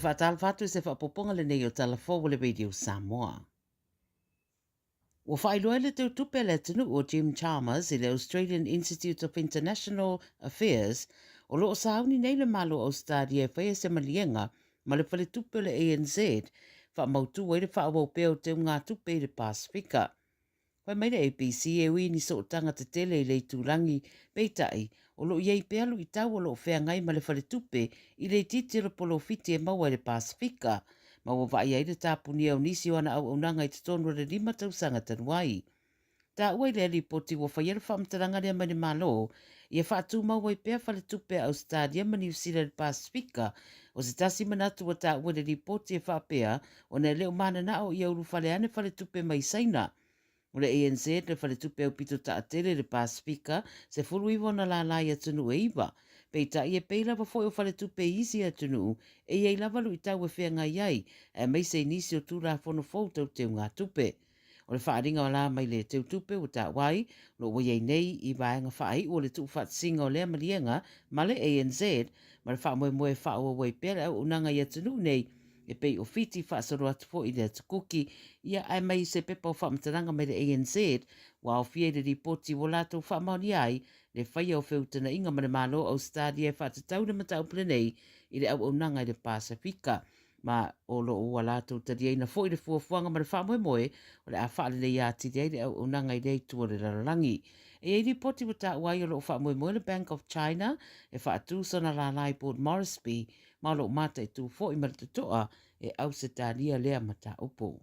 E faatalofa atu i se faaopoopoga lenei o Tala Fou a le Radio Samoa. Ua faailoa e le teutupe a le atunuu o Jim Chalmers i le Australian Institute of International Affairs o lo o sauni nei le Malo o Ausetalia e faia se maliega ma le faletupe o le ANZ faamautu ai le faaauau pea o teugatupe i le Pasefika. Fai mai le ABC e ui i ni sootaga tetele i le itulagi, peitai, o lo o i ai pea luitau o lo o feagai ma le faletupe i le itiiti o le polofiti e maua i le Pasefika, ma ua vaaia ai le tapunia o nisi o ana auaunaga i totonu o le lima tausaga talu ai. Taua i lea lipoti ua faia le faamatalaga lea mai le Malo ia faatumau ai pea faletupe a Ausetalia ma Niu Sila i le Pasefika. O se tasi manatu ua taua i le lipoti e faapea ona e le o mananao ia ulufale ane faletupe mai Saina. O le ANZ, le faletupe aupito taatele i le Pasefika, 19 ona lālā i atunuu e iva. Peitai, e pei lava foi o faletupe i isi atunuu, e i ai lava luitau e feagai ai, aemaise i nisi o Tulafono fou tau teugatupe. O le faaaliga la mai le teutupe ua taua ai, o lo o ua i ai nei i vaega faaiu o le tuufaatasiga o lea maliega ma le ANZ, ma le faamoemoe e faaauau ai pea le auaunaga i atunuu nei e pei o Fiti faasolo atu foi i le Atu Kuki, ia ae mai se pepa o faamatalaga mai le ANZ ua aofia i le lipoti ua latou faamaonia ai le faia o feutagaiga ma le Malo o Ausetalia e faatatau le mataupu lenei i le auaunaga i le Pasefika ma o lo o ua latou taliaina foi le fuafuaga ma le faamoemoe o le a faaleleia atili ai le auaunaga i lea itu o le lalolagi. E i ai lipoti ua taua ai o lo o faamoemoe le Bank of China e faatu sana lālā i Port Moresby ma o lo o mataitu foi ma le totoa e Ausetalia lea mataupu.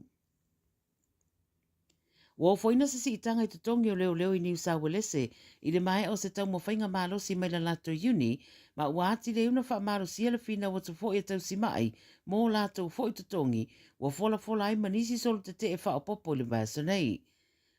Ua ofoina se siitaga i totogi o leoleo i Niu Sauelese i le maea o se taumafaiga malosi mai la latou iuni, ma ua atili ai ona faamalosia le finau atu foi a tausimai mo latou foi totogi ua folafola ai ma nisi solo tetee faaopoopo i le vaiaso nei.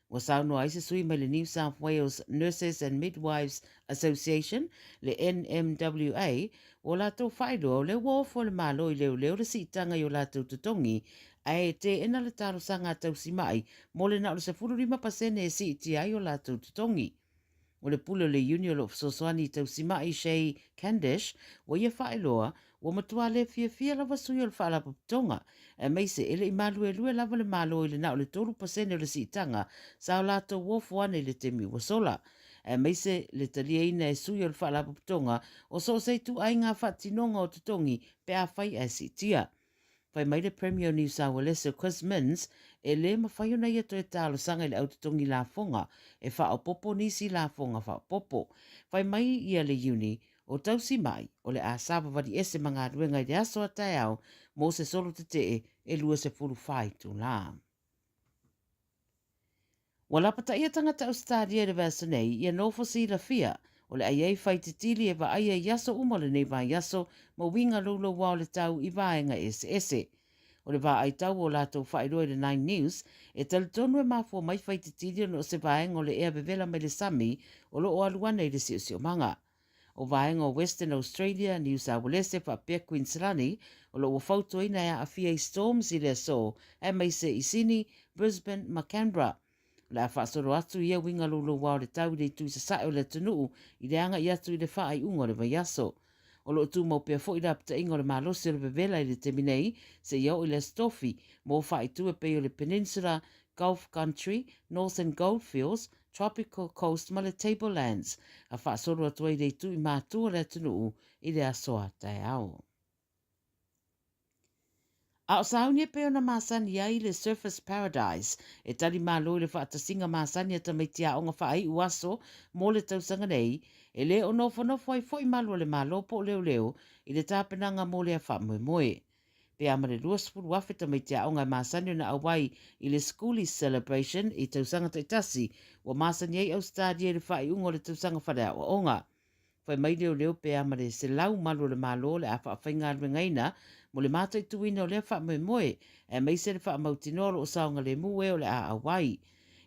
Ua saunoa ai se sui mai le New South Wales Nurses and Midwives Association, le NMWA, ua latou faailoa o lea ua ofo e le Malo i leoleo le siitaga i o latou totogi, ae e teena le talosaga a tausimai mo le na o le 15% e siitia ai o latou totogi. O le pule o le iuni o lo o fesoasoani i tausimai Shay Candash, ua ia faailoa, ua matua le fiafia lava sui o le Faalapotopotoga, aemaise e le i maluelue lava le Malo i le na o le 3% o le siitaga sa o latou ofo ane i le taimi ua sola, aemaise le taliaina e sui o le Faalapotopotoga o so o se ituaiga faatinoga o totogi pe afai ae siitia. Fai mai le Premier o Niu Sauelese o Chris Minns, e le mafai ona ia toe talosaga i le au totogi lafoga e faaopoopo nisi lafoga faaopoopo. Fai mai ia le Iuni, o Tausimai, o le a savavali ese ma galuega i le aso a taeao mo se solo tetee e 24 itulā. Ua lapataia tagata Ausetalia i le vaiaso nei ia nofo silafia o le a i ai faititili e vaaia i aso uma o lenei vaiaso ma uiga louloua o le tau i vaega eseese. O le vaai tau o latou faailoa i le Nine News, e talitonu e mafua mai faititili ona o se vaega o le ea vevela mai le sami o lo o alu ane i le siosiomaga. O vaega o Western Australia, Niu Sauelese faapea Queensland o lo o ua fautuaina e aafia i storms i le aso, aemaise i Sydney, Brisbane ma Canberra. O le a faasolo atu ia uiga louloua o le tau i le itu i sasae o le atunuu i le agai atu i le faaiuga o le vaiaso. O lo o tumau pea foi lapataiga o le malosi o le vevela i le taimi nei seia oo i le Aso Tofi mo faaitu e pei o le Peninsula, Gulf Country, Northern Goldfields, Tropical Coast ma le Tablelands, a faasolo atu ai le itu i mātu o le atunuu i le aso a taeao. A o sauni e pei ona masani ai le Surfers Paradise e tali malo i le faatasiga masani a tamaiti aoga faaiu aso mo le tausaga nei, e le o nofonofo ai foi malu o le Malo po o leoleo i le tapenaga mo lea faamoemoe. Pe a ma le 20,000 tamaiti aoga e masani ona auai i le Schoolies Celebration i tausaga taitasi, ua masani ai Ausetalia i le faaiuga o le tausaga faleaoaoga. Fai mai leoleo pe a ma le 100 malu o le Malo o le a faafaigaluegaina mo le mataituina o lea faamoemoe, aemaise le faamautinoa o lo o saogalemu e o le a auai.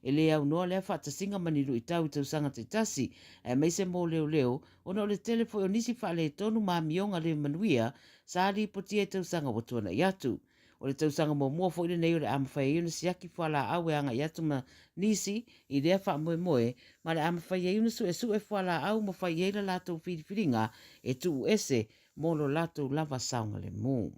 E le aunoa lea faatasiga ma ni luitau i tausaga taitasi, aemaise mo leoleo, ona o le tele foi o nisi faaletonu ma amioga le manuia sa lipotia i tausaga ua tuanai atu. O le tausaga muamua foi lenei o le a mafai ai ona siaki fualaau e agai atu ma nisi i lea faamoemoe, ma le a mafai ai ona suesue fualaau ma fai i ai la latou filifiliga e tuu ese mo lo latou lava saogalemu.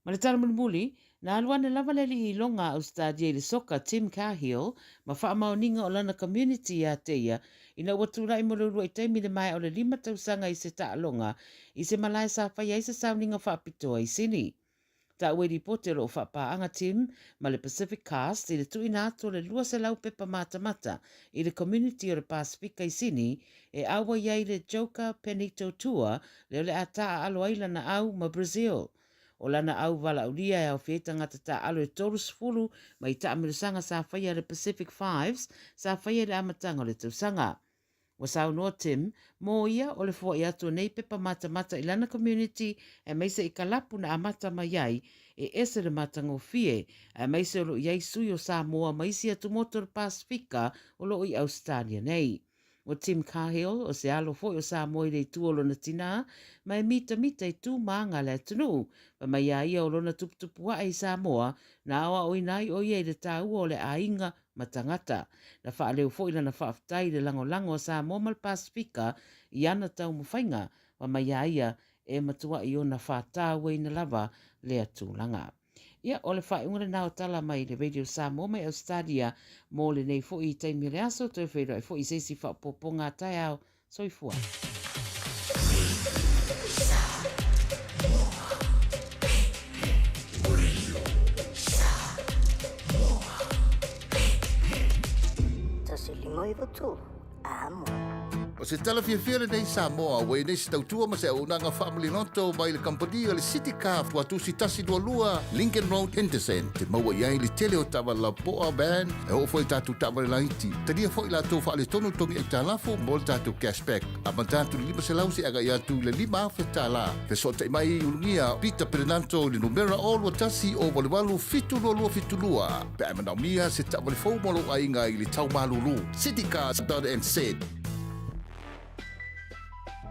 Ma le tala mulimuli, na alu ane lava le alii iloga a Ausetalia i le soka Tim Cahill ma faamaoniga o lana community ia te ia ina ua tulai mo le uluai taimi i le maea o le lima tausaga i se taaloga i se malae sa faia ai se sauniga faapitoa i Sini. Taua i lipoti o lo o faapaaga Tim ma le Pacific Cast i le tuuina atu o le 200 pepa matamata i le community o le Pasefika i Sini e auai ai le Joker Penito Tour lea o le a taaalo ai lana au ma Brazil. O lana au valaaulia e aofia ai tagata taaalo e 30 mai taamilosaga sa faia a le Pacific Fives sa faia i le amataga o le tausaga. Ua saunoa Tim, mō ia o le foai atu o nei pepa matamata i lana community aemaise i kalapu na amata mai ai, e ese le matagofie, aemaise o lo o i ai sui o Samoa ma isi atumotu o le Pasefika o lo o i Ausetalia nei. ʻO Tim Cahill, o se alo foi o Samoa i le itu o lona tinā, ma e mitamita i tū māga a le atunuu. Fai mai iā ia o lona tuputupu aʻe i Samoa, na aoaoina ai ʻo ia i le tāua o le ʻāiga ma tagata. Na faaleo foi lana faafetai i le lagolago a Samoa ma le Pasefika i ana taumafaiga, fai mai iā ia e matuaʻi ona fātāuaina lava lea tulaga. Ia, o le faaiuga lena o tala mai le Radio Samoa mai Australia mo lenei foi i taimi o le aso, toe feiloai foi i se isi faaopoopoga a taeao. Soifua. Tasi lima iwa tolu. Amo. O se tala fiafia lenei Samoa, ua i nei se tautua ma se auaunaga faamaliloto mai le kamupani o le City Car Fuatusi 122 Lincoln Road, Henderson. Te maua i ai le tele o taavale lapoa, van, e oo foi i tatou taavale laiti. Talia foi latou faaletonu togi aitalafu mo le tatou cashback. Amata atu i le 500 seia agai atu i le $5,000. Fesootai mai i Ulugia Peter Perenanto i le numera 021 088 7272 pe a e manaomia se taavale fou mo lou aiga i le tau malulu. Citycars.nz.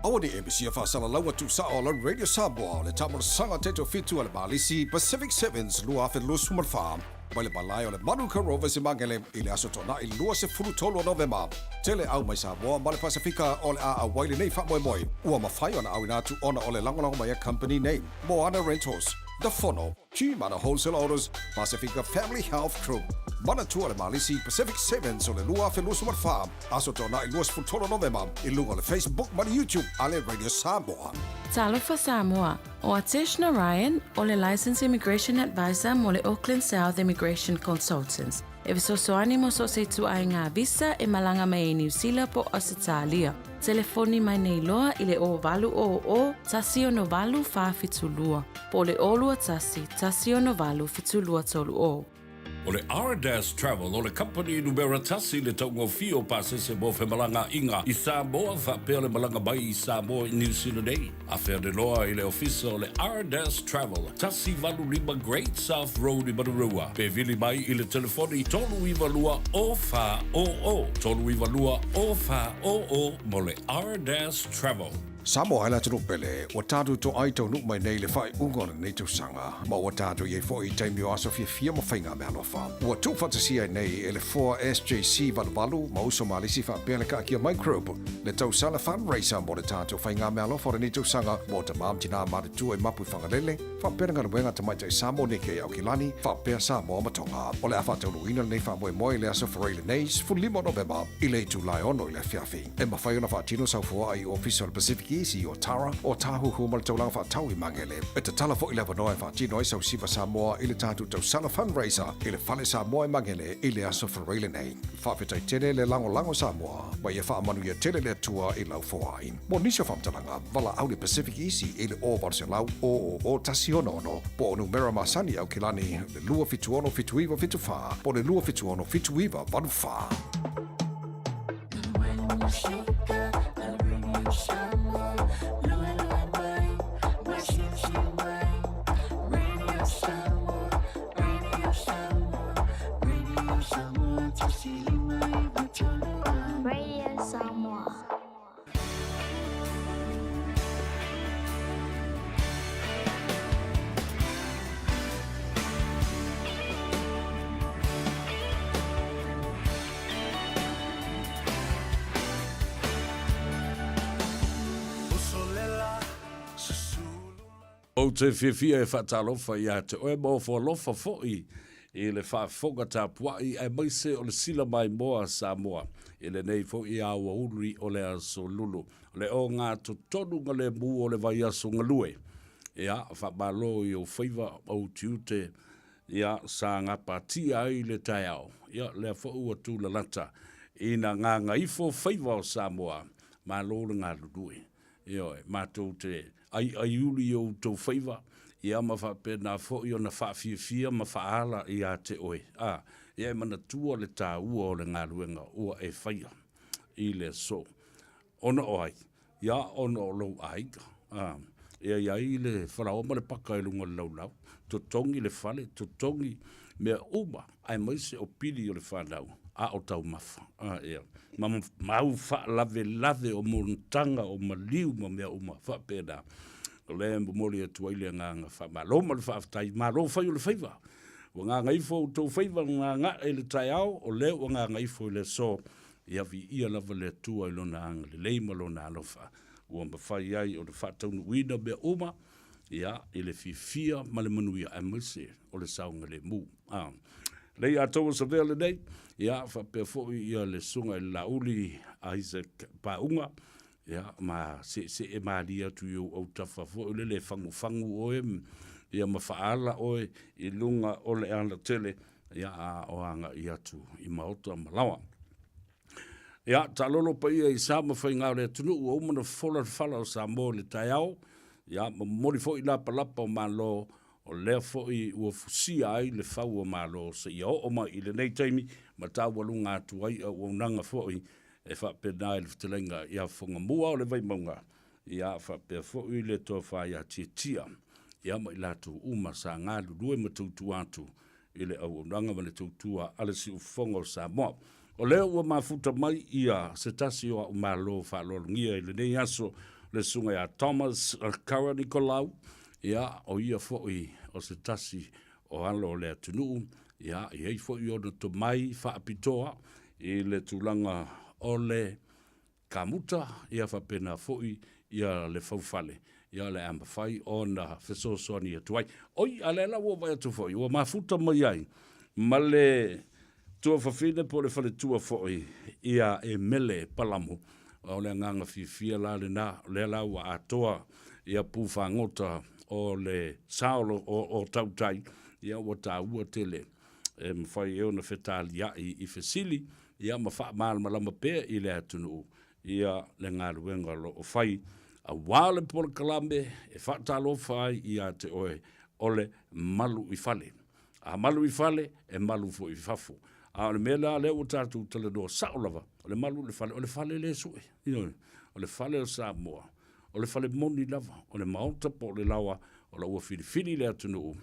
Aua ne i e misia faasalalaua tuusao a lau Radio Samoa o le taamolosaga taitofitu a le Malisi Pacific Sevens 2024 mai le malae o le Manuka Rovers i Magele i le Aso Toonai 23 o Novema. Tele au mai Samoa ma le Pasefika o le a auai lenei faamoemoe ua mafai ona auina atu ona o le lagolago mai a company nei. Moana Rentals, The Fono, Gmana Wholesale Autos, Pasifika Family Health Group, Manatua le Malisi Pacific Sevens o le 2024, Aso Toonai 23 Novema i luga o le Facebook ma le YouTube a le Radio Samoa. Talofa Samoa, ʻO Atesh Narayan, ʻo le Licensed Immigration Advisor mo le Auckland South Immigration Consultants, e fesoasoani mo so o se ituaiga visa e malaga mai ai Niu Sila po o Ausetalia. Telefoni mai nei loa i le 0800 168 472 po o le 021 168 7230. O le Ardas Travel o le kamupani numera tasi i le taugofie o pasese mo femalagaaiga i Samoa faapea le malaga mai i Samoa i Niu Sila nei. Afea loa i le ofisa o le Ardas Travel, 185 Great South Road i Manurewa, pe vili mai i le telefoni 392 0400, 392 0400 mo le Ardas Travel. Samoa e le atunuu pele, ua tatou toai taunuu mai nei i le faaiuga o lenei tausaga, ma ua tatou i ai foi i taimi o aso fiafia ma faiga meaalofa. Ua tuufaatasia ai nei e le foa SJC 88 ma Uso Malisi faapea le Kaakia Microbe le tausala fundraiser mo le tatou faigameaalofa o lenei tausaga mo tamā ma tinā matutua i Mapu i Fagalele, faapea le galuega a Tamaitai Samoa Nike i Aukilani, faapea Samoa ma Tonga. O le a faataunuuina lenei faamoemoe i le aso Forai lenei, 15 o Novema, i le itula e 6 i le afiafi. E mafai ona faatino sau foaa i Ofisa o le Pacific Easy o Tara, o Tāhuhu ma le Taulaga Faatau i Magele. E tatala foi le avanoa e faatino ai sau siva Samoa i le tatou tausala fundraiser i le Fale Samoa i Magele i le aso Forai lenei. Faafetai tele le lagolago Samoa, ma ia faamanuia tele le Atua i lau foai. Mo nisi o faamatalaga, valaau le Pacific Easy i le 0800 000 166 po o numera masani Aukilani le 276 7974 po o le 276 7984. Radio Samoa. Ou te fiafia e faatalofa ia te oe ma ofo alofa foi i le faafofoga tapuai aemaise o le sila maimoa a Samoa i lenei foi aoauli o le aso Lulu. O le ogatotonu lemu o le vaiaso galue. Ia, faamalo i ou faiva, ou tiute, ia, sa gapatia ai le taeao. Ia, lea foi ua tulalata ina gagaifo faiva o Samoa. Malo le galulue. Ioe, matou te aiaiuli i outou faiva, ia ma faapena foi ona faafiafia ma faaala ia te oe, a, ia e manatua le taua o le galuega ua e faia i le aso. Ona o ai? Ia, ona o lou aiga. A, ia i ai le falaoa ma le paka i luga o le laulau, totogi le fale, totogi mea uma, aemaise o pili o le fanau, a o taumafa. A, ia. Ma mau faalavelave o monotaga, o maliu ma mea uma faapena. O lea e momoli atu ai le agaga faamalo ma le faafetai. Malo fai o le faiva. Ua gagaifo outou faiva gaga'e i le taeao, o lea ua gagaifo i le aso. Ia viia lava le Atua i Lona agalelei ma Lona alofa ua mafai ai ona faataunuuina mea uma, ia, i le fiafia ma le manuia, aemaise o le saogalemu. A. Lei atoa savea lenei, ia, faapea foi ia le Susuga i le Laauli Isaac Paauga, ia, ma seesee malie atu i ou autafa foi lele e fagufagu oe, ia, ma faaala oe i luga o le alatele, ia, a o agai atu i maota ma laoa. Ia, taalolo paia i sa ma faiga o le atunuu ua uma ona fofola le fala o Samoa i le taeao, ia, momoli foi lapalapa o Malo, o lea foi ua fusia ai le fau o Malo seia oo mai i lenei taimi ma taualuga atu ai auaunaga foi e faapena i le fetalaiga ia Fogamua o le Vaimauga, ia faapea foi le Tofa ia Tiatia, ia ma i latou uma sa galulue ma tautua atu i le auaunaga ma le tautua a le Siufofoga o Samoa. O lea ua mafuta mai ia se tasi o a'u malo faaaloalogia i lenei aso, le Susuga ia Thomas Kara Nicolau, ia, o ia foi o se tasi o alo o le atunuu, ia, e i ai foi ona tomai faapitoa i le tulaga o le kamuta, ia faapena foi ia le faufale, ia o le a mafai ona fesoasoani atu ai. Oi, a lea la ua vaai atu foi, ua mafuta mai ai ma le tuafafine po o le faletua foi ia Emele Palamo. O le agaga fiafia la lena, o lea la ua atoa ia pu fagota o le sa o tautai, ia ua taua tele e mafai ai ona fetaliai i fesili ia ma faamalamalama pea i le atunuu ia le galuega o lo o fai aua le polokalame e faatalofa ai ia te oe o le malu i fale. A malu i fale, e malu foi i fafo. A o le mea la lea ua tatou talanoa sao lava, o le malu i le fale, o le fale lea e sue. Ioe, o le fale o Samoa, o le fale moni lava, o le maota po o le laoa o la ua filifili le atunuu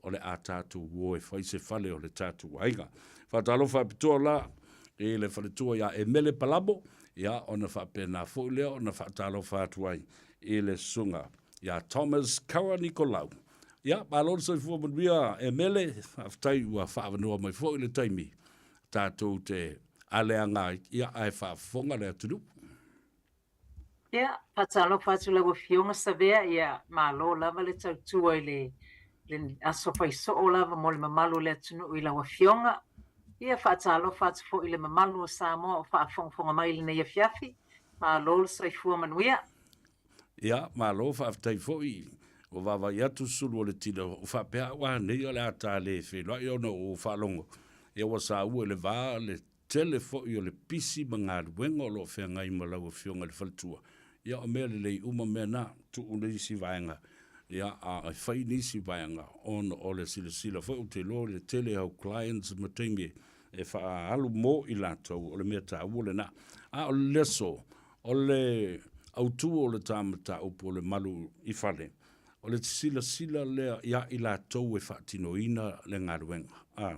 o le a tatou o e fai se fale o le tatou aiga. Faatalofa faapitoa la i le faletua ia Emele Palamo, ia ona faapena foi lea ona faatalofa atu ai i le susuga ia Thomas Kaua Nikolau. Ia, malo le soifua manuia Emele, faafetai ua faaavanoa mai foi le taimi tatou te aleaga ai, ia ae faafofoga le atunuu. Ia, faatalofa atu lau Afioga Savea, ia malo lava le tautua i le le aso faisoo lava mo le mamalu o le atunuu i lau Afioga. Ia, faatalofa atu foi i le mamalu o Samoa o faafogafoga mai i lenei afiafi. Malo le soifua manuia. Ia, malo faafetai foi. Ua vaavaai atu sulu o le tino, ua faapea au a nei o le a ta le feiloai ona ua ou faalogo, ia ua saua i le va le tele foi o le pisi ma galuega o lo o feagai ma lau Afioga i le faletua, ia o mea lelei uma mea na, tuu nisi vaega, ia a fai nisi vaega ona o le silasila foi ou te iloa i le tele o au clients ma taimi e faaalu mo i latou, o le mea taua lena. A o le aso, o le autu o le ta mataupu o le malu i fale, o le silasila lea ia i latou e faatinoina le galuega. A.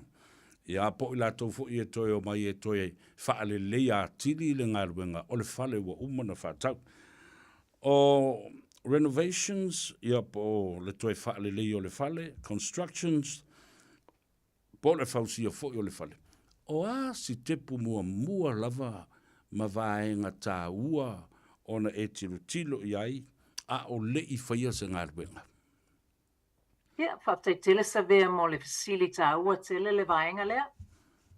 Ia, po o i latou foi e toe omai e toe faaleleia atili le galuega o le fale ua uma ona faatau. O renovations, ia po o le toe faaleleia o le fale, constructions, po o le fausia foi o le fale. O a sitepu muamua lava ma vaega taua ona e tilotilo i ai a o le i faia se galuega? Ia, faafetai tele Savea mo le fesili taua tele le vaega lea,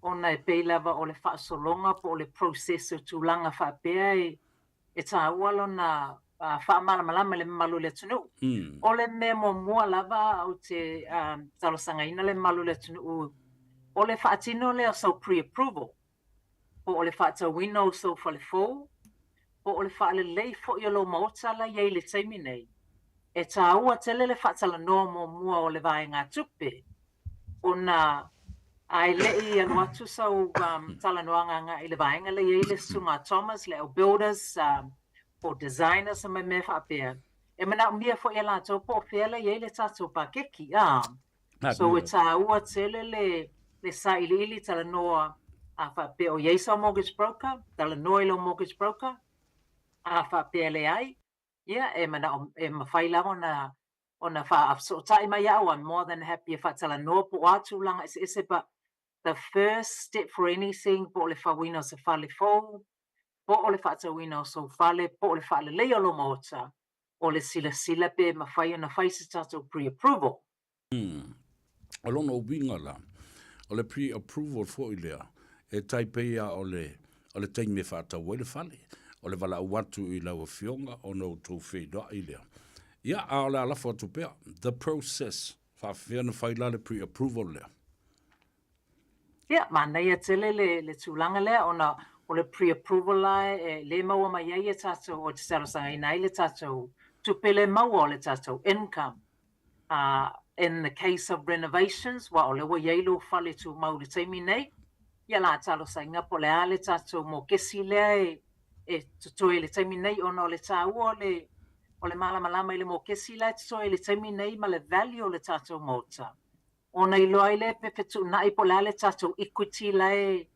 ona e pei lava o le faasologa po o le process o tulaga faapea e e taua lona faamalamalama i le mamalu o le atunuu. O le mea muamua lava ou te talosagaina le mamalu o le atunuu, o le faatino lea o sau pre-approval, po o le faatauina o sou fale fou, po o le faalelei foi o lou maota la e i ai i le taimi nei. E taua tele le faatalanoa muamua o le vaegatupe, ona a e le i alu atu sau talanoaga agai i le vaega lea e i ai le Susuga a Thomas, le au builders, po o designers ma mea faapea, e manaomia foi e latou po o fea la e i ai le tatou pakeki, a. So e taua tele le le sailiili talanoa a faapea o i ai sau mortgage broker, talanoa i lau mortgage broker, a faapea e leai, ia e manao e mafai lava ona ona faafesootai mai au, I'm more than happy e faatalanoa po o a tulaga eseese but the first step for anything po o le fauina o se fale fou, po o le faatauina o sou fale, po o le faaleleia o lou maota, o le silasila pe mafai ona fai se tatou pre-approval. O lona uiga la, o le pre-approval foi lea, e tai pei lava o le, o le taimi e faatau ai le fale, o le valaau atu i lau Afioga ona outou feiloai lea. Ia, a o le a lafo atu pea, the process, faapefea ona fai la le pre-approval lea? Ia, manaia tele le, le tulaga lea ona o le pre-approval la e le maua mai ai e tatou, ou te talosagaina ai le tatou tupe le maua o le tatou income. In the case of renovations, aua o lea ua i ai lou fale tumau i le taimi nei, ia la talosaga po o le a le tatou mokesi lea e, e totoe i le taimi nei ona o le taua o le, o le malamalama i le mokesi la e totoe i le taimi nei ma le value o le tatou maota. Ona iloa ai lea pe fetuunai po o le a le tatou equity la e,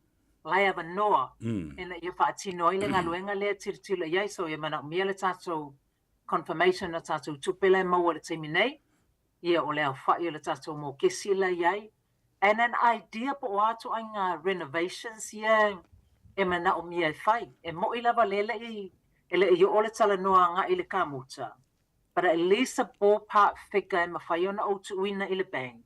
la e avanoa ina ia faatino ai le galuega lea e tilotilo i ai. So ia manaomia le tatou confirmation o tatou tupe la e maua i le taimi nei, ia o le aofai o le tatou mokesi la e i ai, and an idea po o a ituaiga renovations ia e manaomia e fai. E moni lava lea e le i oo le talanoa agai i le kamuta, but at least a ballpark figure e mafai ona ou tuuina i le bank.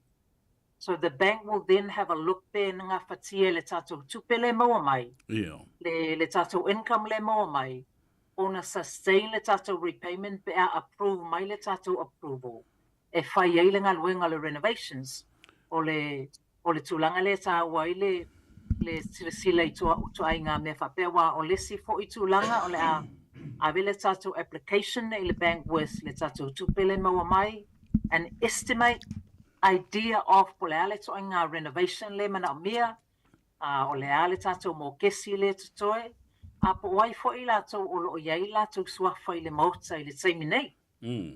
So the bank will then have a look pe na gafatia e le tatou tupe lea e maua mai, le, le tatou income lea e maua mai, ona sustain le tatou repayment pe a approve mai le tatou approval e fai ai le galuega o le renovations. O le, o le tulaga lea e taua ai le, le silasila i ituaiga mea faapea aua o le isi foi tulaga o le a ave le tatou application i le bank with le tatou tupe lea e maua mai, an estimate idea of po o le a le ituaiga renovation lea e manaomia, a o le a le tatou mokesi lea e totoe, a po o ai foi i latou o lo o i ai latou suafa i le maota i le taimi nei.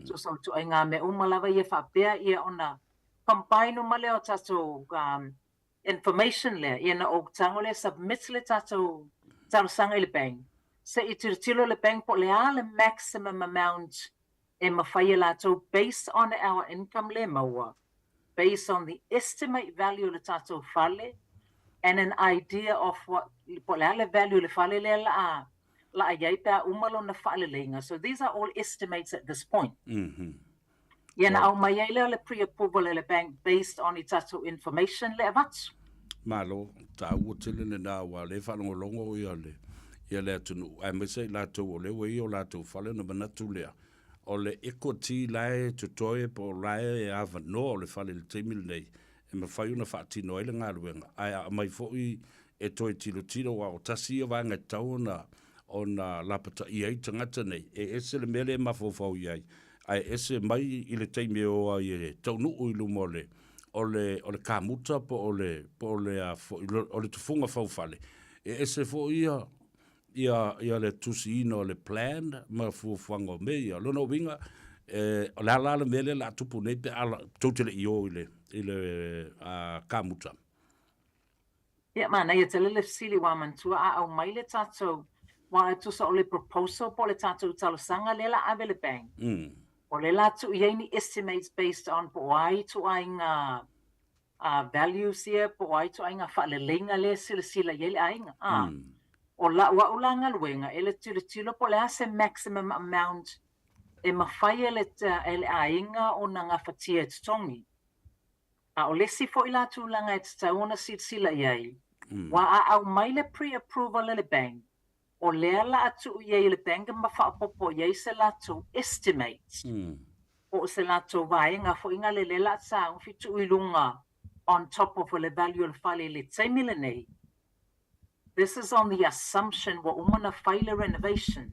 Tusa o ituaiga mea uma lava ia faapea ia ona combine uma lea o tatou information lea, ia na ou tago lea submit le tatou talosaga i le bank, se i tilotilo le bank po o le a le maximum amount e mafai e latou based on our income lea e maua, based on the estimate value o le tatou fale and an idea of what po o le a le value o le fale lea la a la a i ai pe a uma lona faaleleiga. So these are all estimates at this point. Ia na aumai ai lea o le pre-approval e le bank based on i tatou information lea e avatu. Malo, taua tele lena aua o lea e faalogologo ia le ia le atunuu aemaise i latou o lea ua i ai o latou fale ona manatu lea o le equity la e totoe po o la e avanoa o le fale i le taimi lenei e mafai ona faatino ai le galuega ae a aumai foi e toe tilotilo aua o tasi ia vaega e tatau ona ona lapataia ai tagata nei, e ese le mea lea e mafaufau i ai, ae ese mai i le taimi e o ai e taunuu i luma o le, o le, o le kamuta po o le, po o le a foi, o le tufuga faufale, e ese foi ia, ia, ia le tusiina o le plan ma fuafuaga o mea ia. O lona uiga, e, o le a la le mea lea o le a tupu nei pe a tou te le i o i le, i le a, kamuta? Ia, manaia tele le fesili ua manatua a aumai le tatou, aua e tusa o le proposal po o le tatou talosaga lea la ave le bank. O lea la tuu i ai ni estimates based on po o a ituaiga values ia po o a ituaiga faaleleiga lea e silasila i ai le aiga. A, o lau au la galuega e le tilotilo po o le a se maximum amount. e mafai e le e le aiga ona gafatia e totogi. A o le isi foi la tulaga e tatau ona silasila i ai, aua a aumai le pre-approval e le bank, o lea la a tuu i ai e le bank ma faaopoopo i ai se latou estimate, po o se latou vaega foi lea lea la a taofi tuu i luga on top of le value o le fale i le taimi lenei. This is on the assumption ua uma ona fai le renovation.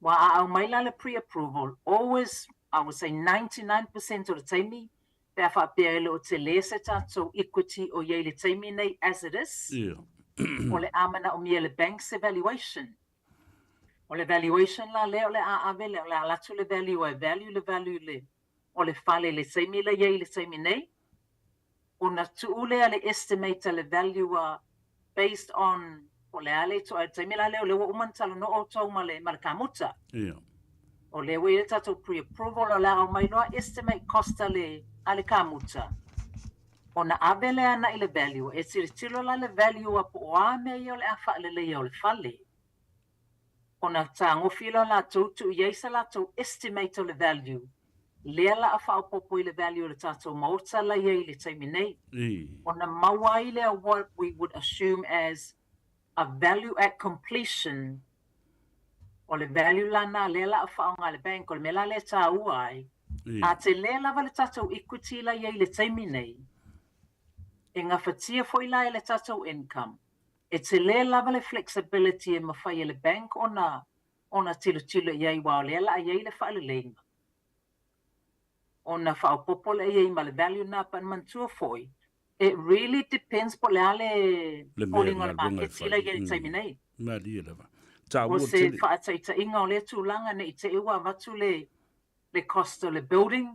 Aua a aumai la le pre-approval, always, I would say 99% o le taimi, pe a faapea e le o tele se tatou equity o i ai i le taimi nei as it is, o le a manaomia e le bank se valuation. O le valuation la lea o le a ave lea, o le a alu atu le valuer e value le value le o le fale i le taimi la i ai i le taimi nei, ona tuu lea le estimate a le valuer based on po o le a le ituaiga taimi la lea o lea ua uma ona talanoa outou ma le ma le kamuta. O lea ua i ai le tatou pre-approval o le a aumai loa estimate cost a le a le kamuta, ona ave lea agai i le valuer, e tilotilo la le valuer po o a mea ia o le a faaleleia o le fale. Ona tagofi loa latou tuu i ai se latou estimate o le value, lea la a faaopoopo i le value o le tatou maota la i ai i le taimi nei. Ona maua ai lea what we would assume as a value at completion, o le value la lena lea la a faaaoga e le bank, o le mea la lea e taua ai, a tele lava le tatou equity la i ai i le taimi nei, e gafatia foi la e le tatou income, e tele lava le flexibility e mafai e le bank ona ona tilotilo i ai aua o lea la a i ai le faaleleiga. Ona faaopoopo lea i ai ma le value lena, but manatua foi, it really depends po o le a le Le mea foliga o le galuega e maketi fai. la i ai i le taimi nei. Malie lava. O Taua se tele. faataitaiga o lea tulaga ne i te i ua avatu le le cost o le building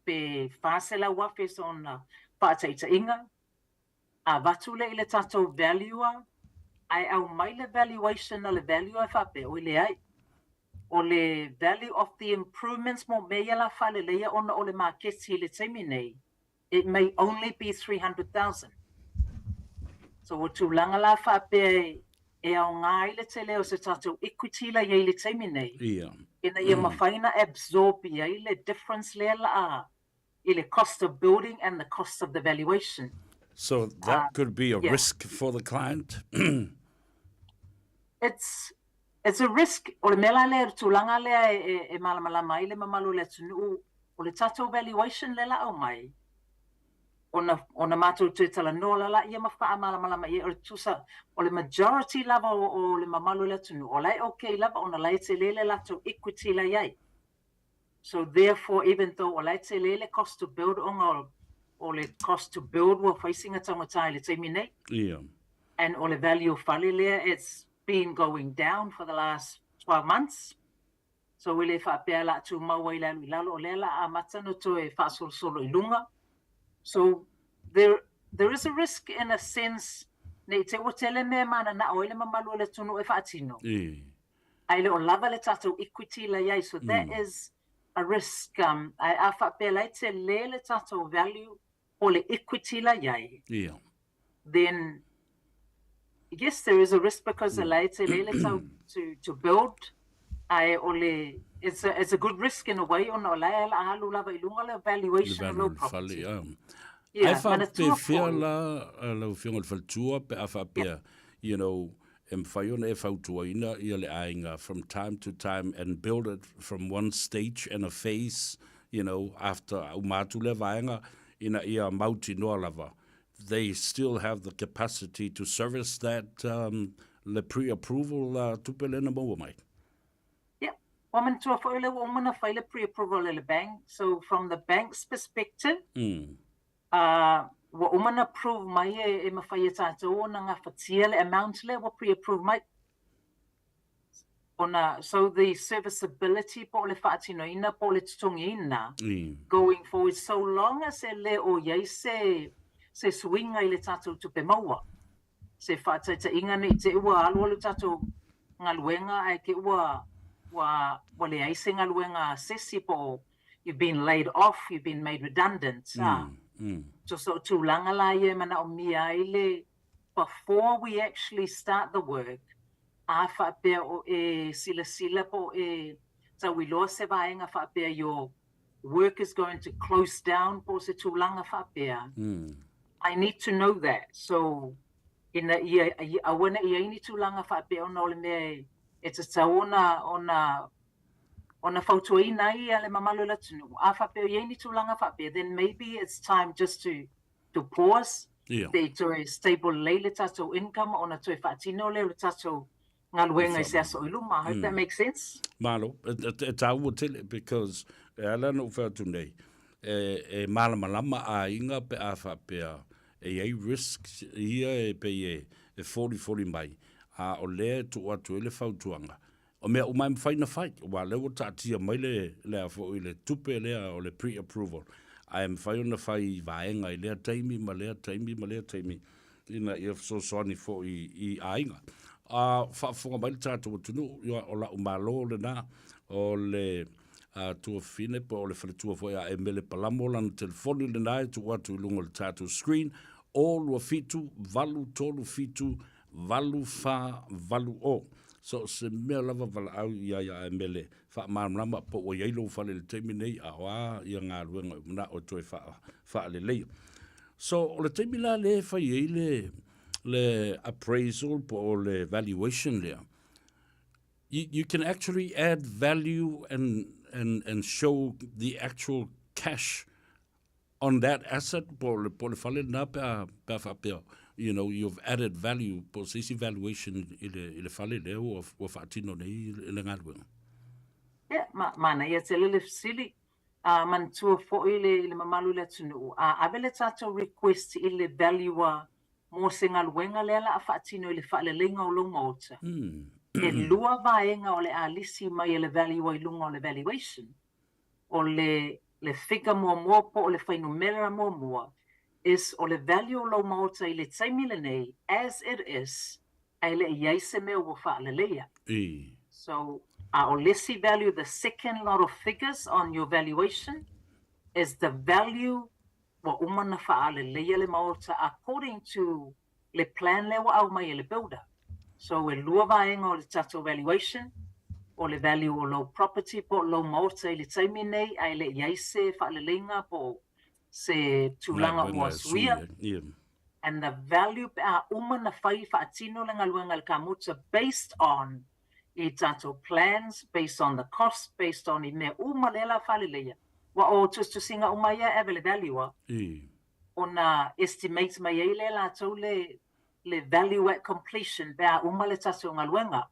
pe $400,000 sona faataitaiga, avatu lea i le tatou valuer, ae aumai le valuation a le valuer e faapea, oi leai, o le value of the improvements mo mea ia la faaleleia ona o le maketi i le taimi nei, it may only be 300,000. So ua tulaga la faapea e aoga ai le tele o se tatou equity la i ai i le taimi nei, ina ia mafai ona absorb i ai le difference lea la a i le cost of building and the cost of the valuation. So that could be a risk for the client. It's it's a risk, o le mea la lea, o le tulaga lea e, e, e malamalama ai le mamalu o le atunuu, o le tatou valuation lea la aumai, ona, ona matou toe talanoa la laia ma faamalamalama i ai, o le tusa, o le majority lava o, o le mamalu o le atunuu, o la e okay lava ona la e tele le latou equity la i ai. So therefore even though o la e tele le cost to build ona o, o le cost to build ua fai sina taugata i le taimi nei. And o le value o fale lea it's been going down for the last 12 months. So e le faapea la tumau ai le alu i lalo, o lea la amata ona toe faasolosolo i luga. So there there is a risk in a sense ne i te ua tele mea e mananao ai le mamalu o le atunuu e faatino. Ae le o lava le tatou equity la i ai, so that is a risk. Ae a faapea la e tele le tatou value o le equity la i ai, then yes there is a risk because la e tele le tau to, to build, ae o le it's a, it's a good risk in a way ona o la e ala alu lava i luga le Le valuation of value low o le fale, property. ia. Ae Yeah, manatua faapefea foi. la lau Afioga i le Faletua pe a faapea, you know, e mafai ona e fautuaina ia le aiga from time to time and build it from one stage and a phase, you know, after uma atu lea vaega ina ia mautinoa lava they still have the capacity to service that um, le pre-approval tupe lea na maua mai. Yeah. Ua manatua foi o lea ua uma ona fai le pre-approval e le bank. So from the bank's perspective, ua uma ona approve mai e, e mafai e tatou ona gafatia le amount lea ua pre-approve mai. Ona, so the serviceability po o le faatinoina po o le totogiina going forward so long as e le o i ai se, se suiga i le tatou tupe maua. Se faataitaiga ne i te i ua alualu tatou galuega ae te i ua, ua, ua leai se galuega a se isi po o you've been laid off, you've been made redundant, a. Tusa o tulaga la ia e manaomia ai le before we actually start the work, a faapea o e silasila po o e tauiloa se vaega faapea your work is going to close down po o se tulaga faapea, I need to know that. So, ina ia aua ne i ai ni tulaga faapea ona o le mea e tatau ona ona ona fautuaina ai le mamalu o le atunuu. A faapea o i ai ni tulaga faapea, then maybe it's time just to pause, se i toe stable lelei le tatou income ona toe faatino lea o le tatou galuega i se aso i luma. I hope that makes sense. Malo, e tāua tele, because e ala ona ou fai atu nei, e malamalama aiga pe a faapea e i ai risks ia e pei e folifoli mai, a o lea e tuu atu ai le fautuaga, o mea uma e mafai ona fai, aua o lea ua taatia mai le, le a foi le tupe lea o le pre-approval, ae mafai ona fai i vaega i lea taimi ma lea taimi ma lea taimi, ina ia fesoasoani foi i aiga. A faafofoga mai le tatou atunuu, ia o la'u malo lena, o le tuafafine po o le faletua foi a Emele Palamo lana telefoni lena e tuu atu i luga o le tatou screen, 0 2 7 8 3 7 8 4 8 0. So o se mea lava valaau i ai a Emele faamalamalama po ua i ai lou fale i le taimi nei a o a ia galuega e manao e toe faaleleia. So o le taimi la lea e fai ai le le appraisal po o le valuation lea, you can actually add value and show the actual cash on that asset po o le, po o le fale lena pe a, pe a faapea, you know, you've added value po o se isi valuation i le, i le fale lea ua, ua faatino nei le galuega. Ia, ma, manaia tele le fesili. A manatua foi le, le mamalu i le atunuu, a ave le tatou request i le valuer mo se galuega lea la a faatino i le faaleleiga o lou maota, e lua vaega o le a lisi mai e le valuer i luga o le valuation. O le le figure muamua po o le fuainumera muamua is o le value o lou maota i le taimi lenei as it is ae le i ai se mea ua faaleleia. So, a o le isi value, the second lot of figures on your valuation is the value ua uma ona faaleleia le maota according to le plan lea ua aumai e le builder. So e lua vaega o le tatou valuation, o le value o lou property po o lou maota i le taimi nei ae le i ai se faaleleiga po o se tulaga ua suia, and the value pe a uma na fai faatino le galuega i le kamuta based on i tatou plans, based on the cost, based on i mea uma lea la faaleleia. Ua o tusitusiga uma ia e ave le value a. Ona estimate mai ai lea latou le le value at completion pe a uma le tatou galuega.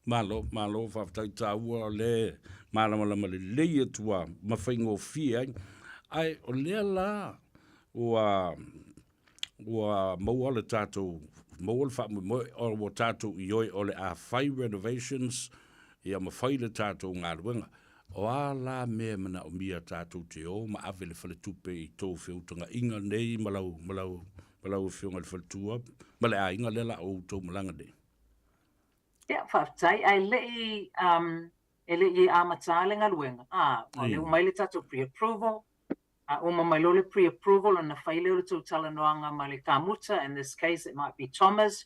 Malo, malo, faafetai taua o lea e malamalama lelei atu a ma faigofie ai. Ae o lea la ua ua maua le tatou maua le faamoemoe o ua tatou ioe o le a fai renovations ia ma fai le tatou galuega. O a la mea e manaomia tatou te o ma ave le faletupe i tou feutagaiga nei ma lau, ma lau, ma lau Afioga i le faletua ma le aiga lea la o outou malaga nei? Ia, faafetai. Ae le i, um, e le i amata le galuega, ā, o lea ua mai le tatou pre-approval, a uma mai loa le pre-approval ona fai lea o le tou talanoaga ma le kamuta, in this case it might be Thomas,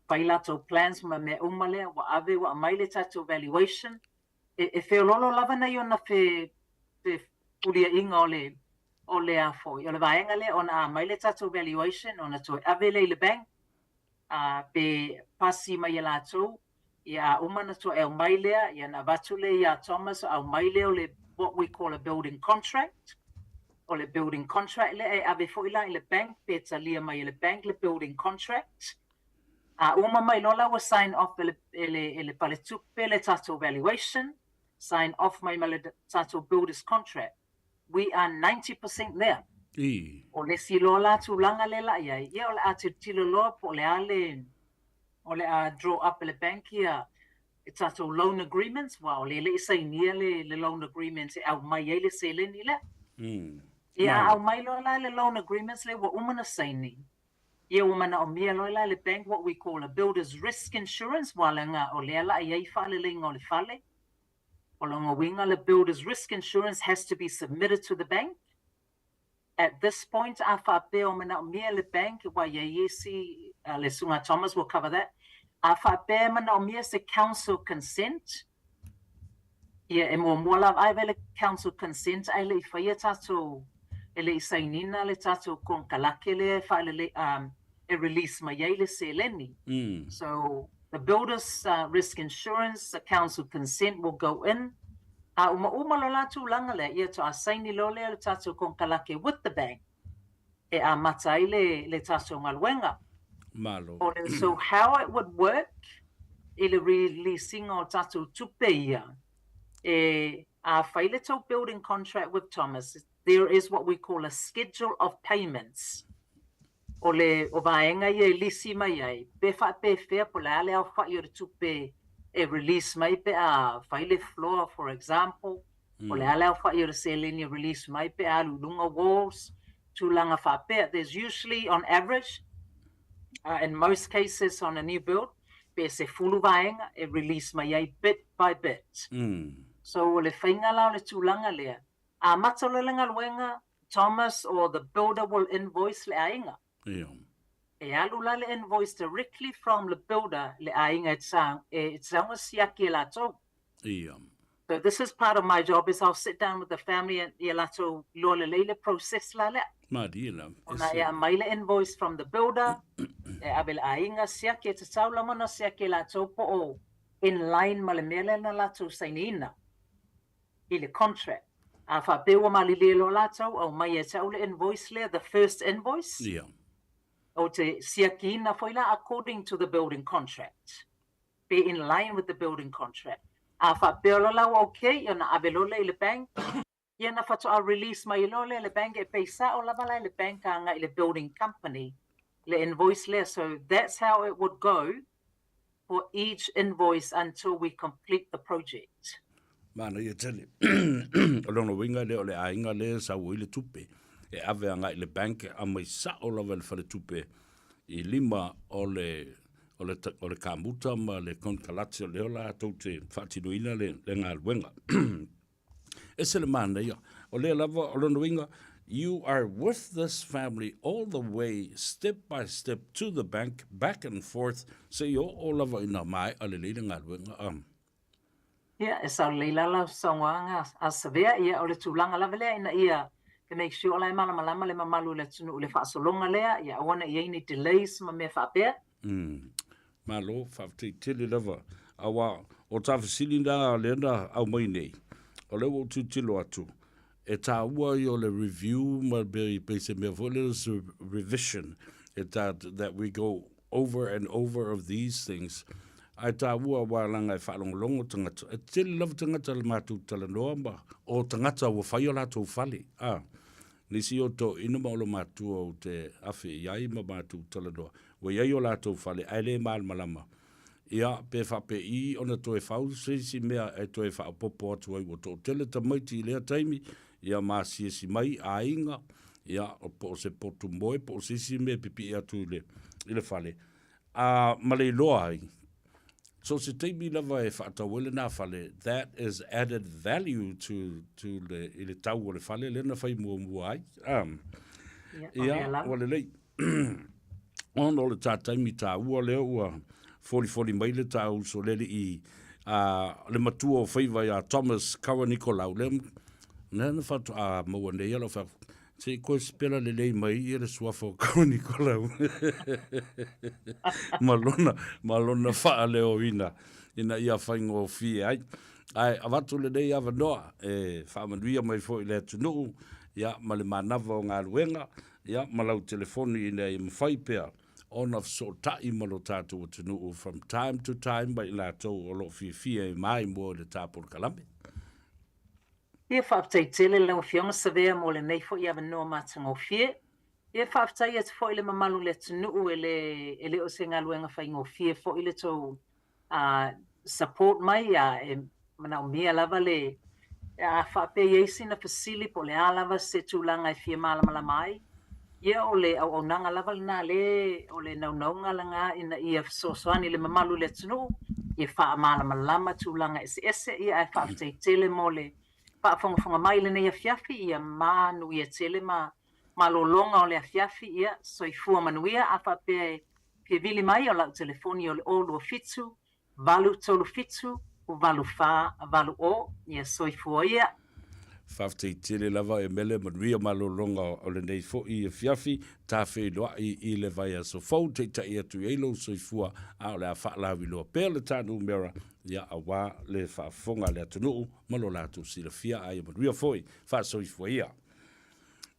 fai latou plans ma mea uma lea, ua ave ua aumai le tatou valuation, E feoloolo lava nai ona fefuliaiga o le o le a foi, o le vaega lea ona a aumai le tatou valuation ona toe ave lea i le bank a pe pasi mai e latou, ia a uma ona toe aumai lea, ia ona avatu lea ia Thomas aumai lea o le what we call a building contract. O le building contract lea e ave foi la i le bank pe talia mai e le bank le building contract. A uma mai loa la ua sign off e le, e le, e le faletupe le tatou valuation, sign off mai ma le tatou builders contract. We are 90% there. I. O le isi loa la tulaga lea la i ai, ia o le a tilotilo loa po o le a le, o le a draw up e le bank ia e tatou loan agreements, aua o lea e le i sainia le, le loan agreements e aumai ai le seleni lea. Ia a aumai loa la le loan agreements lea ua uma ona saini, Ia ua manaomia loa la e le bank what we call a builder's risk insurance ua leaga o lea la e i ai faaleleiga o le fale. O lona uiga le builder's risk insurance has to be submitted to the bank. At this point a faapea o manaomia e le bank ua i ai isi, le Susuga Thomas will cover that, a faapea e manaomia se council consent. Ia, e muamua lava ave le council consent ae le i faia tatou, e le i sainina le tatou konekarake lea e faalelei, e release mai ai le seleni. So, the builders risk insurance, the council consent will go in, a uma uma loa la tulaga lea, ia faatoa saini loa lea o le tatou konekarake with the bank e amata ai le le tatou galuega. Malo. O le, so how it would work i le release ina o tatou tupe ia, e a fai le tou building contract with Thomas, there is what we call a schedule of payments. O le o vaega ia e lisi mai ai, pe faapefea po o le a le aofai o le tupe e release mai pe a fai le floor, for example, o le a le aofai o le seleni e release mai pe a alu i luga walls, tulaga faapea. There's usually on average, in most cases on a new build, pe 10 vaega e release mai ai bit by bit. So o le faiga la o le tulaga lea, amata loa le galuega, Thomas or the builder will invoice le aiga. E alu la le invoice directly from le builder le aiga e tatau ona siaki e latou. So this is part of my job is I'll sit down with the family and ia latou iloa lelei le process la lea. Malie la. Ona e aumai le invoice from the builder, e ave le aiga siaki, e tatau lava ona siaki e latou po o in line ma le mea lea na latou sainiina i le contract. A faapea ua malilie loa latou, aumai ia te au le invoice lea, the first invoice. Ou te siakiina foi la according to the building contract, pe in line with the building contract. A faapea loa la ua okay, ona ave loa lea i le bank, ia na faatoa release mai loa lea le bank, e pay sao lava la e le bank agai i le building company le invoice lea. So that's how it would go for each invoice until we complete the project. Manaia tele. O lona uiga lea o le aiga lea e sau ai le tupe e ave agai i le bank e aumai sao lava e le faletupe i lima o le o le o le kamuta ma le konekarate o lea latou te faatinoina le le galuega. Ese le manaia. O lea lava o lona uiga, you are with this family all the way, step by step to the bank, back and forth, seia oo lava ina maea lelei le galuega. Ia, e sao lelei la lau saunoaga a Savea, ia o le tulaga lava lea ina ia e make sure o la e malamalama le mamalu o le atunuu i le faasologa lea, ia aua ne i ai ni delays ma mea faapea. Malo, faafetai tele lava. Aua o ta fesili na lea na aumai nei, o lea ua ou tilotilo atu, e taua ia o le review ma le pei se mea foi lea se revision e ta, that we go over and over of these things. Ae taua aua leaga e faalogologo tagata. E tele lava tagata le matou talanoa ma o tagata ua fai o latou fale. A, nisi o toeaiina ma olo matua ou te afe i ai ma matou talanoa, ua i ai o latou fale ae le malamalama. Ia, pe faapei ona toe fau se isi mea e toe faaopoopo atu ai ua toatele tamaiti i lea taimi, ia ma asiasi mai aiga, ia, po o se potu moe po o se isi mea e pipii atu i le, i le fale, a, ma le iloa ai, so se taimi lava e faatau ai lena fale, that is added value to, to le, i le tau o le fale lea na fai muamua ai. Ia, ua lelei. Ona o le tā taimi tāua lea ua folifoli mai le tā uso le alii a le matua o faiva ia Thomas Kawa Nicolau lea na na faatoa maua nei lau wha se i koe spela lelei mai ia le suafa o Kawa Nicolau ma lona ma lona faaleoina ina ia faigofie ai. Ae avatu lenei avanoa e faamanuia mai foi i le atunuu ia ma le manava o galuega Ia, ma lau telefoni ina ia mafai pea ona fesootai ma lo tatou atunuu from time to time ma i latou o lo o fiafia e maimoa i le ta polokalame. Ia, faafetai tele lau Afioga Savea mo lenei foi avanoa matagofie. Ia, faafetai atu foi i le mamalu o le atunuu e le, e le o se galuega faigofie foi le tou support mai, a e manaomia lava le a faapea i ai sina fesili po o le a lava se tulaga e fia malamalama ai, ia o le auaunaga lava lena le o le naunauga lena ina ia fesoasoani i le mamalu o le atunuu ia faamalamalama tulaga eseese, ia ae faafetai tele mo le faafogafoga mai i lenei afiafi, ia manuia tele ma malologa o le afiafi, ia soifua manuia. A faapea e fia vili mai, o lau telefoni o le 027 837. 8 4 8 0. Ia soifua ia. Faafetai tele lava e Mele, manuia malologa o lenei foi afiafi, ta feiloai i le vaiaso fou, taitai atu i ai lou soifua, a o le a faalauiloa pea le ta numera, ia aua le faafofoga a le atunuu ma lo latou silafia, a ia manuia foi, faasoifua ia.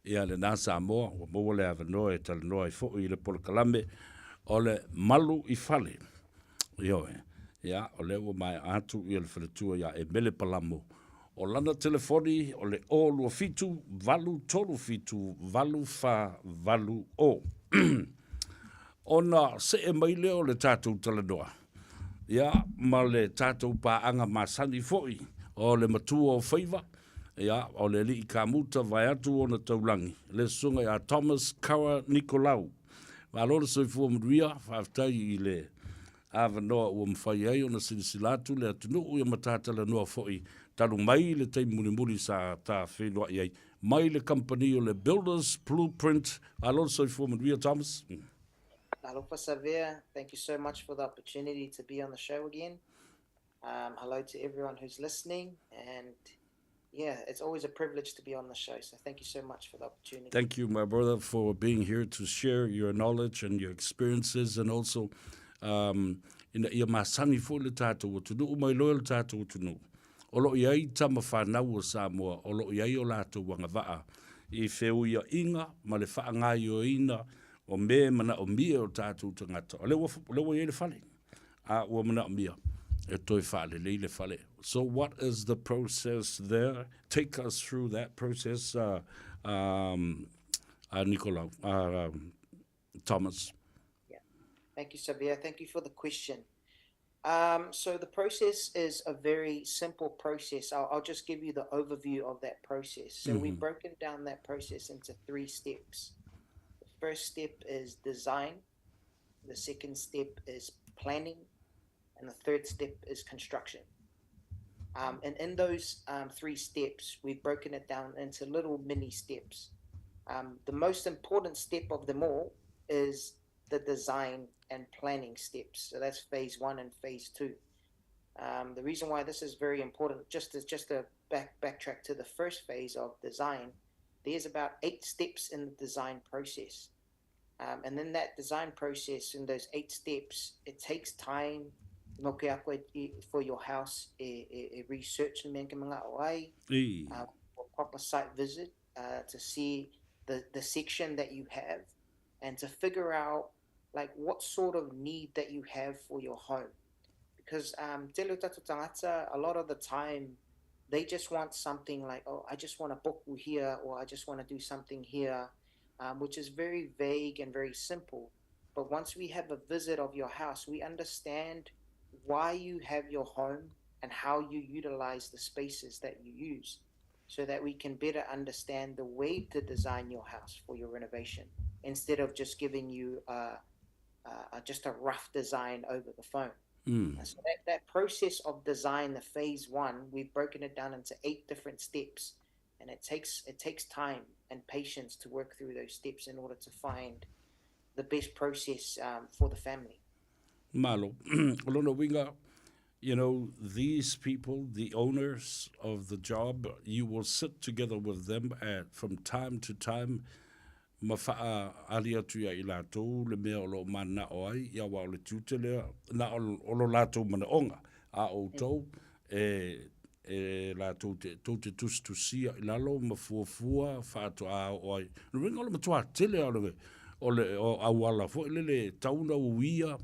Ia lena Samoa, ua maua le avanoa e talanoa ai foi i le polokalame o le Malu i Fale. Ioe, ia, o lea ua maea atu ia le faletua ia Emele Palamo. O lana telefoni o le 027 837 8480. Ona see mai lea o le tatou talanoa, ia, ma le tatou paaga masani foi o le matua o faiva, ia, o le alii kamuta vaeatu ona taulagi, le susuga ia Thomas Kawa Nicolau. Malo le soifua manuia, faafetai i le avanoa ua mafai ai ona silasila atu le atunuu ia ma ta talanoa foi talu mai le taimi mulimuli sa ta feiloai ai mai le kamupani o le Builders Blueprint. Malo le soifua manuia Thomas. Alofa Savea, thank you so much for the opportunity to be on the show again. Hello to everyone who's listening, and yeah, it's always a privilege to be on the show. So thank you so much for the opportunity. Thank you, my brother, for being here to share your knowledge and your experiences, and also ina ia masani foi le tatou atunuu mai loa le tatou atunuu. O loo i ai tama whanau o Samoa, o loo i ai o latou agavaa i feuiaiga ma le faagaoioiga o mea e manaomia e o tatou tagata. O lea ua, o lea ua i ai le fale, a ua manaomia e toe faalelei le fale. So what is the process there? Take us through that process, Nicolau, Thomas. Yeah. Thank you, Savea. Thank you for the question. So the process is a very simple process. I'll just give you the overview of that process. So we've broken down that process into 3 steps. The first step is design. The second step is planning. And the third step is construction. And in those 3 steps, we've broken it down into little mini steps. The most important step of them all is the design and planning steps. So that's phase 1 and phase 2. The reason why this is very important, just to backtrack to the first phase of design, there's about 8 steps in the design process. And in that design process, in those 8 steps, it takes time for your house, e research a proper site visit to see the section that you have and to figure out like what sort of need that you have for your home. Because a lot of the time, they just want something like, oh, I just want a boku here, or I just want to do something here, which is very vague and very simple. But once we have a visit of your house, we understand why you have your home and how you utilize the spaces that you use, so that we can better understand the way to design your house for your renovation, instead of just giving you just a rough design over the phone. And so that process of design, the phase 1, we've broken it down into 8 different steps, and it takes time and patience to work through those steps in order to find the best process for the family. Malo. Lona uiga, you know, these people, the owners of the job, you will sit together with them at from time to time, ma faaali atu ia i latou le mea o lo manao ai, ia wa o le tiute lea, na o lo latou manaoga, a outou e latou te, tou te tusitusia i lalo ma fuafua faatoa o ai. No uiga o le matua tele o le o auala foi lele tauna uia,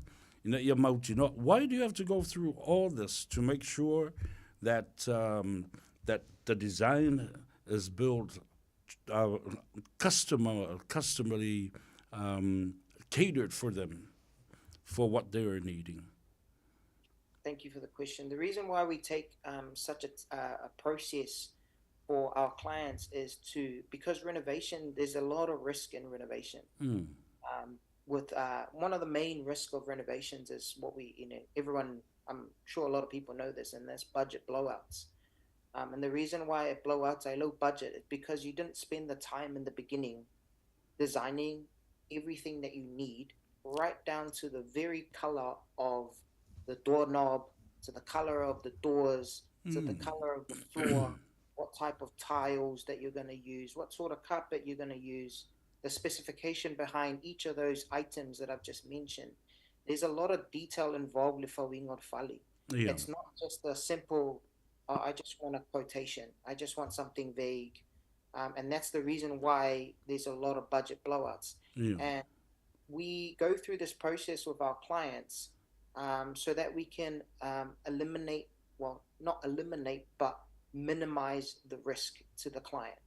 ina ia mautinoa. Why do you have to go through all this to make sure that that the design is built customarily catered for them, for what they are needing? Thank you for the question. The reason why we take such a process for our clients is because renovation, there's a lot of risk in renovation. With one of the main risks of renovations is what we, you know, everyone, I'm sure a lot of people know this, and that's budget blowouts. And the reason why it blowouts a low budget is because you didn't spend the time in the beginning designing everything that you need, right down to the very color of the doorknob, to the color of the doors, to the color of the floor, what type of tiles that you're going to use, what sort of carpet you're going to use, the specification behind each of those items that I've just mentioned. There's a lot of detail involved with fauiga o le fale. It's not just a simple, oh, I just want a quotation. I just want something vague. And that's the reason why there's a lot of budget blowouts. And we go through this process with our clients so that we can eliminate, well, not eliminate, but minimize the risk to the client.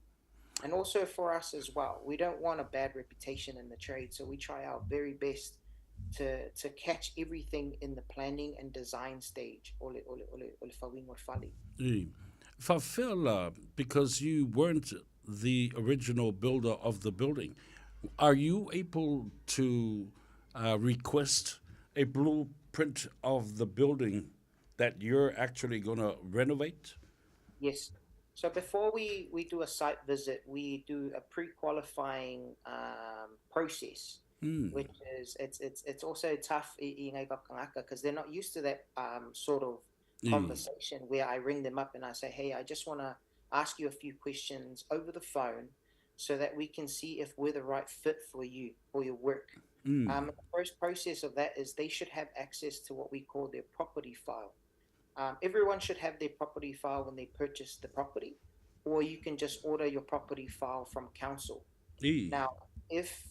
And also for us as well. We don't want a bad reputation in the trade, so we try our very best to catch everything in the planning and design stage. O le, o le, o le, o le fauiga o le fale. Faafefea la, because you weren't the original builder of the building, are you able to request a blueprint of the building that you're actually going to renovate? Yes. So before we do a site visit, we do a pre-qualifying process, which is it's also tough because they're not used to that sort of conversation where I ring them up and I say, hey, I just want to ask you a few questions over the phone so that we can see if we're the right fit for you, for your work. The first process of that is they should have access to what we call their property file. Everyone should have their property file when they purchase the property, or you can just order your property file from council. Now, if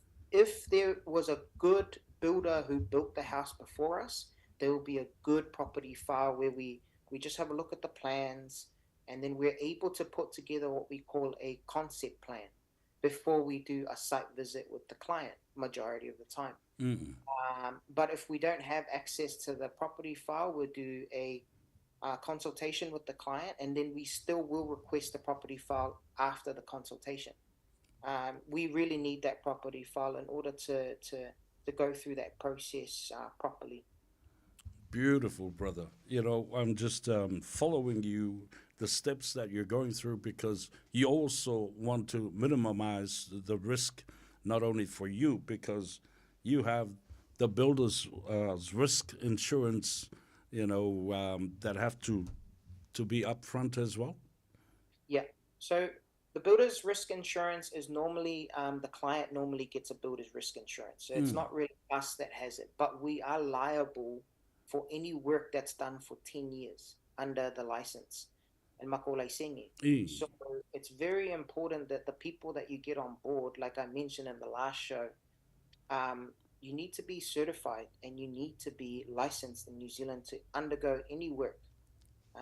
there was a good builder who built the house before us, there will be a good property file where we just have a look at the plans, and then we're able to put together what we call a concept plan before we do a site visit with the client majority of the time. But if we don't have access to the property file, we'll do a consultation with the client, and then we still will request the property file after the consultation. We really need that property file in order to go through that process properly. Beautiful, brother. You know, I'm just following you, the steps that you're going through, because you also want to minimize the risk, not only for you, because you have the builder's risk insurance, you know, that have to be upfront as well. Yeah. So the builder's risk insurance is normally, the client normally gets a builder's risk insurance. So it's not really us that has it, but we are liable for any work that's done for 10 years under the license and makolaisengi. So it's very important that the people that you get on board, like I mentioned in the last show, you need to be certified and you need to be licensed in New Zealand to undergo any work.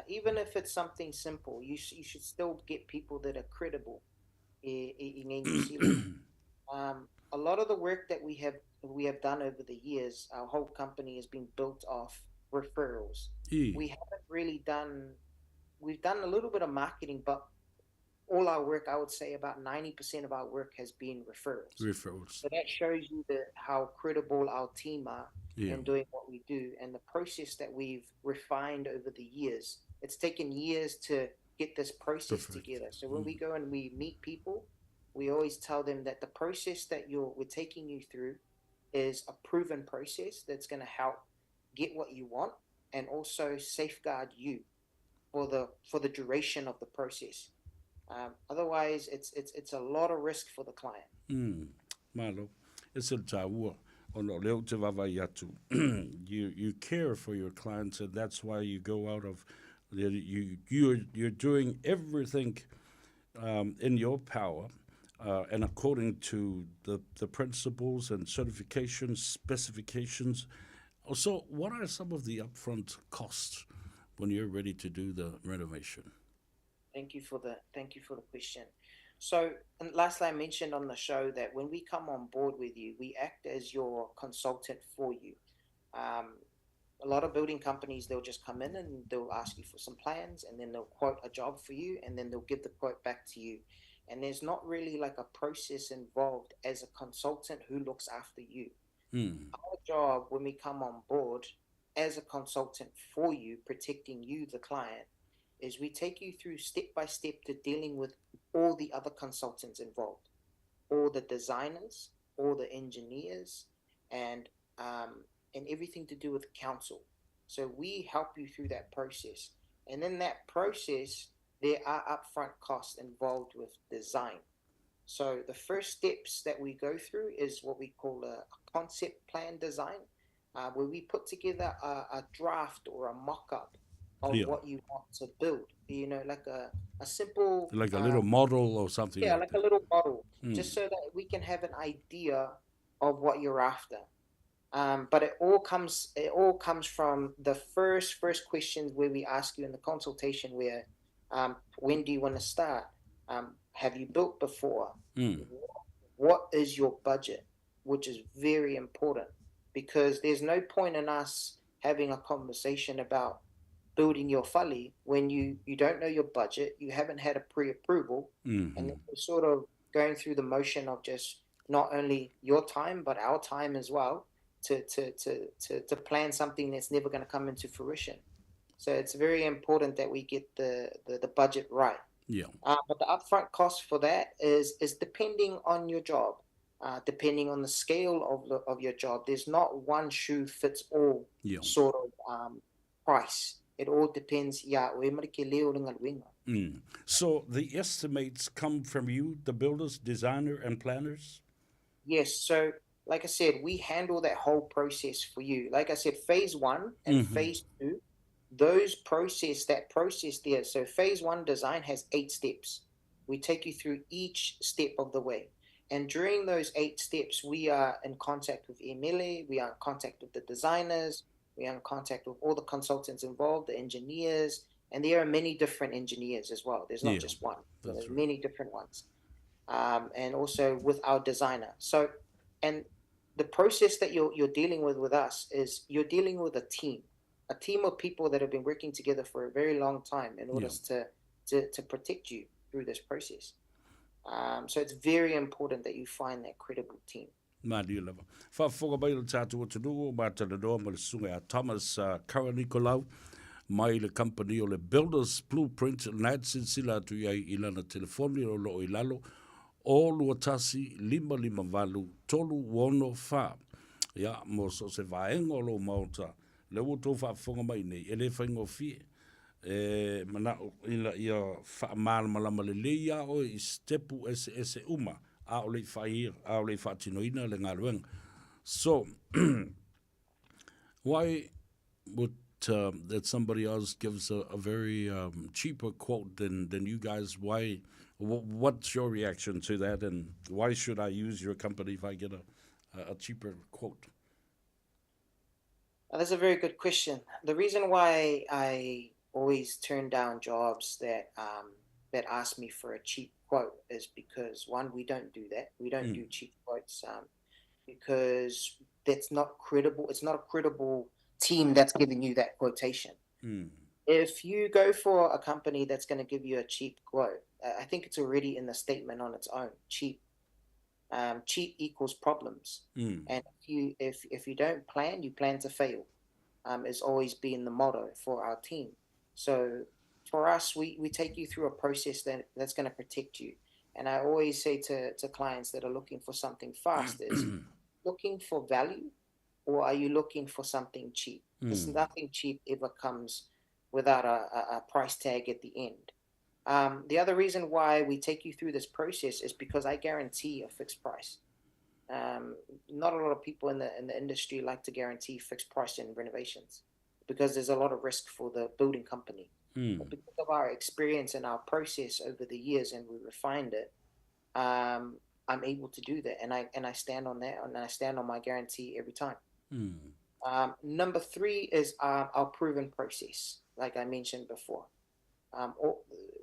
Even if it's something simple, you should still get people that are credible in New Zealand. A lot of the work that we have done over the years, our whole company has been built off referrals. We haven't really done, we've done a little bit of marketing, but all our work, I would say about 90% of our work has been referrals. Referrals. So that shows you how credible our team are in doing what we do, and the process that we've refined over the years. It's taken years to get this process together. So when we go and we meet people, we always tell them that the process that we're taking you through is a proven process that's going to help get what you want and also safeguard you for the duration of the process. Otherwise, it's a lot of risk for the client. Malo, it's a taua. You care for your clients, and that's why you go out of you're doing everything in your power and according to the principles and certifications, specifications. So, what are some of the upfront costs when you're ready to do the renovation? Thank you for the question. So, and lastly, I mentioned on the show that when we come on board with you, we act as your consultant for you. A lot of building companies, they'll just come in and they'll ask you for some plans, and then they'll quote a job for you, and then they'll give the quote back to you. And there's not really like a process involved as a consultant who looks after you. Our job when we come on board as a consultant for you, protecting you, the client, is we take you through step by step to dealing with all the other consultants involved, all the designers, all the engineers, and everything to do with council. So we help you through that process. And in that process, there are upfront costs involved with design. So the first steps that we go through is what we call a concept plan design, where we put together a draft or a mock-up of what you want to build. You know, like a simple... Like a little model or something. Yeah, like a little model, just so that we can have an idea of what you're after. But it all comes from the first questions where we ask you in the consultation where, when do you want to start? Have you built before? What is your budget? Which is very important, because there's no point in us having a conversation about building your fale when you don't know your budget, you haven't had a pre-approval, and then you're sort of going through the motion of just not only your time, but our time as well, to plan something that's never going to come into fruition. So it's very important that we get the budget right. Yeah. But the upfront cost for that is depending on your job, depending on the scale of your job. There's not one shoe fits all sort of price. It all depends. So the estimates come from you, the builders, designer, and planners? Yes. So like I said, we handle that whole process for you. Like I said, phase 1 and phase 2, that process there. So phase 1 design has 8 steps. We take you through each step of the way. And during those 8 steps, we are in contact with Emily, we are in contact with the designers, we are in contact with all the consultants involved, the engineers, and there are many different engineers as well. There's not just one. There's many different ones. And also with our designer. So, and the process that you're dealing with us is you're dealing with a team of people that have been working together for a very long time in order to protect you through this process. So it's very important that you find that credible team. Malia lava. Faafofoga mai le tatou atunuu ma talanoa ma le susuga ia Thomas Karanikolaou mai le company o le Builders Blueprint na e silasila atu i ai i lana telefoni o loo i lalo o 21 558 364. Ia, mo so se vaega o lou maota, le ua outou faafofoga mai nei, e le faigofie. E manao ina ia faamalamalama lelei ia oe i stepu eseese uma, a o le i whaia, a o le i faatinoina le galuega. So, why would that somebody else gives a very cheaper quote than you guys? Why? What's your reaction to that, and why should I use your company if I get a cheaper quote? That's a very good question. The reason why I always turn down jobs that that ask me for a cheap quote is because, one, we don't do that. We don't do cheap quotes because that's not credible. It's not a credible team that's giving you that quotation. If you go for a company that's going to give you a cheap quote, I think it's already in the statement on its own. Cheap. Cheap equals problems. And if you don't plan, you plan to fail. It's always been the motto for our team. So for us, we take you through a process that's going to protect you. And I always say to clients that are looking for something fast is, looking for value, or are you looking for something cheap? Because nothing cheap ever comes without a price tag at the end. The other reason why we take you through this process is because I guarantee a fixed price. Not a lot of people in the industry like to guarantee fixed price in renovations because there's a lot of risk for the building company. But because of our experience and our process over the years, and we refined it, I'm able to do that, and I stand on that, and I stand on my guarantee every time. Number 3 is our proven process, like I mentioned before.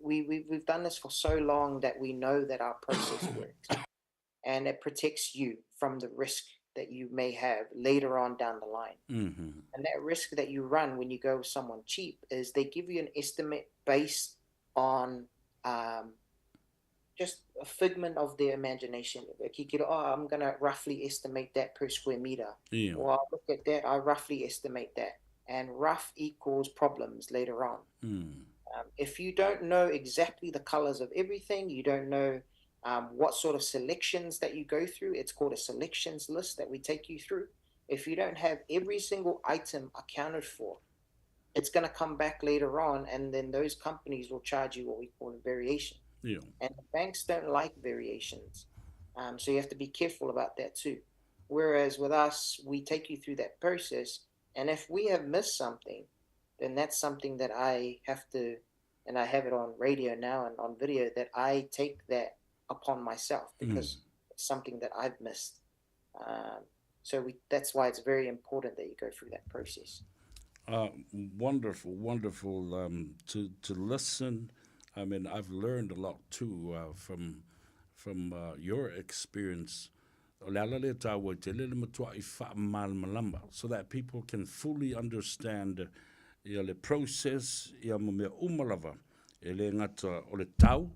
We've done this for so long that we know that our process works, and it protects you from the risk that you may have later on down the line. And that risk that you run when you go with someone cheap is they give you an estimate based on just a figment of their imagination. Like you get, oh, I'm going to roughly estimate that per square meter. Yeah. Or I'll look at that, I roughly estimate that. And rough equals problems later on. If you don't know exactly the colors of everything, you don't know what sort of selections that you go through. It's called a selections list that we take you through. If you don't have every single item accounted for It's going to come back later on, and then those companies will charge you what we call a variation. And the banks don't like variations. So you have to be careful about that too. Whereas with us, we take you through that process, and if we have missed something, then that's something that I have to, and I have it on radio now and on video, that I take that upon myself because it's something that I've missed. So that's why it's very important that you go through that process. Wonderful, wonderful to listen. I mean, I've learned a lot too from your experience. O le ala lea tāua i tele le matua'i faamalamalama so that people can fully understand ia le process ia ma mea uma lava e le gata o le tau,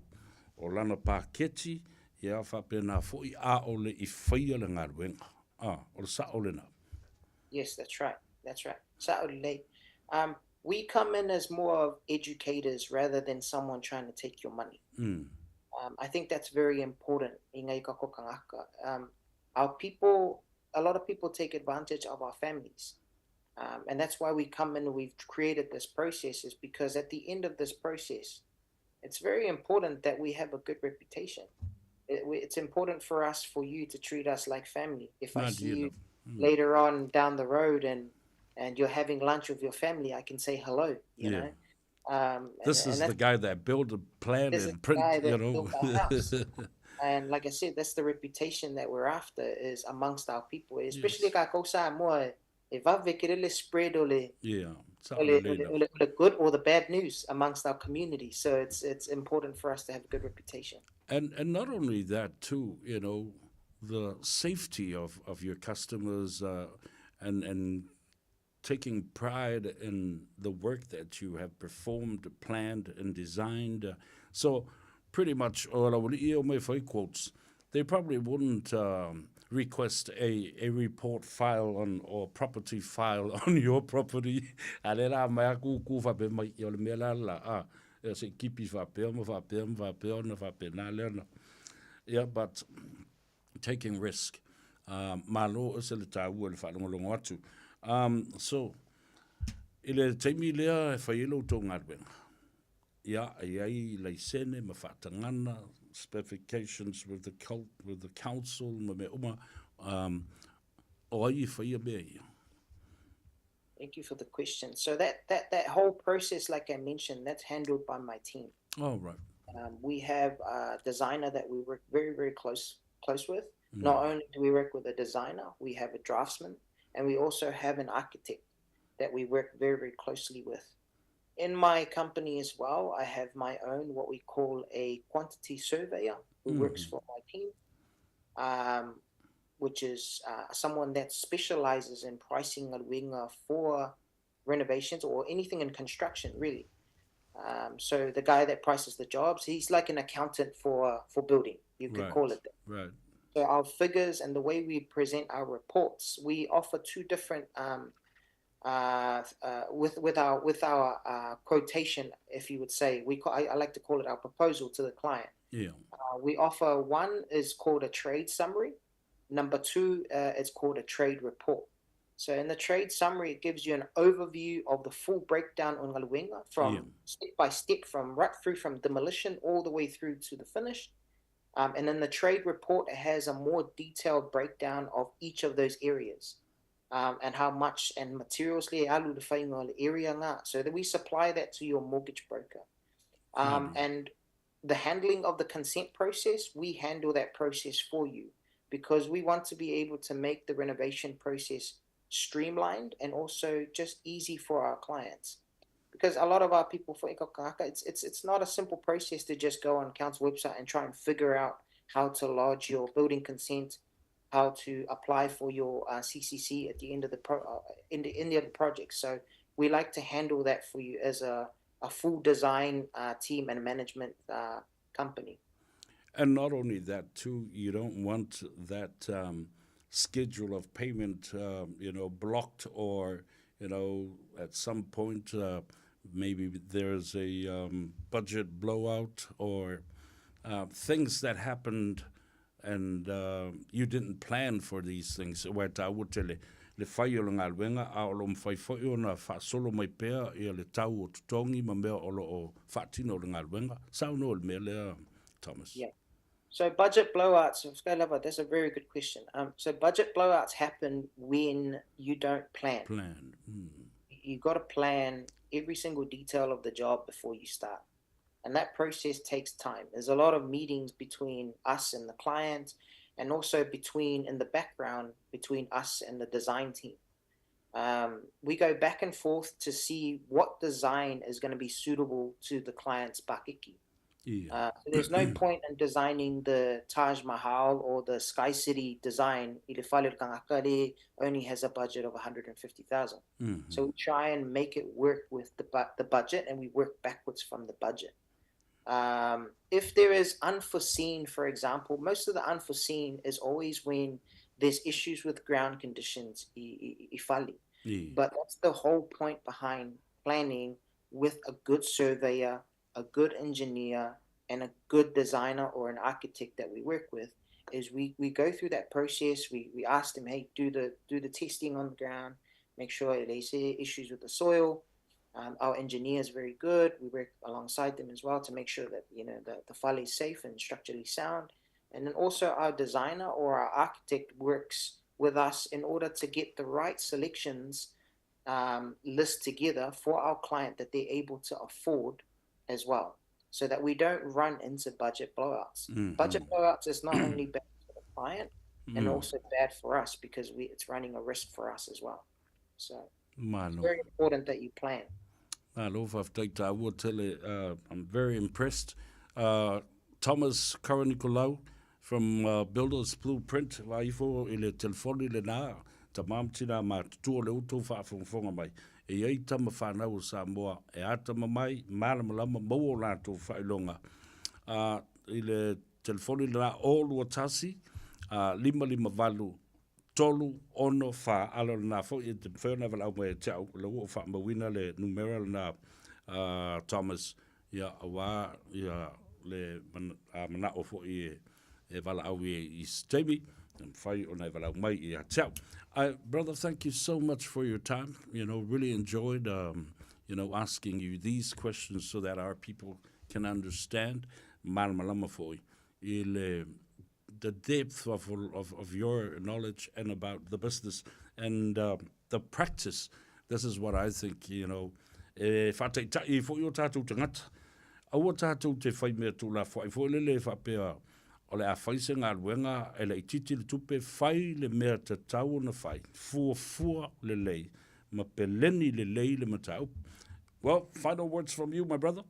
o lana paketi, ia faapena foi a o le i faia le galuega. Ah, o le sa'o lena. Yes, that's right. That's right. Sa'o lelei. We come in as more of educators rather than someone trying to take your money. I think that's very important i ngai kako kangaka. Our people, a lot of people take advantage of our families. And that's why we come in and we've created this process, is because at the end of this process, it's very important that we have a good reputation. It's important for us, for you to treat us like family. If I see you later on down the road and you're having lunch with your family, I can say hello, you know. This and is the guy that built a plan This is and the guy print, you that know. built our house. And like I said, that's the reputation that we're after, is amongst our people, especially ka Samoa, e vave ke le spread o le Sa'o o le, lelei o le, lava. o le good or the bad news amongst our community. So it's important for us to have a good reputation. And not only that too, the safety of your customers and taking pride in the work that you have performed, planned, and designed. So pretty much, o la wali o me fai quotes, they probably wouldn't request a report file on or property file on your property. A le la mai aku ku fa pe mai o le mea la la a e se kipi fa pe ma fa pe ma fa pe ona fa pe na le ona. Yeah, but taking risk. Malo e se le tāua le whaalongolongo atu. So, i le taimi lea e whai elo tō galuega. Ia, e ai laisene ma whaatangana, specifications with the council, ma me uma, o ai i whaia mea ia. Thank you for the question. So that whole process, like I mentioned, that's handled by my team. Oh, right. We have a designer that we work very, very close with. Not only do we work with a designer, we have a draftsman, and we also have an architect that we work very, very closely with. In my company as well, I have my own, what we call a quantity surveyor, who works for my team, which is someone that specializes in pricing galuega for renovations or anything in construction, really. So the guy that prices the jobs, he's like an accountant for building. You could call it that. So our figures and the way we present our reports, we offer two different with our quotation, if you would say. We call, I like to call it our proposal to the client. We offer one is called a trade summary. Number two, it's called a trade report. So in the trade summary, it gives you an overview of the full breakdown on galuega from step by step, from right through from demolition all the way through to the finish. And then the trade report has a more detailed breakdown of each of those areas and how much and materials le alu le whainga o le area ngā. So that we supply that to your mortgage broker. And the handling of the consent process, we handle that process for you because we want to be able to make the renovation process streamlined and also just easy for our clients. Because a lot of our people for Ikokaka, it's not a simple process to just go on council website and try and figure out how to lodge your building consent, how to apply for your CCC at the end of the pro, in the other project. So we like to handle that for you as a full design team and management company. And not only that, too, you don't want that schedule of payment, blocked or, at some point maybe there's a budget blowout or things that happened and you didn't plan for these things. Ua tāua tele. le fai o le galuega, a o lo o mafai foi ona faasolo mai pea ia le tau o totogi ma mea o lo o faatino le galuega. Saunoa i le mea lea, Thomas. Yeah. So budget blowouts, that's a very good question. Um, so budget blowouts happen when you don't plan. Plan. You got to plan every single detail of the job before you start. And that process takes time. There's a lot of meetings between us and the client, and also between, in the background, between us and the design team. Um, we go back and forth to see what design is going to be suitable to the client's bakiki. Yeah. Uh, so there's no point in designing the Taj Mahal or the Sky City design if only has a budget of 150,000. Mm-hmm. So we try and make it work with the, bu- the budget and we work backwards from the budget. Um, if there is unforeseen, for example, most of the unforeseen is always when there's issues with ground conditions, ifali. Yeah. But that's the whole point behind planning with a good surveyor, a good engineer, and a good designer or an architect that we work with is we, we go through that process. We, we ask them, hey, do the do the testing on the ground, make sure they see issues with the soil. Um, our engineer is very good. We work alongside them as well to make sure that you know the, the file is safe and structurally sound. And then also our designer or our architect works with us in order to get the right selections um, list together for our client that they're able to afford as well, so that we don't run into budget blowouts. Mm-hmm. Budget blowouts is not only bad for the client and also bad for us because we it's running a risk for us as well. So Malo. very important that you plan. Malo, faafetai tāua tele. Uh, I'm very impressed. Uh, Thomas Karanikolaou from uh, Builders Blueprint, la ifo i le telefoni le nā, ta mamtina ma tutua le uto whaafongafonga mai. E iai tama whanau o Samoa, e ata mamai, malamalama, maua o latou faailoga. Uh, i le telefoni le nā o lua tasi, uh, lima lima valu, tolu, ono, wha, ala le nā foi, e te mawhai ona valaau mai e te au, le ua o whaamauina le numera le nā, uh, Thomas, ia, auā, ia, le man, a manao foi e, e valaau i, i se taimi, e mawhai ona e valaau mai i a te au. I, brother, thank you so much for your time. You know, really enjoyed, um, you know, asking you these questions so that our people can understand. Malamalama foi i le, the depth of, of, of your knowledge and about the business and um, the practice. This is what I think, you know, e whātaitai foi o tātou tangata. Aua tātou te whai mea tū la whai foi lele e whapea o le a whai se galuega e laitiiti le tupe, fai le mea tatau ona fai, fuafua lelei, ma peleni lelei le mataupu. Well, final words from you, my brother.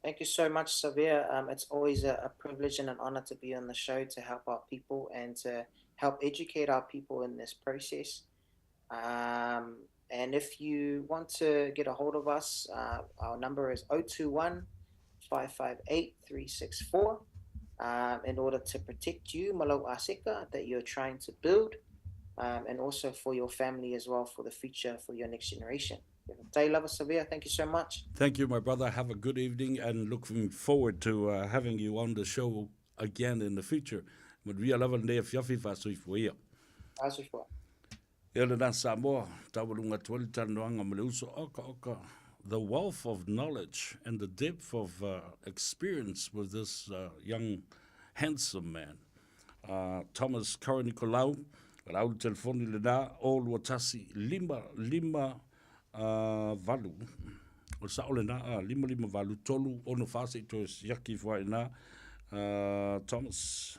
Thank you so much, Savea. Um, it's always a, a privilege and an honor to be on the show to help our people and to help educate our people in this process. Um, and if you want to get a hold of us, uh, our number is 021 558 364 um, in order to protect you, Malo Aseka, that you're trying to build, um, and also for your family as well for the future, for your next generation. Thank you so much. Thank you, my brother. Have a good evening and looking forward to uh, having you on the show again in the future. Manuia lava lenei afiafi faasoifua ia. Faasoifua. Ia lena Samoa, taualuga atu ai le talanoaga ma le uso okaoka the wealth of knowledge and the depth of uh, experience with this uh, young handsome man. Uh, Thomas Karanikolaou, lau le telefoni lena, o lua tasi, lima, lima, uh, valu. O le sao lena, uh, lima, lima, valu, tolu, ono, fa, se i toe siaki ifo ai ina, uh, Thomas.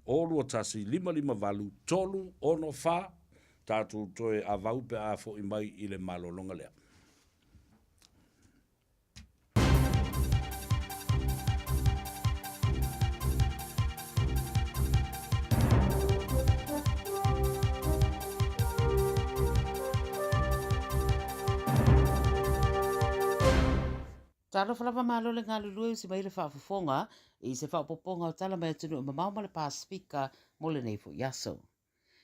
O lua tasi, lima, lima, valu, tolu, ono, fa, tātou toe avau pe a fo'i mai i le malologa lea. Talofa lava malo le galulue usi mai le faafofoga i se faaopoopoga o tala mai atunuu mamao ma le Pasefika mo lenei foi aso.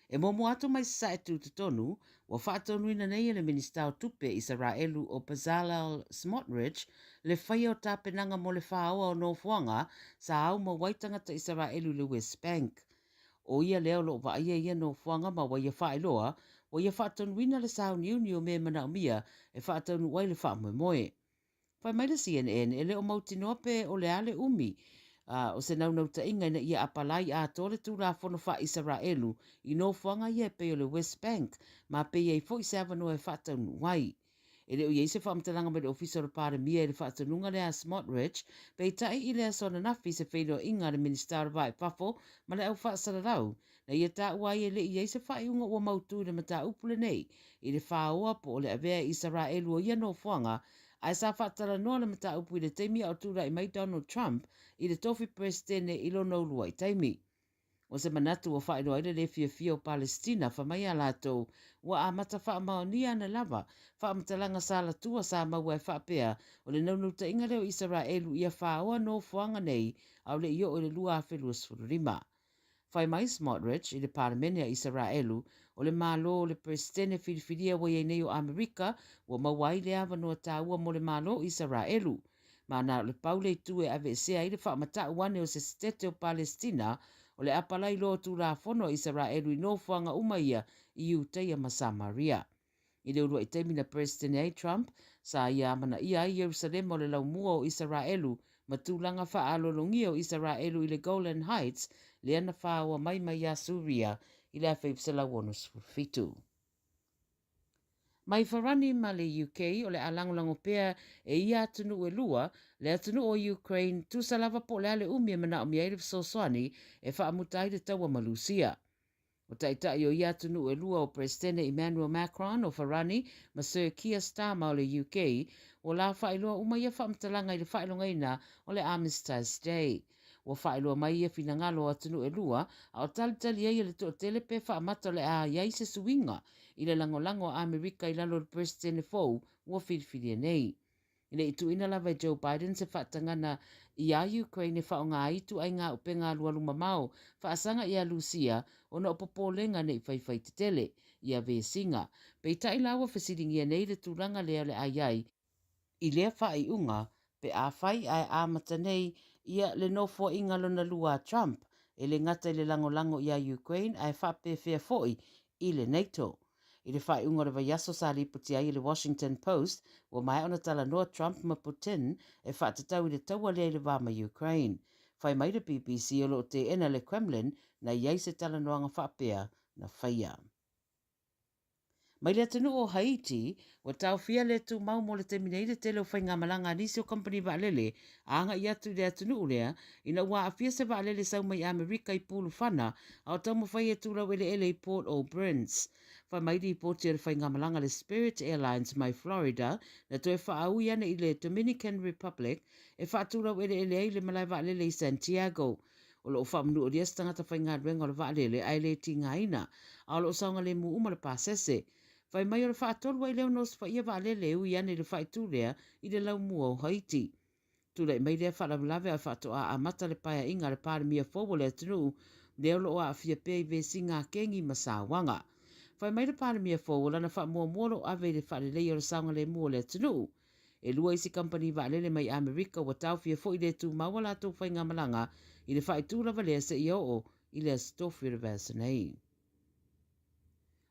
E muamua atu mai Sasae Tutotonu, ua faatonuina nei e le Minisita o Tupe Isaraelu o Bezalel Smotrich le faia o tapenaga mo le fāoa o nofoaga sa au mau ai tagata Isaraelu i le West Bank. O ia lea o lo o vaaia ia nofoaga ma ua ia faailoa, ua ia faatonuina le sauniuni o mea e manaomia e faataunuu ai le faamoemoe. Fai mai le CNN, e le o mautinoa pe o le a le umi o se naunautaiga ina ia apalai atoa le Tulafono faa-Isaraelu i nofoaga ia e pei o le West Bank ma pe i ai foi se avanoa e faataunuu ai. E le o i ai se faamatalaga mai le Ofisa o le Palemia i le faatonuga lea a Smotrich, peitai i le aso ananafi i se feiloaiga a le Minisita o le Va i Fafo ma le Au Faasalalau, na ia taua ai e le i i ai se faaiuga ua mautu i le mataupu lenei i le faoa po o le avea e Isaraelu o ia nofoaga, ae sa faatalanoa le mataupu i le taimi a o tulai mai Donald Trump i le tofi Peresetene i lona uluai taimi. O se manatu ua faailoa ai le le fiafia o Palesitina fai mai a latou ua amata faamaonia ana lava faamatalaga salatua sa maua e faapea o le naunautaiga lea o Isaraelu ia faoa nofoaga nei a o le i oo i le 2025. Fai mai Smotrich i le Palemene a Isaraelu o le Malo o le Peresetene filifilia ua i ai nei o Amerika ua maua ai le avanoa taua mo le Malo o Isaraelu ma na o le pau le itu e aveesea ai le faamatau ane o se setete o Palesitina o le apalai loa o Tulafono a Isaraelu i nofoaga uma ia i Iutaia ma Samaria. I le uluai taimi na Peresetene ai Trump, sa ia amanaia ai Ierusalema o le laumua o Isaraelu ma tulaga faaaloalogia o Isaraelu i le Golan Heights lea na faoa mai mai ia Suria i le 1967. Mai Farani ma le UK, o le a lagolago pea e ia atunuu e lua, le atunuu o Ukraine, tusa lava po o le a le umi e manaomia ai le fesoasoani e faamuta ai le taua ma Lusia. O taitai o ia atunuu e lua o Peresetene Emmanuel Macron o Farani ma Sir Keir Starmer o le UK, ua la faailoa uma ia faamatalaga i le faailogaina o le Armistice Day. Ua faailoa mai ia finagalo o atunuu e lua, a o talitali ai e le toatele pe faamata o le a i ai se suiga i le lagolago a Amerika i lalo o le Peresetene fou ua filifilia nei. E le i tuuina lava e Joe Biden se faatagana iā Ukraine e faaaoga ai ituaiga upega alualu mamao faasaga iā Lusia ona o popolega ne i faifai tetele ia vesiga. Peitai la ua fesiligia nei le tulaga lea o le a i ai i lea faaiuga pe afai ae amata nei ia le nofoaiga lona lua a Trump e le gata i le lagolago iā Ukraine ae faapefea foi i le NATO. I le faaiuga o le vaiaso sa lipoti ai e le Washington Post, ua maea ona talanoa Trump ma Putin e faatatau i le taua lea i le va ma Ukraine. Fai mai le BBC o lo o teena le Kremlin na i ai se talanoaga faapea na faia. Mai le atunuu o Haiti, ua taofia le tumau mo le taimi nei le tele o faigamalaga a nisi o kamupani vaalele a agai atu i le atunuu lea ina ua aafia se vaalele sau mai Amerika i Pulufana a o taumafai e tulau eleele i Port-au-Prince. Fai mai lipoti a le faigamalaga le Spirit Airlines mai Florida na toe faaui ane i le Dominican Republic e faatulau eleele ai le malae vaalele i Santiago. O lo o faamanuolia se tagata faigaluega o le vaalele ae le tigaina, a o lo o saogalemu uma le pasese. Fai mai o le faatolu ai lea ona osofaia vaalele e ui ane i le faaitu lea i le laumua o Haiti. Tulai mai lea faalavelave a faatoa amata le paeaiga a le Palemia fou o le atunuu lea o lo o aafia pea i vesiga a kengi ma sauaga. Fai mai le Palemia fou o lana faamuamua o lo o ave i le faaleleia o le saogalemu o le atunuu. E lua isi kamupani vaalele mai Amerika ua taofia foi le tumau a latou faigamalaga i le faaitu lava lea seia oo i le Aso Tofi o le vaiaso nei.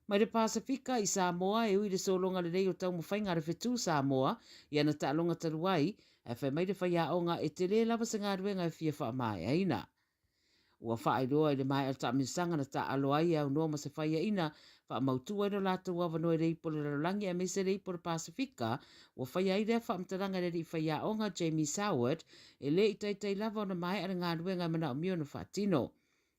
Mai le Pasefika i Samoa, e ui i le sologa lelei o taumafaiga a le Fetu Samoa i ana taaloga talu ai, ae fai mai le faiaoga e tele lava se galuega e fia faamaeaina. Ua faailoa i le maea o le taamilosaga na taaalo ai e aunoa ma se faiaina faamautu ai lo latou avanoa i le ipu o le lalolagi aemaise le ipu o le Pasefika, ua faia ai lea faamatalaga e le alii faiaoga Jamie Soward e le i taitai lava ona maea le galuega e manaomia ona faatino.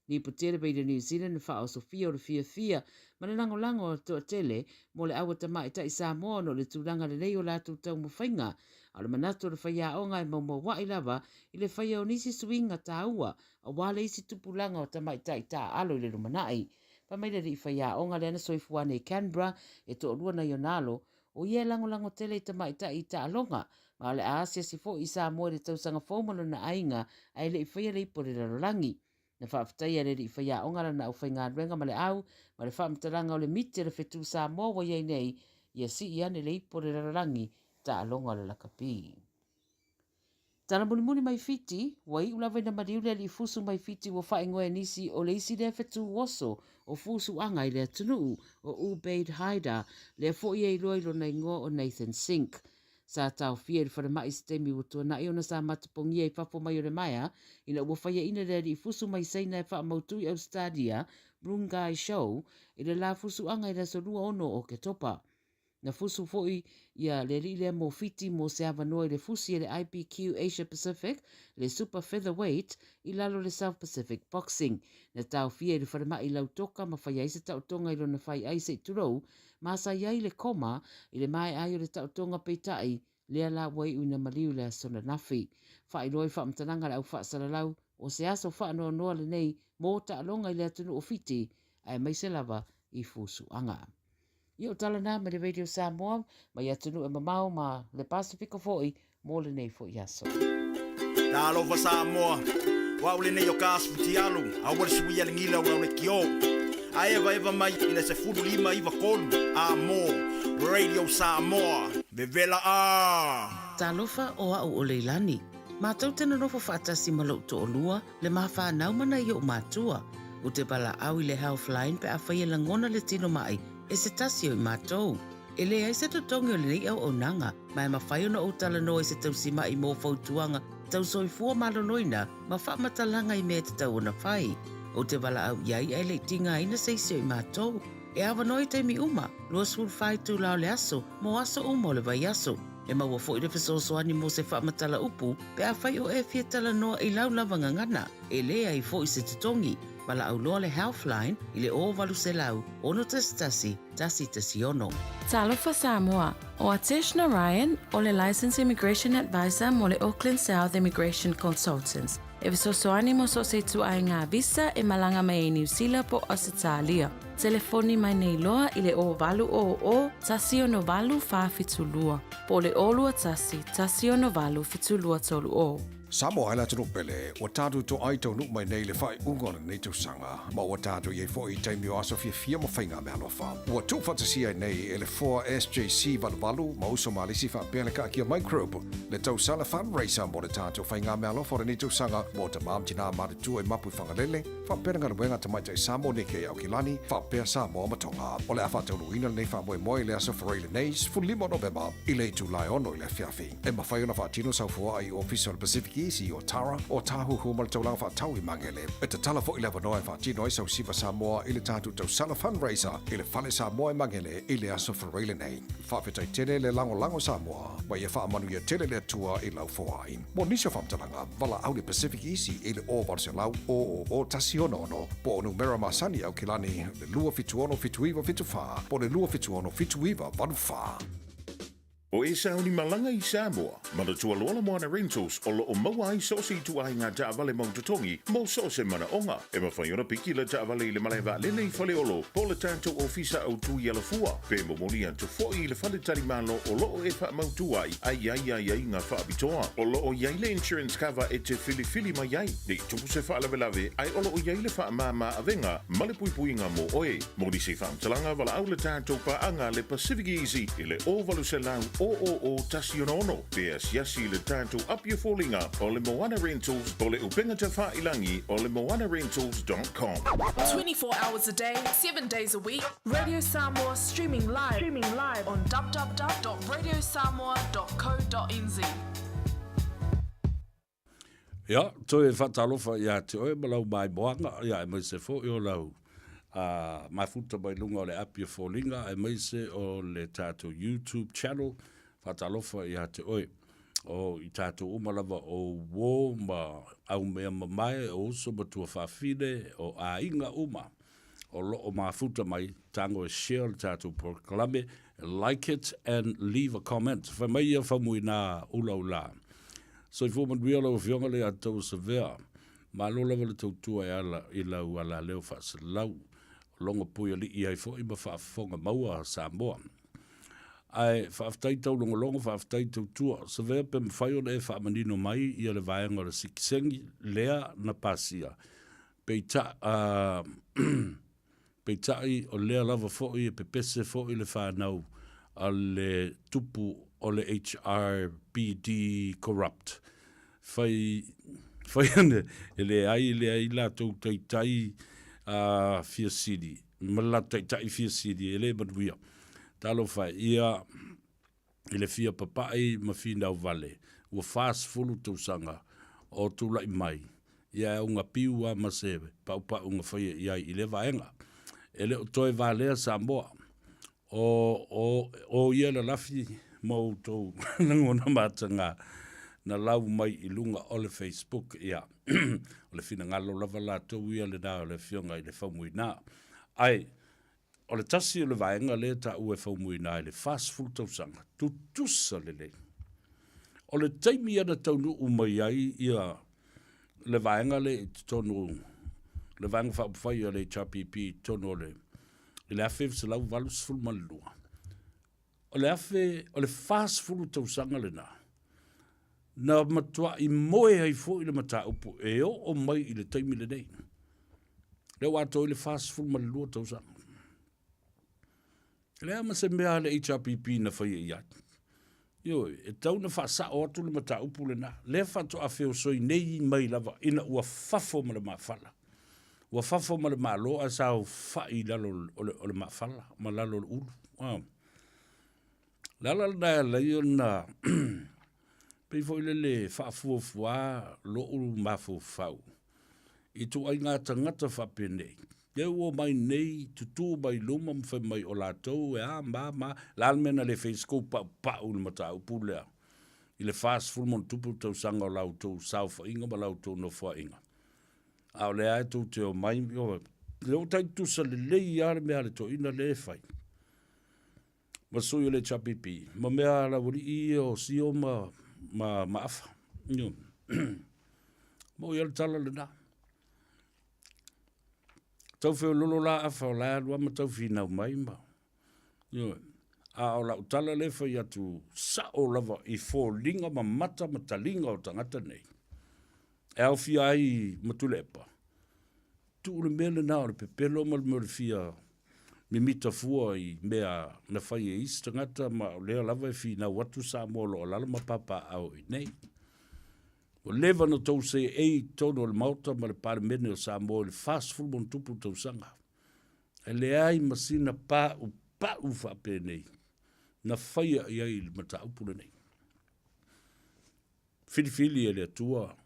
Lipoti le Radio New Zealand le faaosofia o le fiafia ma le lagolago a le toatele mo le aua tamaitai Samoa ona o le tulaga lelei o latou taumafaiga, a o le manatu o le faiaoga e maumaua'i lava i le faia o nisi suiga taua aua le isi tupulaga o tamaitai taaalo i le lumanai. Fai mai le alii faiaoga lea na soifua ane i Canberra e toalua nai ona alo, o ia e lagolago tele i tamaitai i taaloga, ma o le a asiasi foi i Samoa i le tausaga fou ma lona aiga ae le i faia le ipu o le lalolagi. Na faafetaia e le alii faiaoga lana aufaigaluega ma le au ma le faamatalaga o le miti a le fetu Samoa ua i ai nei, ia sii ane le ipu o le lalolagi taaloga o le lakapi. Tala mulimuli mai Fiti, ua iʻu lava ina maliu le alii fusu mai Fiti ua faaigoa e nisi o le isi lea fetu oso o fusuaga i le atunuu, o Ubaid Haidar, lea foi e iloa i lona igoa o Nathan Sink. Sa taofia i le falemai i se taimi ua tuanai ona sa matapogia i fafo mai o le maea ina ua faiaina le alii fusu mai Saina e faamautu i Ausetalia, Rung Gai Shou, i le la fusuaga i le aso 26 o Oketopa. Na fusu foi ia le alii lea mo Fiti mo se avanoa i le fusi e le IBQ Asia Pacific, le Super Featherweight, i lalo le South Pacific Boxing. Na taofia i le falemai i Lautoka ma fai ai se taotoga i lona faiai se i tulou, ma sa i ai le koma i le maea ai o le taotoga peitai, lea la ua iu ina maliu i le aso ananafi. Faailoa i faamatalaga a le au faasalalau, o se aso faanoanoa lenei mo taaloga i le atunuu o Fiti, aemaise lava i fusuaga. Ia o tala na mai le Radio Samoa, mai atunuu e mamao ma le Pasifika foi mo lenei foi aso. Talofa Samoa, o au lenei o ka Asfutialu, aua le suia le gila o lau lekiō. A evaeva mai i le 15 9 3 a mo Radio Samoa, vevela a! Talofa o au o Leilani. Matou te nonofo faatasi ma lou toalua, le ma fanau ma nai o'u matua. Ou te valaau i le Healthline pe afai e lagona le tino maʻi e se tasi o i matou. E leai se totogi o lenei auaunaga, ma e mafai ona ou talanoa i se tausimaʻi mo fautuaga tau soifua maloloina ma faamatalaga i mea e tatau ona fai. Ou te valaau i ai ae le i tigaina se isi o i matou. E avanoa i taimi uma, 24 itula o le aso, mo aso uma o le vaiaso. E maua foi le fesoasoani mo se faamatala upu pe afai o e fia talanoa i lau lava gagana, e leai foi se totogi. Valaau loa le Healthline i le 0800 611 116. Talofa Samoa, o Atesh Narayan o le Licensed Immigration Advisor mo le Auckland South Immigration Consultants. E fesoasoani mo so o se ituaiga visa e malaga mai ai Niu Sila po o Ausetalia. Telefoni mai nei loa i le 0800 168 472 po o le 021 168 7230. Samoa e le atunuu pele, ua tatou toai taunuu mai nei i le faaiuga o lenei tausaga, ma ua tatou i ai foi i taimi o aso fiafia ma faigameaalofa. Ua tuufaatasia ai nei e le 4SJC 88 ma uso malisi faapea le Kaakia Microbe, le tausaga fundraiser mo le tatou faigameaalofa o lenei tausaga mo tama ma tinā matutua i Mapu i Fagalele, faapea le galuega a Tamaitai Samoa Nike i Aukilani, faapea Samoa ma Tonga. O le a faataunuuina lenei faamoemoe i le aso Forai lenei, 15 o Novema, i le itula e 6 i le afiafi. E mafai ona faatino sau foaa i Ofisa o le Pacific Easy i Otara, Otāhuhu ma le taulaga faatau i Magele. E tatala foi le avanoa e faatino ai sau siva Samoa i le tatou tausaga fundraiser i le Fale Samoa i Magele i le aso Forai lenei. Faafetai tele le lagolago Samoa, ma ia faamanuia tele le Atua i lau foai. Mo nisi o faamatalaga, valaau le Pacific Easy i le 0800 000 166 po o numera masani i Aukilani le 276 7974 po o le 276 7984. O e sauni malaga i Samoa, manatua loa le Moana Rentals o lo o maua ai so o se ituaiga taavale mau totogi mo so o se manaoga. E mafai ona piki le taavale i le malae vaalele i Faleolo po o le tatou ofisa autu i Alafua, pe momoli atu foi i le faletalimalo o lo o e faamautu ai a i ai aiaiga faapitoa. O lo o i ai le insurance cover e te filifili mai ai ne i tupu se faalavelave ae o lo o i ai le faamama avega ma le puipuiga mo oe. Mo nisi faamatalaga, valaau le tatou paaga le Pacific Easy i le 0800 000 166 pe asiasi i le tatou Apia Foliga o le Moana Rentals po o le upega tafailangi o le moanarentals.com. 24 hours a day, 7 days a week, Radio Samoa streaming live, streaming live on www.radiosamoa.co.nz. Ia, toe faatalofa ia te oe ma lau maimoaga, ia aemaise foi o lau mafuta mai luga o le api o foliga, aemaise o le tatou YouTube channel, faatalofa ia te oe. O i tatou uma lava o uō ma aumea mamae, o uso ma tuafafine, o aiga uma o lo o mafuta mai, tago e share le tatou polokalame, like it and leave a comment. Fai mai ia faumuina ulaula. Soifua manuia lau Afioga le Iataua Savea. Malo lava le tautua e ala i lau alaleo faaselau. O logo puialii ai foi ma faafofoga maua Samoa. Ae faafetai taulogologo, faafetai tautua. Savea pe mafai ona e faamanino mai ia le vaega o le sikisengi lea na pasia. Peitai, peitai o lea lava foi e pepese foi le fanau a le tupu o le HRPD corrupt. Fai, fai ane, e leai, e leai latou taitai a fia sili, ma le latou taitai fia sili, e le manuia. Talofa e, ia, i le fia papai ma finau vale, ua 40 tausaga o tulai mai, ia e auga piu lava ma se paupau na faia i ai i lea vaega. E le o toe valea Samoa. O, o, o ia lalafi ma outou lagona mataga na lau mai i luga o le Facebook. Ia, o le finagalo lava latou ia lena o le Afioga i le Faumuina. Ae, o le tasi o le vaega lea e taua e Faumuina i le 40 tausaga, tutusa lelei. O le taimi ia na taunuu mai ai ia le vaega lea i totonu, le Vaega Faaupufai a le HRPP i totonu o le i le 1982, o le afe, o le 40 tausaga lena, na matuai moe ai foi le mataupu e oo mai i le taimi lenei. Lea ua atoa ai le 42 tausaga. E leai ma se mea a le HRPP na faia i ai. Ioe, e tatau ona faasao atu le mataupu lena. Lea faatoa feosoi nei mai lava ina ua fafo ma le mafala. Ua fafo ma le Malo ae saofai i lalo o le, o le mafala ma lalo o le ulu. Ah. Le ala lena e ala ai ona pei foi lele faafuafua lo'u mafaufau i ituaiga tagata faapenei. Lea ua omai nei tutū mai luma ma fai mai o latou e a ma a ma a. Le a le mea na le fai ai se kou paupau i le mataupu lea i le 40 ma ono tupu tausaga o la outou saofaiga ma la outou nofoaiga. A o lea lava tou te omai, ioe, lea ua tai tutusa lelei lava le mea a le toeaina lea e fai ma sui o le HRPP ma mea a le aualii ia o Sio ma, ma, ma Afa. Ioe. Moʻi lava le tala lena. Tau feololo la Afa o la e alu lava ma tau finau mai ma, ioe. A o lau tala lea e fai atu sao lava i foliga ma mata ma taliga o tagata nei e aofia ai ma Tuilaepa, tuu le mea lena o le pepelo ma le mea o le fia mimita fua i mea na fai e isi tagata ma o lea lava e finau atu Samoa o lo o alaala ma papaaao i inei. Ua leva ona tou seei i totonu o le Maota ma le Palemene o Samoa i le 40 ma ona tupu tausaga. E leai ma sina paupau faapenei na faia i ai i le mataupu lenei. Filifili e le Atua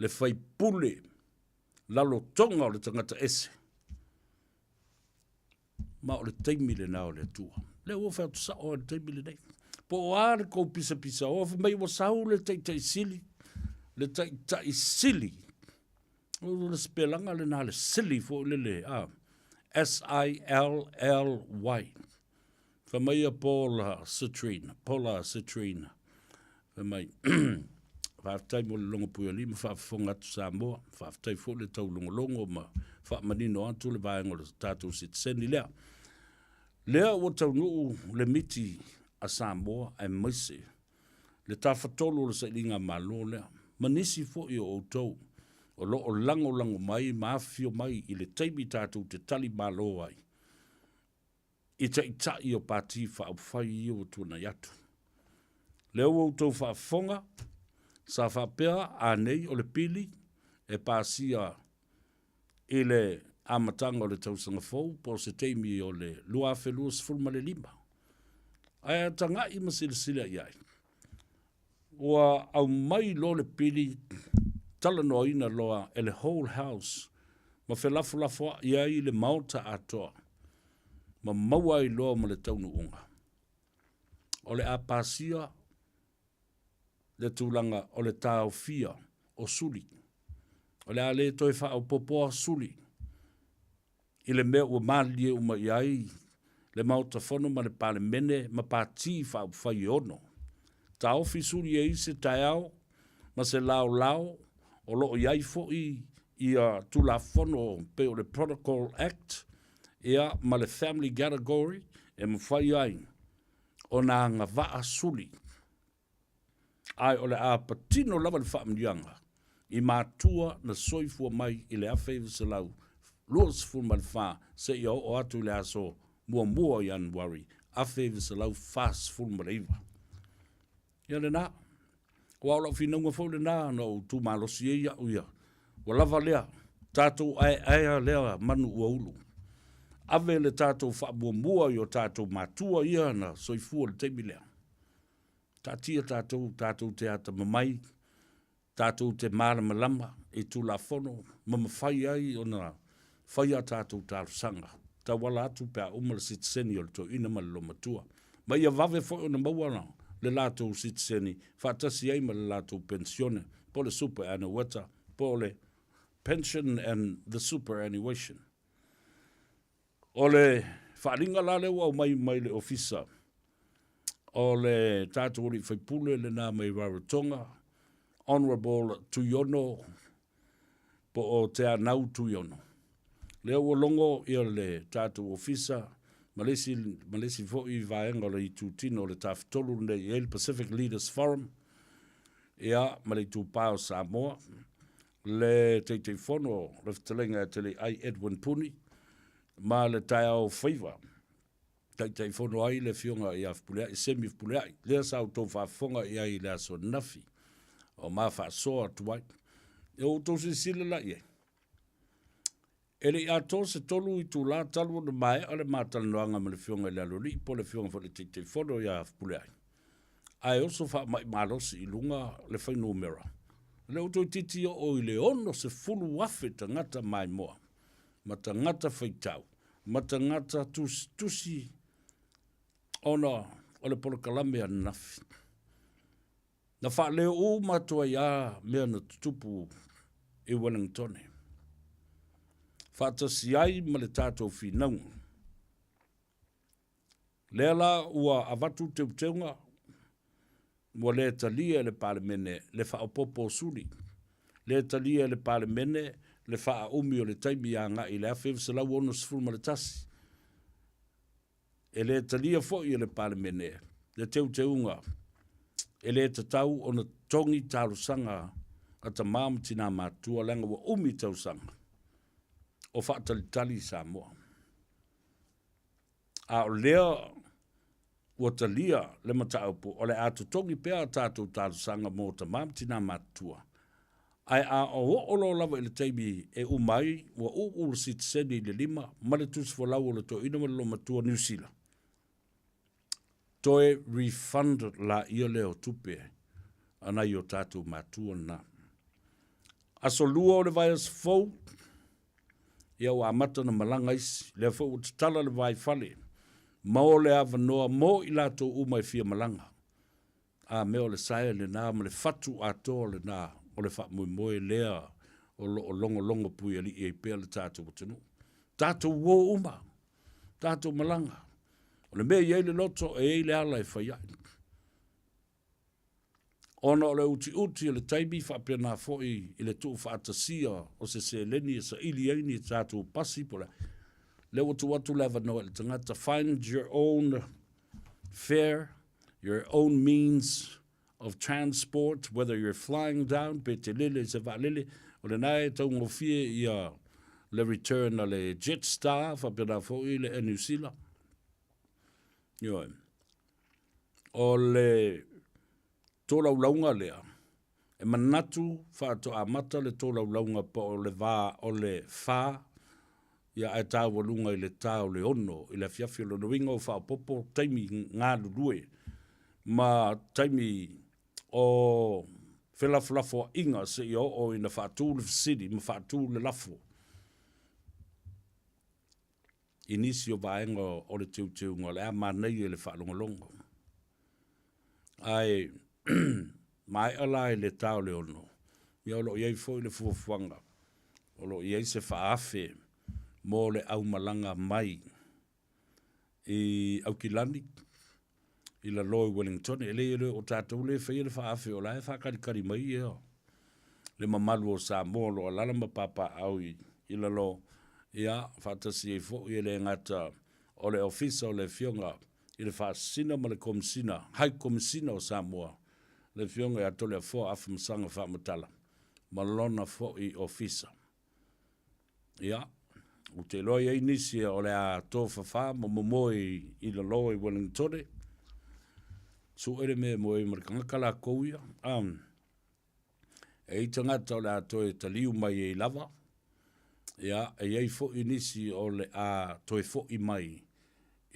le faipule lalotoga o le tagata ese, ma o le taimi lena o le Atua. Lea ua fai atu sao i le taimi lenei. Po o a le kou pisapisa oa, fai mai ua sau le taitai sili, le taitai sili. O le sipelaga lena le sili foi lele, a, S-I-L-L-Y. Fai mai ia Paula Citrine, Paula Citrine, fai mai, Faafetai mo le logo puialii ma faafofoga atu Samoa. Faafetai foi le taulogologo ma faamanino atu le vaega o le tatou sitiseni lea. Lea ua taunuu le miti a Samoa aemaise le tafatolu o le sailiga Malo lea ma nisi foi o outou o lo o lagolago mai ma afifio mai i le taimi tatou te tali malo ai i taitai o Pati Faaupufai ia ua tuanai atu. Lea ua outou faafofoga, sa faapea a nei o le pili e pasia i le amataga o le tausaga fou po o se taimi o le 2025. Ae a tagai ma silasila i ai, ua aumai loa le pili talanoaina loa e le whole house ma felafolafoai ai le Maota atoa ma maua ai loa ma le taunuuga. O le a pasia le tulaga o le taofia o suli. O le a le toe faaopoopoa suli i le mea ua malilie uma i ai le Maota Fono ma le Palemene ma Pati Faaupufai e ono. Taofi suli ai se taeao ma se laolao o lo o i ai foi ia Tulafono pei o le Protocol Act ia ma le Family Category e mafai ai ona agavaa suli. Ae o le a patino lava le faamanuiaga i matua na soifua mai i le 1924 seia oo atu i le aso muamua o Ianuari 1949. Ia lena. Aua o lau finauga foi lena na ou tumalosi ai au ia. Ua lava lea, tatou aeaea lea manu ua ulu. Ave le tatou faamuamua i o tatou matua ia na soifua i le taimi lea. Taatia tatou, tatou te atamamai, tatou te malamalama i Tulafono ma mafai ai ona faia a tatou talosaga tauala atu pe a uma le sitiseni o le toeaina ma le loomatua. Ma ia vave foi ona maua le latou sitiseni faatasi ai ma le latou penisione po o le superannuata po o le pension and the superannuation. O le faaaliga la lea ua aumai mai le Ofisa o le tatou alii faipule lena mai Rarotonga, Honourable Tuiono po o Teanau Tuiono. Lea ua logo ia le tatou Ofisa ma le isi, ma le isi foi vaega o le itutino o le Tafatolu lenei e i ai le Pacific Leaders Forum, ia, ma le Itupa o Samoa, le Taitaifono le Fetalaiga ia Teleiai Edwin Puni, ma le taeao faiva Taitaifono ai le Afioga ia Fepuleai, Semi Fepuleai, lea sa outou faafofoga i ai i le aso ananafi, o ma faasoa atu ai. Ia ua outou silasila la i ai, e le i atoa se 3 itula talu ona maea le ma talanoaga ma le Afioga i le Aloalii po o le Afioga foi i le Taitaifono ia Fepuleai, ae oso faamai malosi i luga le fuainumera, lea ua toeitiiti oo i le 60,000 tagata maimoa ma tagata faitau ma tagata tusitusi ona o le polokalame ananafi. Na faaleo uma atu ai lava mea na tutupu i Wellingtone, faatasi ai ma le tatou finauga. Lea la ua avatu teuteuga ua le talia e le Palemene le faaopoopo o suli, le talia e le Palemene le faaumi o le taimi agai i le 1961, e le talia foi e le Palemene le teuteuga e le tatau ona totogi talosaga a tama ma tina matutua leaga ua umi tausaga o faatalitali Samoa. A o lea ua talia le mataupu o le a totogi pea a tatou talosaga mo tama ma tina matutua, ae a oo loa lava i le taimi e uma ai ua uu le sitiseni i le lima ma le tusifolau o le toeaina ma le loomatua Niu Sila, toe refund laia lea o tupe a nai o tatou matua na. Aso 2 o le vaiaso fou, ia ua amata ona malaga isi, lea foi ua tatala le vaifale ma o le avanoa mo i latou uma e fia malaga. A mea o le sae lena ma le fatu atoa lena o le faamoemoe lea o lo o logologo puialii ai pea le tatou atunuu. Tatou uo uma, tatou malaga. O le mea e i ai le loto, e i ai le ala e fai ai. Ona o le utiuti o le taimi faapena foi i le tuufaatasia o se seleni e saili ai ni tatou pasi po o le a, lea ua tuu atu le avanoa i le tagata, find your own fare, your own means of transport, whether you're flying down pe te lele i se vaalele, o lena e taugofie ia le return a le Jetstar faapena foi le Air New Zealand. Ioe. O le tolaulauga lea, e manatu faatoa amata le tolaulauga po o le va o le fa, ia ae taualuga i le ta o le ono i le afiafi. O lona uiga ua faaopoopo taimi galulue ma taimi o felafolafoaiga seia oo ina faatu le fesili ma faatu le lafo. I nisi o vaega o le teuteuga o le a manaia i le faalogologo. Ae maea la i le ta o le ono, ia o lo o i ai foi le fuafuaga, o lo o i ai se faaafe mo le aumalaga mai i Aukilani i lalo i Wellington. E leai e le o tatou lea e faia le faaafe, o la e faatalitali mai ia le mamalu o Samoa o lo o alaala ma papaaao i lalo, ia, faatasi ai foi e le gata o le Ofisa o le Afioga i le Faasisina ma le Komesina, High Komesina o Samoa, le Afioga ia Toleafoa Afamasaga Faamatala ma lona foi Ofisa. Ia, ou te iloa e i ai nisi o le a tofafa ma momoe i lalo i Wellingtone, sue le mea e moe ai ma le tagata lakou ia. E i ai tagata o le a toe taliu mai ai lava, ia, e i ai foi nisi o le a toe foi mai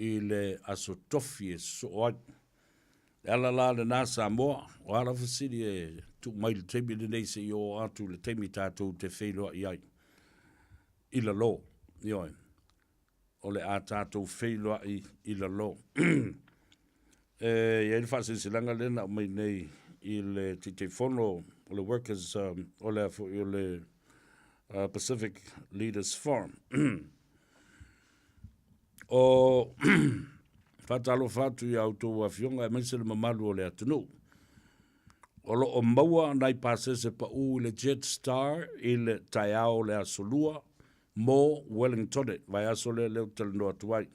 i le Aso Tofi e sosoo ai. Le ala la lena Samoa, o a lau fesili e tuu mai i le taimi lenei seia oo atu i le taimi tatou te feiloai ai i lalo. Ioe, o le a tatou feiloai i lalo. E i ai le faasilasilaga lea na aumai nei i le Taitaifono o le Workers, o le a foi o le Pacific Leaders Forum. O faatalofa atu i a outou afioga aemaise le mamalu o le atunuu. O lo o maua nai pasese pau i le Jetstar i le taeao o le Aso Lua mo Wellingtone, vaiaso lea lea ou te talanoa atu ai.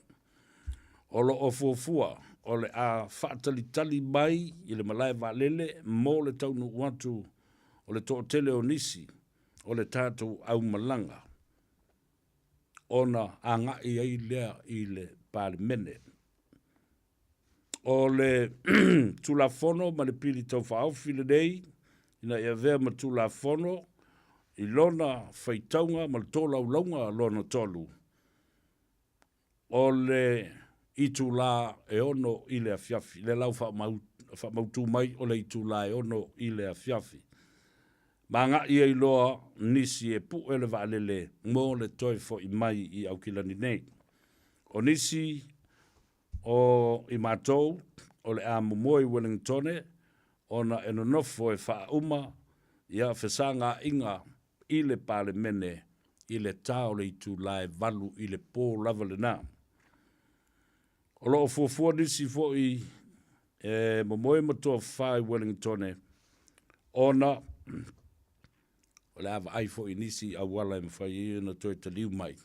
O lo o fuafua o le a faatalitali mai i le malae vaalele mo le taunuu atu o le toatele o nisi o le tatou aumalaga ona agai ai lea i le Palemene. O le Tulafono ma le Pili Tau Faaofi lenei ina ia avea ma Tulafono i lona faitauga ma le tolaulauga lona tolu, o le itulā e 6 i le afiafi. Lea la ua faamautu mai o le itulā e 6 i le afiafi. Ma agai ai loa nisi e pue le vaalele mo le toe foi mai i Aukilani nei. O nisi o i matou o le a momoe i Ueligitone ona e nonofo e faauma ia fesagaaiga i le Palemene i le ta o le itula e 8 i le po lava lena. O lo o fuafua nisi foi e momoe ma toafa i Ueligitone ona o le a vaai foi i nisi auala e mafai ai ona toe taliu mai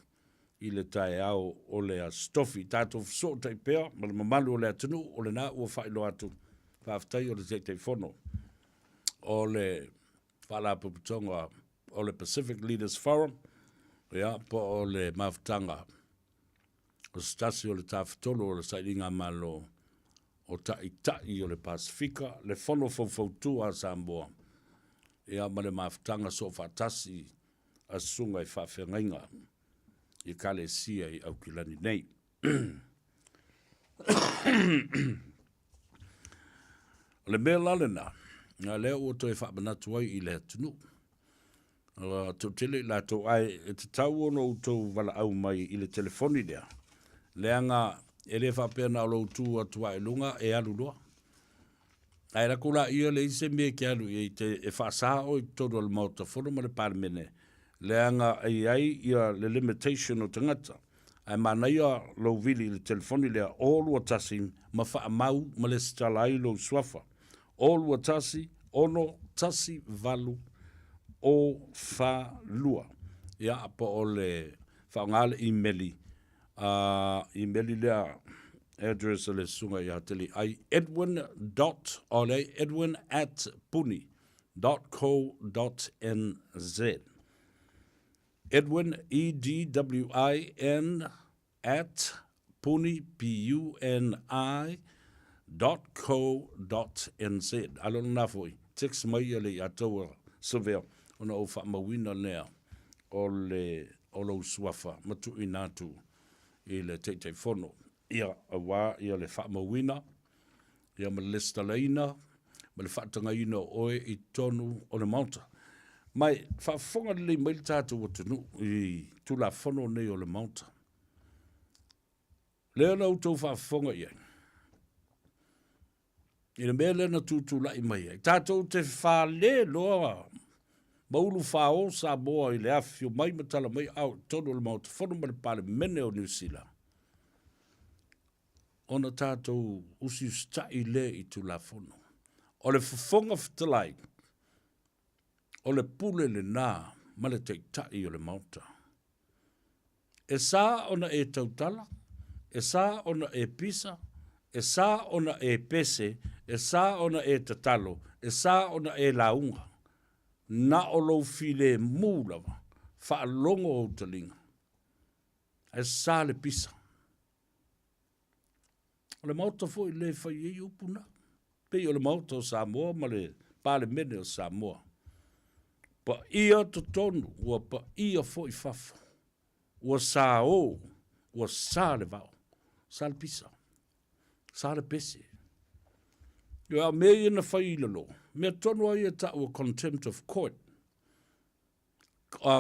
i le taeao o le Aso Tofi. Tatou fesootai pea ma le mamalu o le atunuu, o lena ua faailoa atu, faafetai o le Taitaifono o le Faalapotopotoga o le Pacific Leaders Forum, ia, po o le mafutaga o se tasi o le Tafatolu o le Sailiga Malo o Taitai o le Pasefika, le Fono Faufautua a Samoa, ia, ma le mafutaga soofaatasi a Susuga i Faafeagaiga i Ekalesia i Aukilani nei. O le mea la lena, a lea ua toe faamanatu ai i le atunuu. Ua toatele i latou, ae e tatau ona outou valaau mai i le telefoni lea, leaga e le faapea na o lou tu atu lava i luga e alu loa. Ae lako laia leai se mea e te alu i ai e faasa oe i totonu o le Maota Fono ma le Palemene, leaga e i ai ia le limitation o tagata. Ae manaia lou vili i le telefoni lea, 021 ma faamau ma lesitala ai lou suafa, 021 6 1 8 0 4 2. Ia, po o le faaaoga le imeli, a imeli lea address a le susuga ia Teliai, edwin dot, o leai, edwin at puni dot co dot nz. Edwin, E-D-W-I-N, at puni, P-U-N-I, dot co dot nz. Alo lena foi, text mai ia le ia taua Savea, ona ou faamauina lea o le o lou suafa ma tuuina atu i le Taitaifono. Ia, aua ia le faamauina, ia ma le lesitalaina, ma le faatagaina o oe i totonu o le Maota. Ma e faafofoga lelei mai le tatou atunuu i Tulafono nei o le Maota. Lea na outou faafofoga i ai i le mea lea na tutulai mai ai. Tatou te fale loa ma ulufao Samoa i le afifio mai ma tala mai ao i totonu o le Maota Fono ma le Palemene o Niu Sila, ona tatou usiusitai lea i Tulafono. O le Fofoga Fetalai, o le pule lena ma le Taitai o le Maota. E sa ona e tautala, e sa ona e pisa, e sa ona e pese, e sa ona e tatalo, e sa ona e lauga. Na o lou filemu lava, faalogo ou taliga. Ae sa le pisa. O le Maota foi le fai ai upu na. Pei o le Maota o Samoa ma le Palemene o Samoa. Paia totonu, ua paia foi fafo. Ua sa o, ua sa le vao, sa le pisa, sa le pese. Ioe, a o mea ia na fai i lalo, mea tonu a ia ta'u a contempt of court,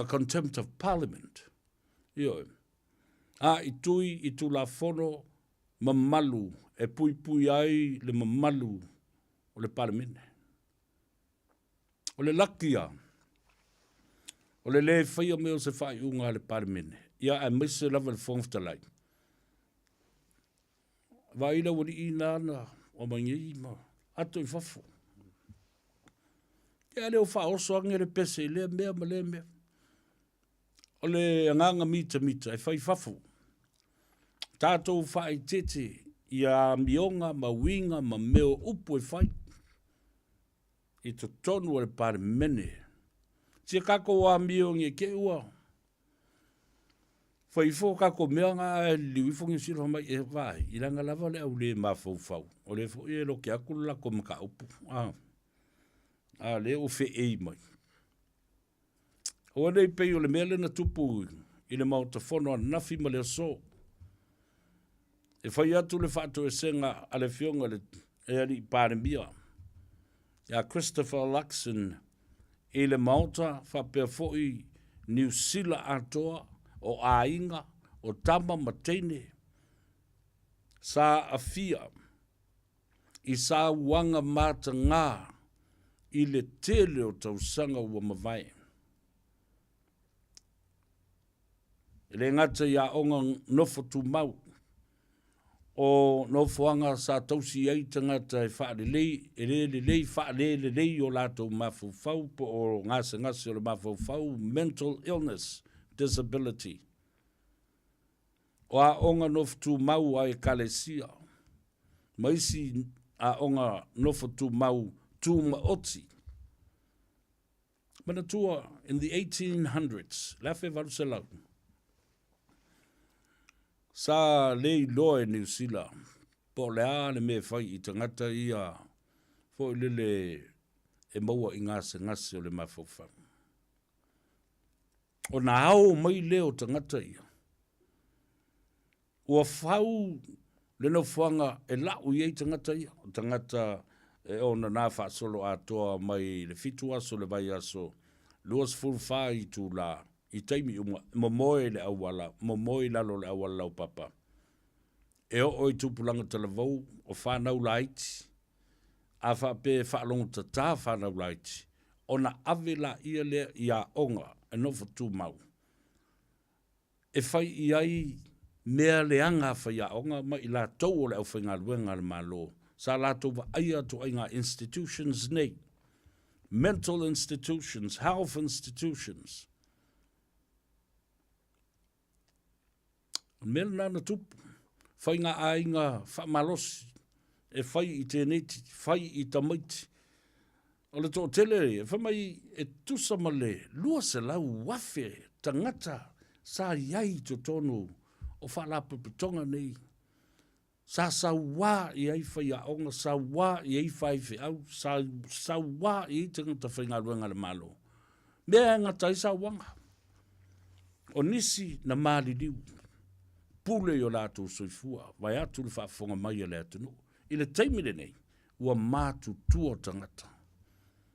contempt of parliament. Ioe. A i tui i Tulafono mamalu e puipui ai le mamalu o le Palemene. O le laki ia, o le lē faia mea o se faaiuga a le Palemene, ia aemaise lava le Fofoga Fetalai. Vaai le aualii na na omai nei ma ato i fafo. Ia lea o faaoso ane le pese i lea mea ma lea mea. O le agaga mitamita e fai i fafo. Tatou faaeteete i amioga ma uiga ma mea o upu e fai i totonu o le Palemene. Sia tatou amio nei te i ua fai ifo tatou mea na ae liliu ifo Niu Sila fai mai, e vaai, i leaga lava le au le mafaufau, o lea foi e lote atu le latou mataupu, a, a lea ua feei mai. Aua nei pei o le mea lea na tupu i le Maota Fono ananafi ma le aso. E fai atu le faatoesega a le Afioga i le Alii Palemia ia Christopher Luxon i le Maota faapea foi Niu Sila atoa, o aiga, o tama ma teine sa aafia i sauaga matagā i le tele o tausaga ua mavae. E le gata i aoga nofo tumau, o nofoaga sa tausi ai tagata e faalelei, e le lelei faalelelei o latou mafaufau po o gasegase o le mafaufau, mental illness, disability. O aoga nofo tumau a Ekalesia ma isi aoga nofo tumau tumaoti. Manatua, in the 1800s, le 1800, sa le iloa e Niu Sila po o le a le mea e fai i tagata ia foi lele e maua i gasegase o le mafaufau. Ona ao mai lea o tagata ia, ua fau le nofoaga e lau i ai tagata ia, o tagata e onana faasoloatoa mai le 7 aso le vaiaso, 24 itula i taimi uma, momoe i le auala, momoe i lalo o le auala laupapa, e oo i tupulaga talavou, o fanau laiti, a faapea e faalogotatā fanau laiti, ona ave laia lea i aoga e nofo tumau, e fai i ai mea leaga a faiaoga ma i latou o le aufaigaluega a le Malo sa latou vaaia ituaiga institutions nei, mental institutions, health institutions. O le mea lena na tupu, fai ngā aiga faamalosi e fai i tēneiti, fai i tamaiti. O le toatele, e fai mai e tusa ma le 200,000 tagata sa i ai i totonu o faalapotopotoga nei Sa sauā i ai faiaoga, sauā i ai faifeau, sa sauā i ai tagata faigaluega a le Malo. Mea e gata ai sauaga. O nisi na maliliu, pule i o latou soifua, vaeatu le faafofoga mai a le atunuu. I le taimi lenei, ua matutua tagata.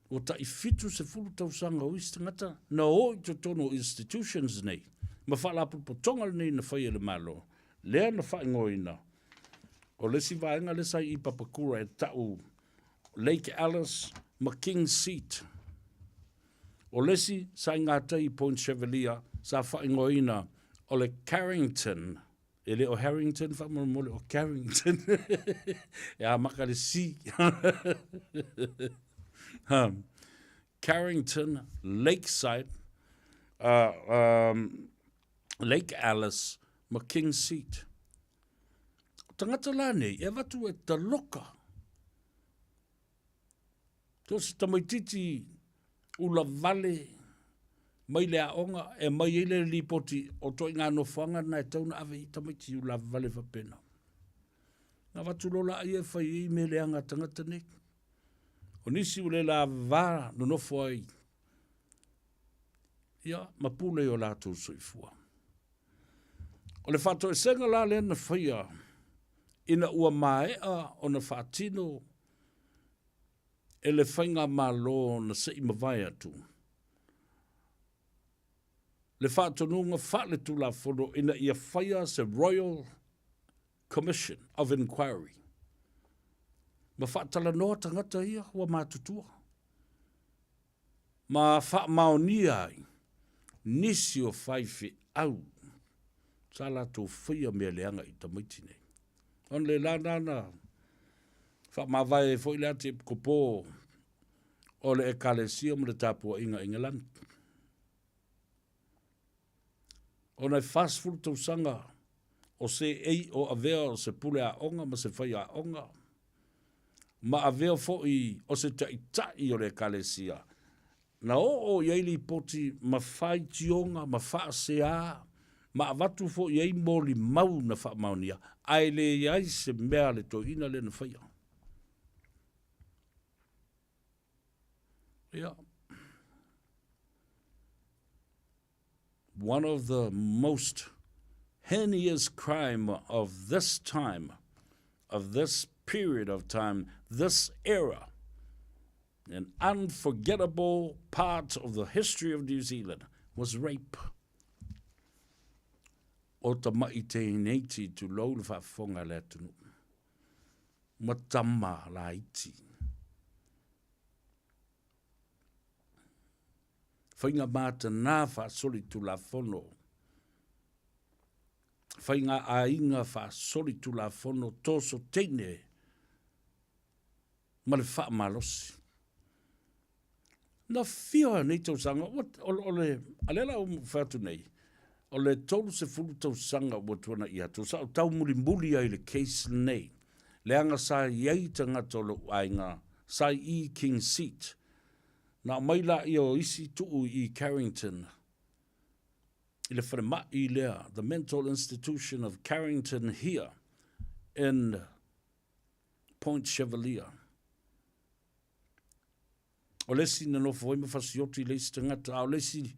Ua tai 70 tausaga o isi tagata na o i totonu o institutions nei ma faalapotopotoga lenei na fai e le Malo, lea na faaigoaina o le isi vaega lea sa i Papakura e ta'u Lake Alice ma King's Seat. O le isi sa i gatai i Point Chevalier sa faaigoaina o le Carrington, e le o Harrington faamolemole, o Carrington e amata le C. Carrington Lakeside, Lake Alice ma King's Seat. O tagata la nei, e avatu e taloka. So se tamaititi ula vale mai le aoga e mai ai le lipoti o toi ngā nofoanga na e tau na ave i tamaiti ula vale faapena. Na avatu loa la ia e fai ai mea leaga a tagata nei. O nisi ua le lavava nonofo ai. Ia, ma pule i o latou soifua. O le faatoesega la lea na faia ina ua maea ona faatino e le faigamalo na se i mavae atu le faatonuga faaletulafono ina ia faia se Royal Commission of Inquiry ma faatalanoa tagata ia ua matutua ma faamaonia ai nisi o faifeau sa latou faia mea leaga i tamaiti nei. Ona le la na faamavae ai foi le ati epikopo o le Ekalesia ma le tapuaiga Ingelani. Ona e 40 tausaga o seei o avea o se pule aoga ma se faiaoga, ma avea foi o se taitai o le Ekalesia, na oo i ai lipoti ma faitioga ma faaseā ma avatu foi i ai molimau na faamaonia, ae leai se mea a le toeaina lea na faia. Ia. One of the most heinous crime of this time, of this period of time, this era, an unforgettable part of the history of New Zealand was rape. O tama'i tēneiti tulou le faafofoga a le atunuu. Ma tama laiti. Faiga matanā faasolitulafono, faiga aiga faasolitulafono toso teine ma le faamalosi. Na fia nei tausaga, o le, a lea la ua fai atu nei, o le 30 tausaga ua tuana'i atu, sa ou tau mulimuli ai i le case lenei, leaga sa i ai tagata o lou aiga sa i i King Seat. Na aumai laia o isi tuu i Carrington, i le falemai lea, the Mental Institution of Carrington here in Point Chevalier. O le isi na nofo ai ma fasioti i le isi tagata, a o le isi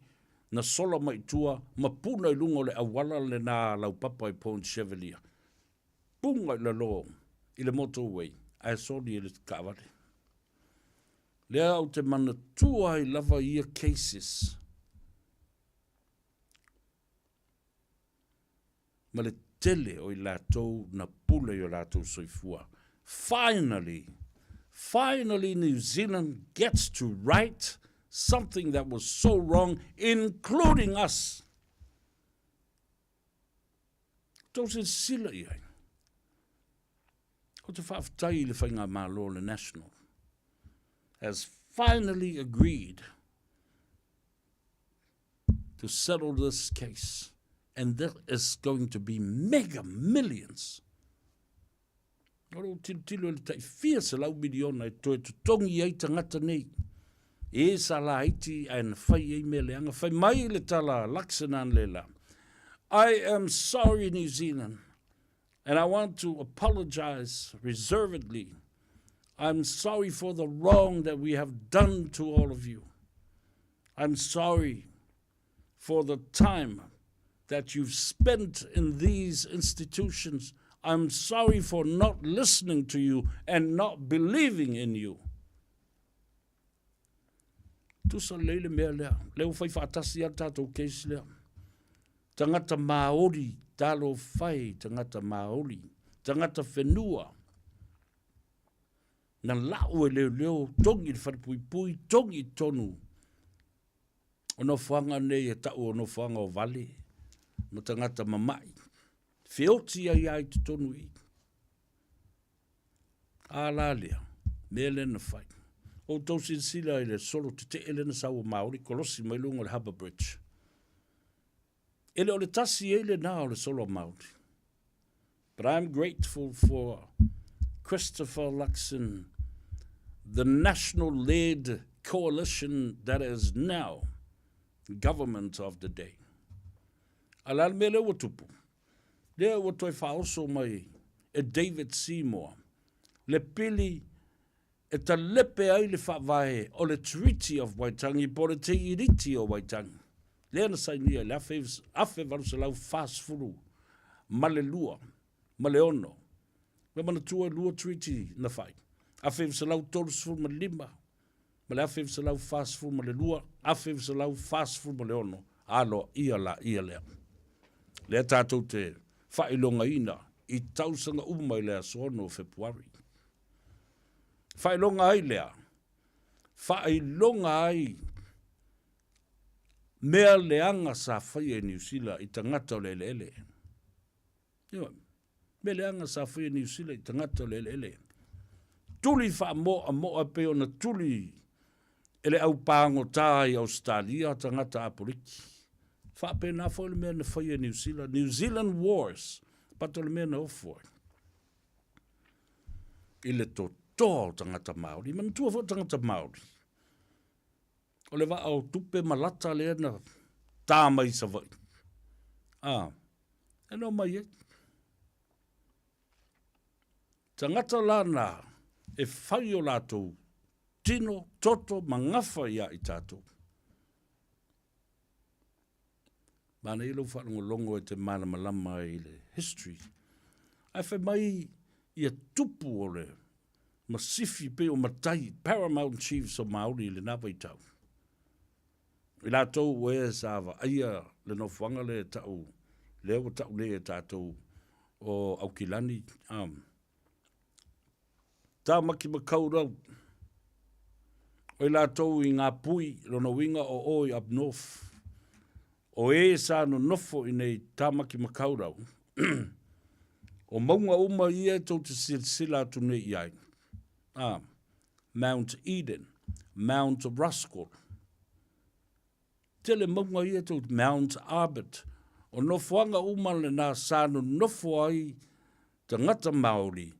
na sola mai i tua ma puna i luga o le auala lena laupapa i Point Chevalier. Puga i lalo i le motorway ae soli e le taavale. Lea ou te manatua ai lava ia cases ma le tele o i latou na pule i o latou soifua. Finally, finally New Zealand gets to right something that was so wrong, including us. Tou silasila i ai. Ou te faafetai i le Faigamalo o le National has finally agreed to settle this case and that is going to be mega millions. O lou tilotilo i le tai fia selau miliona e toe totogi ai tagata nei. E sa laiti ae na fai ai mea leaga. Fai mai le tala a Luxon analeila, I am sorry New Zealand and I want to apologise reservedly. I'm sorry for the wrong that we have done to all of you. I'm sorry for the time that you've spent in these institutions. I'm sorry for not listening to you and not believing in you. Tusa lelei le mea lea. Lea ua fai faatasi lava le tatou case lea. Tagata Māori, talofa e, tagata Māori, tagata whenua. Na lau e leoleo, togi i le whalepuipui, togi i tonu. O nofoaga nei e tau o nofoaga o vale ma tagata mama'i. Feoti ai lava i totonu i i. A la lea, mea lea na fai. Outou silasila i le solo tetee lea na sau o Māori kolosi mai luga o le Harbour Bridge. E le o le tasi ai lena o le solo a Māori. But I'm grateful for Christopher Luxon, the national-led coalition that is now government of the day. A le a le mea lea ua tupu? Lea ua toe faaoso mai e David Seymour le pili e talepe ai le faavae o le Treaty of Waitangi po o le Tiriti o Waitangi. Lea na sainia i le 1842 ma le 6. Ua manatua e lua treaty na fai, 1935 ma le 1942, 1946, aloaia laia lea. Lea tatou te faailogaina i tausaga uma i le aso 6 o Fepuari. Faailoga ai lea, faailoga ai mea leaga sa faia e Niu Sila i tagata o le eleele. Ioe. Mea leaga sa faia e Niu Sila i tagata o le eleele. Tuli faamoamoa e pei ona tuli e le au pagota i Ausetalia tagata Apoliki. Faapena foi le mea na faia e Niu Sila, New Zealand Wars, pata o le mea na ofo ai i le totoa o tagata Māori. Manatua foi o tagata Māori, o le vaa o tupe ma lata lea na tā mai i Savaii. A, e no mai ai. Tagata la na e fai o latou tino, toto ma gafa ia i tatou. Manaia lou faalogologo e te malamalama ai i le history. Ae fai mai ia tupu o le masifi pei o matai, paramount chiefs o Māori i lena vaitau. I latou ua e sa vaaia le nofoaga lea e tau, lea ua tau nei e tatou o Aukilani, Tāmaki Makaurau, o i latou i ngā pui, lona uiga o o i up north, o e sa nonofo i nei Tāmaki Makaurau, o mauga uma ia e tou te silasila atu nei i ai, ā, Mount Eden, Mount Ruskell, tele mauga ia tou, Mount Arbert, o nofoaga uma lena sa nonofo ai tagata Māori,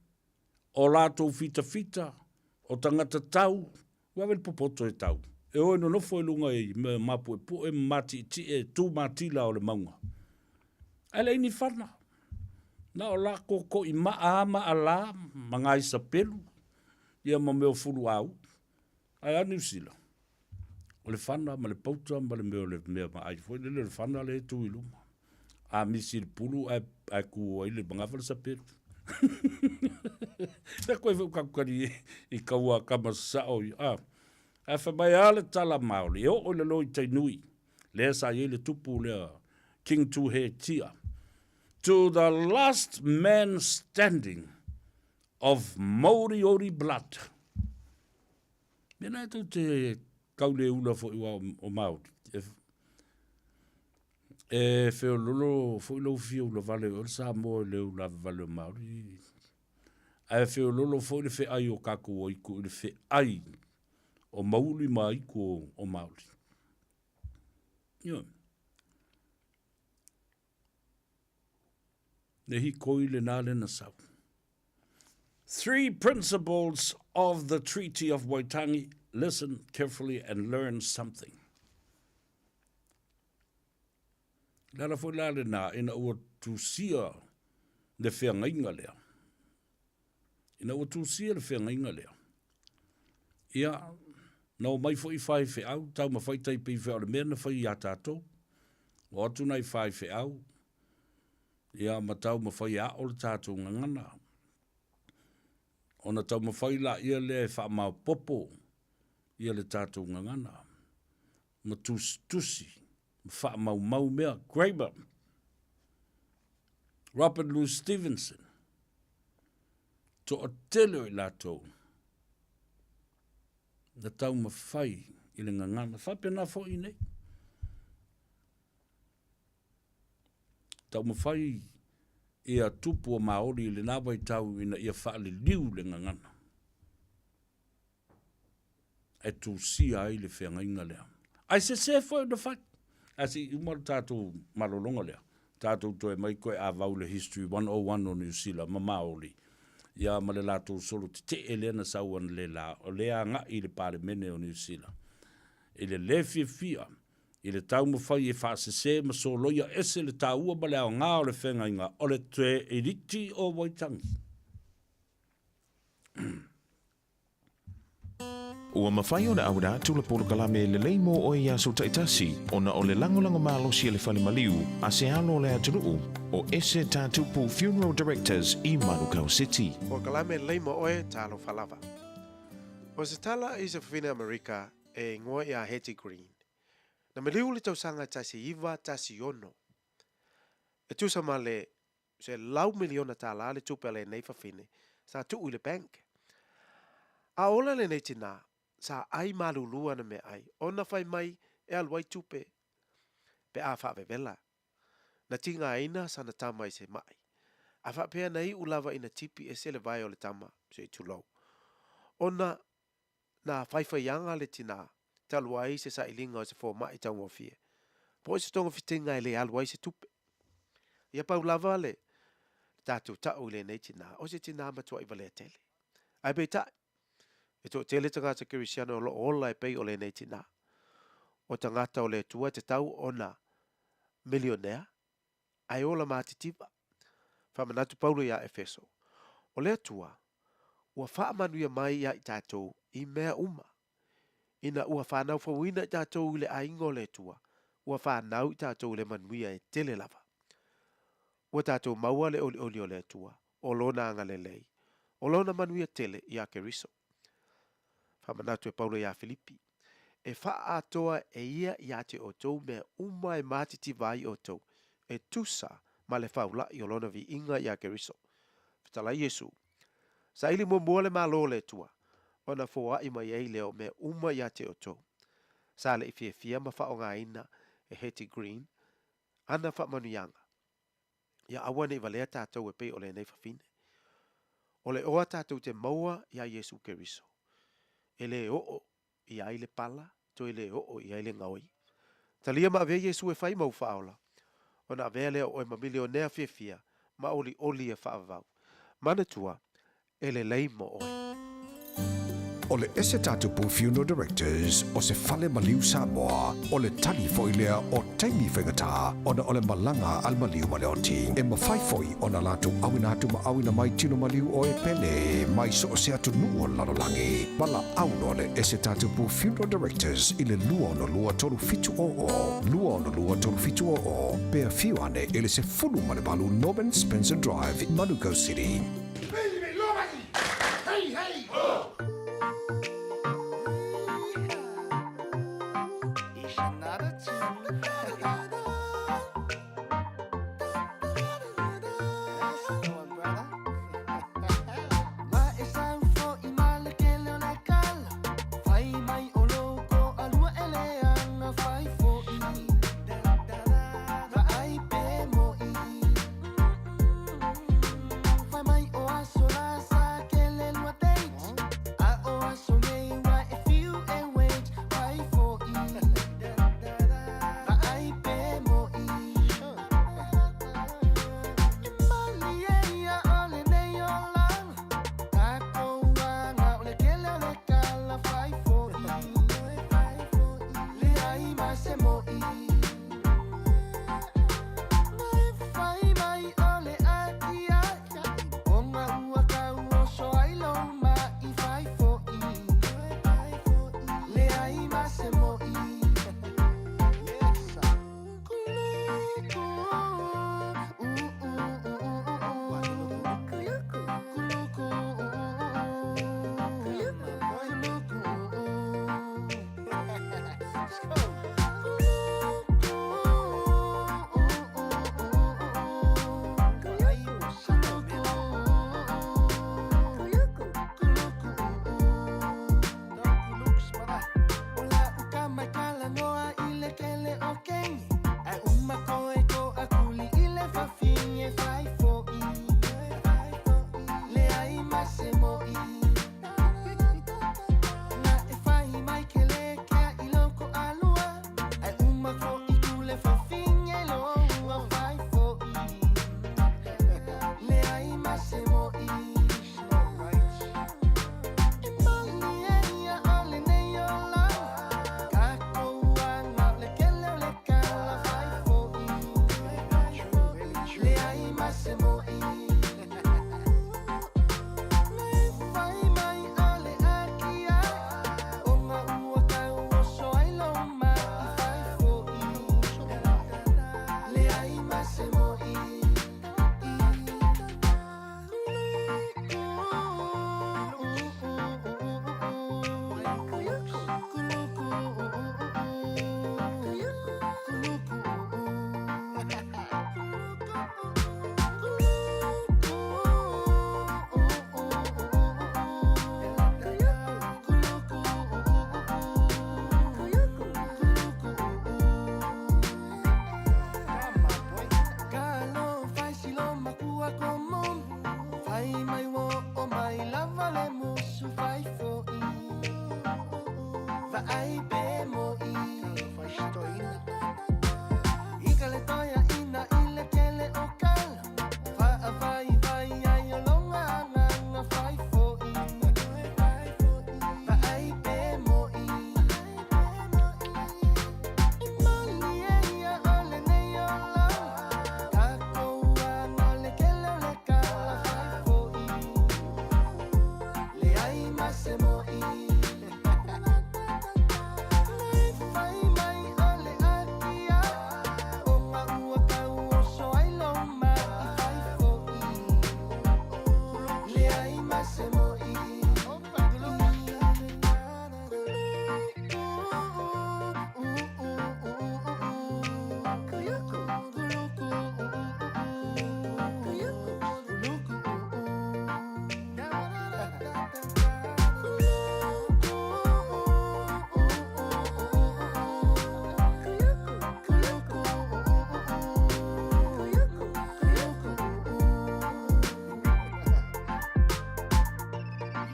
o latou fitafita, o tagata tau, ua ave le popoto e tau. E o e nonofo i luga i mea mapuepue ma mati'eti'e e tu matila o le mauga. Ae leai ni fana. Na o la koko'i ma'a a ma alā ma gaisa pelu, ia ma mea o fuluau. Ae a Niu Sila? O le fana ma le pauta ma le mea o le mea vaai foi lele o le fana lea e tu i luma. A misi i le pulu ae, ae ku ai le magafa le sapelu. Le koe foi kakukani i kaua kama sao i a. Ae fai mai a le tala Māori, e oo i lalo i Tainui, lea sa i ai le tupu lea King Tuheitia. To the last man standing of Moriori blood. Mena e tou te kau le ula foi ua o Māori. E, e feololo foi lou fia ula vale o le Samoa i le ula vale o Māori. Ae feololo foi le feai o kākou aiku i le feai o mauli ma aiku o, o Māori. Ioe. Le hikoi le nā le na sau. Three principles of the Treaty of Waitangi. Listen carefully and learn something. Le ala foi la lena ina ua tusia le feagaiga lea. Ina ua tusia le feagaiga lea, ia, na omai foi faifeau, taumafai tai pei o le mea na fai iā tatou. Ua o atu nai faifeau, ia, ma taumafai e aʻo le tatou gagana. Ona taumafai laia lea e faamaopopo ia le tatou gagana, ma tusitusi, ma faamaumau mea. Graeber, Robert Louis Stevenson, toatele o i latou na taumafai i le gagana. Faapena foi nei. Taumafai ia tupu o Māori i lena vaitau ina ia faaliliu le gagana. E tusia ai le feagaiga lea. Ae sese foi ona fai. Ae se i uma le tatou malologa lea, tatou toe mai koe avau le History 101 o Niu Sila ma Maori, ia ma le latou solo tetee lea na sau analeila, o lea agai i le Palemene o Niu Sila. I le le fiafia i le taumafai e faasese ma soloia ese le taua ma le aoga o le feagaiga o le Tiriti o Waitangi. Ua mafai ona auina atu le polokalame lelei mo oe i aso taitasi ona o le lagolago malosi a le fale maliu a se alo o le atunuu o Ese Tatupu Funeral Directors i Manukau City. Polokalame lelei mo oe, talofa lava. O se tala i se fafine Amerika e ingoa ia Hetty Green. Na maliu le tausaga 1916. E tusa ma le $100 miliona le tupe a lenei fafine sa tuu i le bank. A ola lenei tinā, sa ai malulu ana meaai ona fai mai e alu ai tupe pe a faavevela. Na tigaina sana tama i se ma'i, a faapea na iu lava ina tipi ese le vae o le tama, se i tulou. Ona na faifaiaga le tinā talu ai se sailiga o se foma'i taugofie, po o se togafitiga e le alu ai se tupe. Ia pau lava le tatou ta'u i lenei tinā, o se tinā matua'i valea tele. Ae peitai, e toatele tagata kerisiano o lo o ola e pei o lenei tinā. O tagata o le Atua e tatau ona milionea, ae ola matitiva. Faamanatu Paulo iā Efeso, O le Atua, ua faamanuia mai iā i tatou i mea uma. Ina ua fanau fouina i tatou i le aiga o le Atua, ua fanau i tatou i le manuia e tele lava. Ua tatou maua le olioli o le Atua, o Lona agalelei, o Lona manuia tele iā Keriso. Faamanatu e Paulo iā Filipi, E faaatoa e ia iā te outou mea uma e matitiva ai outou, e tusa ma le faula'i o Lona viiga iā Keriso. Fetalai Iesu, Saili muamua le Malo o le Atua, ona foa'i mai ai lea o mea uma iā te outou. Sa le i fiafia ma faaaogaina e Hetty Green ana faamanuiaga. Ia aua ne i valea tatou e pei o lenei fafine. O le oa tatou te maua iā Iesu Keriso, e le oo i ai le pala, toe le oo i ai le gaoi. Talia ma avea Iesu e fai ma ou faaola, ona avea lea o oe ma milionea fiafia ma olioli e faavavau. Manatua, e lelei mo oe. O le Ese Tatupu Funeral Directors o se fale maliu Samoa, o le tali foi lea o taimi faigata ona o le malaga a le maliu ma le oti. E mafai foi ona latou auina atu ma auina mai tino maliu o e pele mai so o se atunuu o le lalolagi. Valaau loa le Ese Tatupu Funeral Directors i le 262 3700, 262 3700, pe afio ane i le 18 Norman Spencer Drive, Manukau City. Vaai pe mo'i. I ka le toeaina i le tele o kala, faavaivai ai o lona agaga fai fo'i. Vaai pe mo'i. E malie ia o lenei olaga, tatou aga o le tele o le kala fai fo'i. Leai ma se mo'i. Fai mai o le akia, ona ua tau oso ai lou ma'i fai fo'i. Leai ma se mo'i.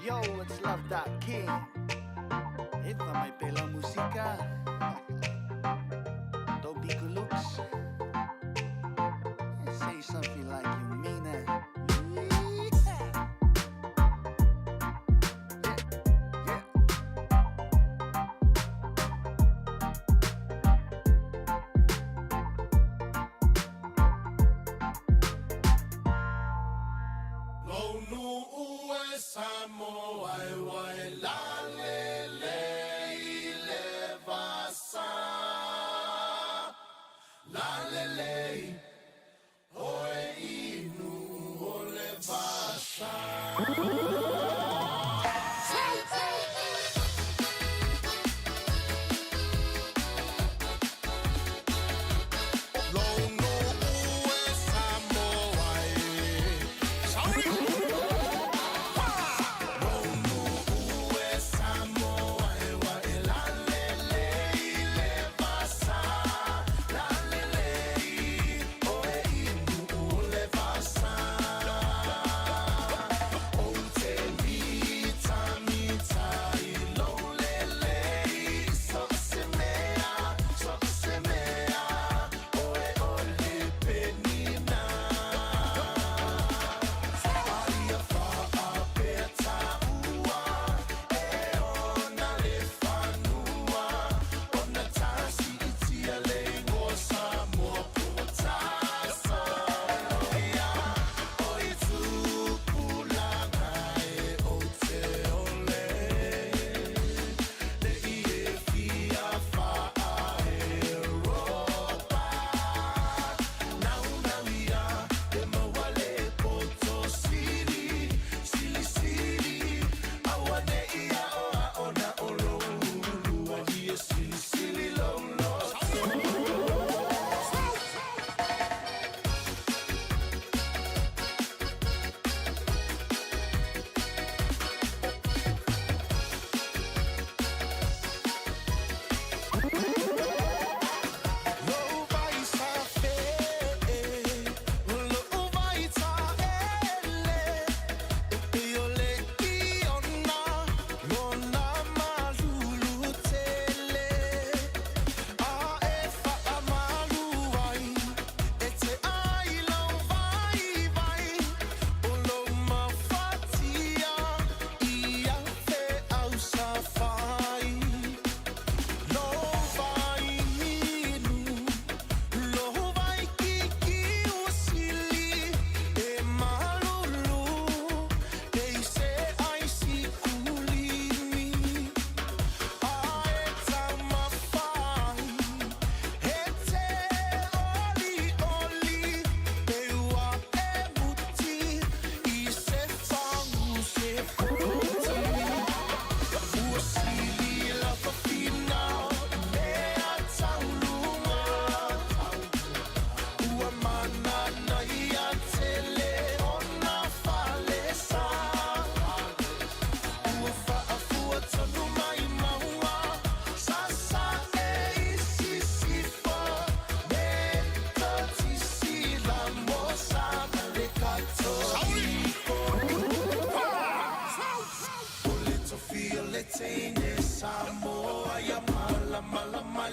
Yo, it's Love Dot King. Epa mai pela musika. Don't be good looks. Say something like you mean it. Yeah. Yeah. Lou nuu e Samoa e uae lalelei i le vai.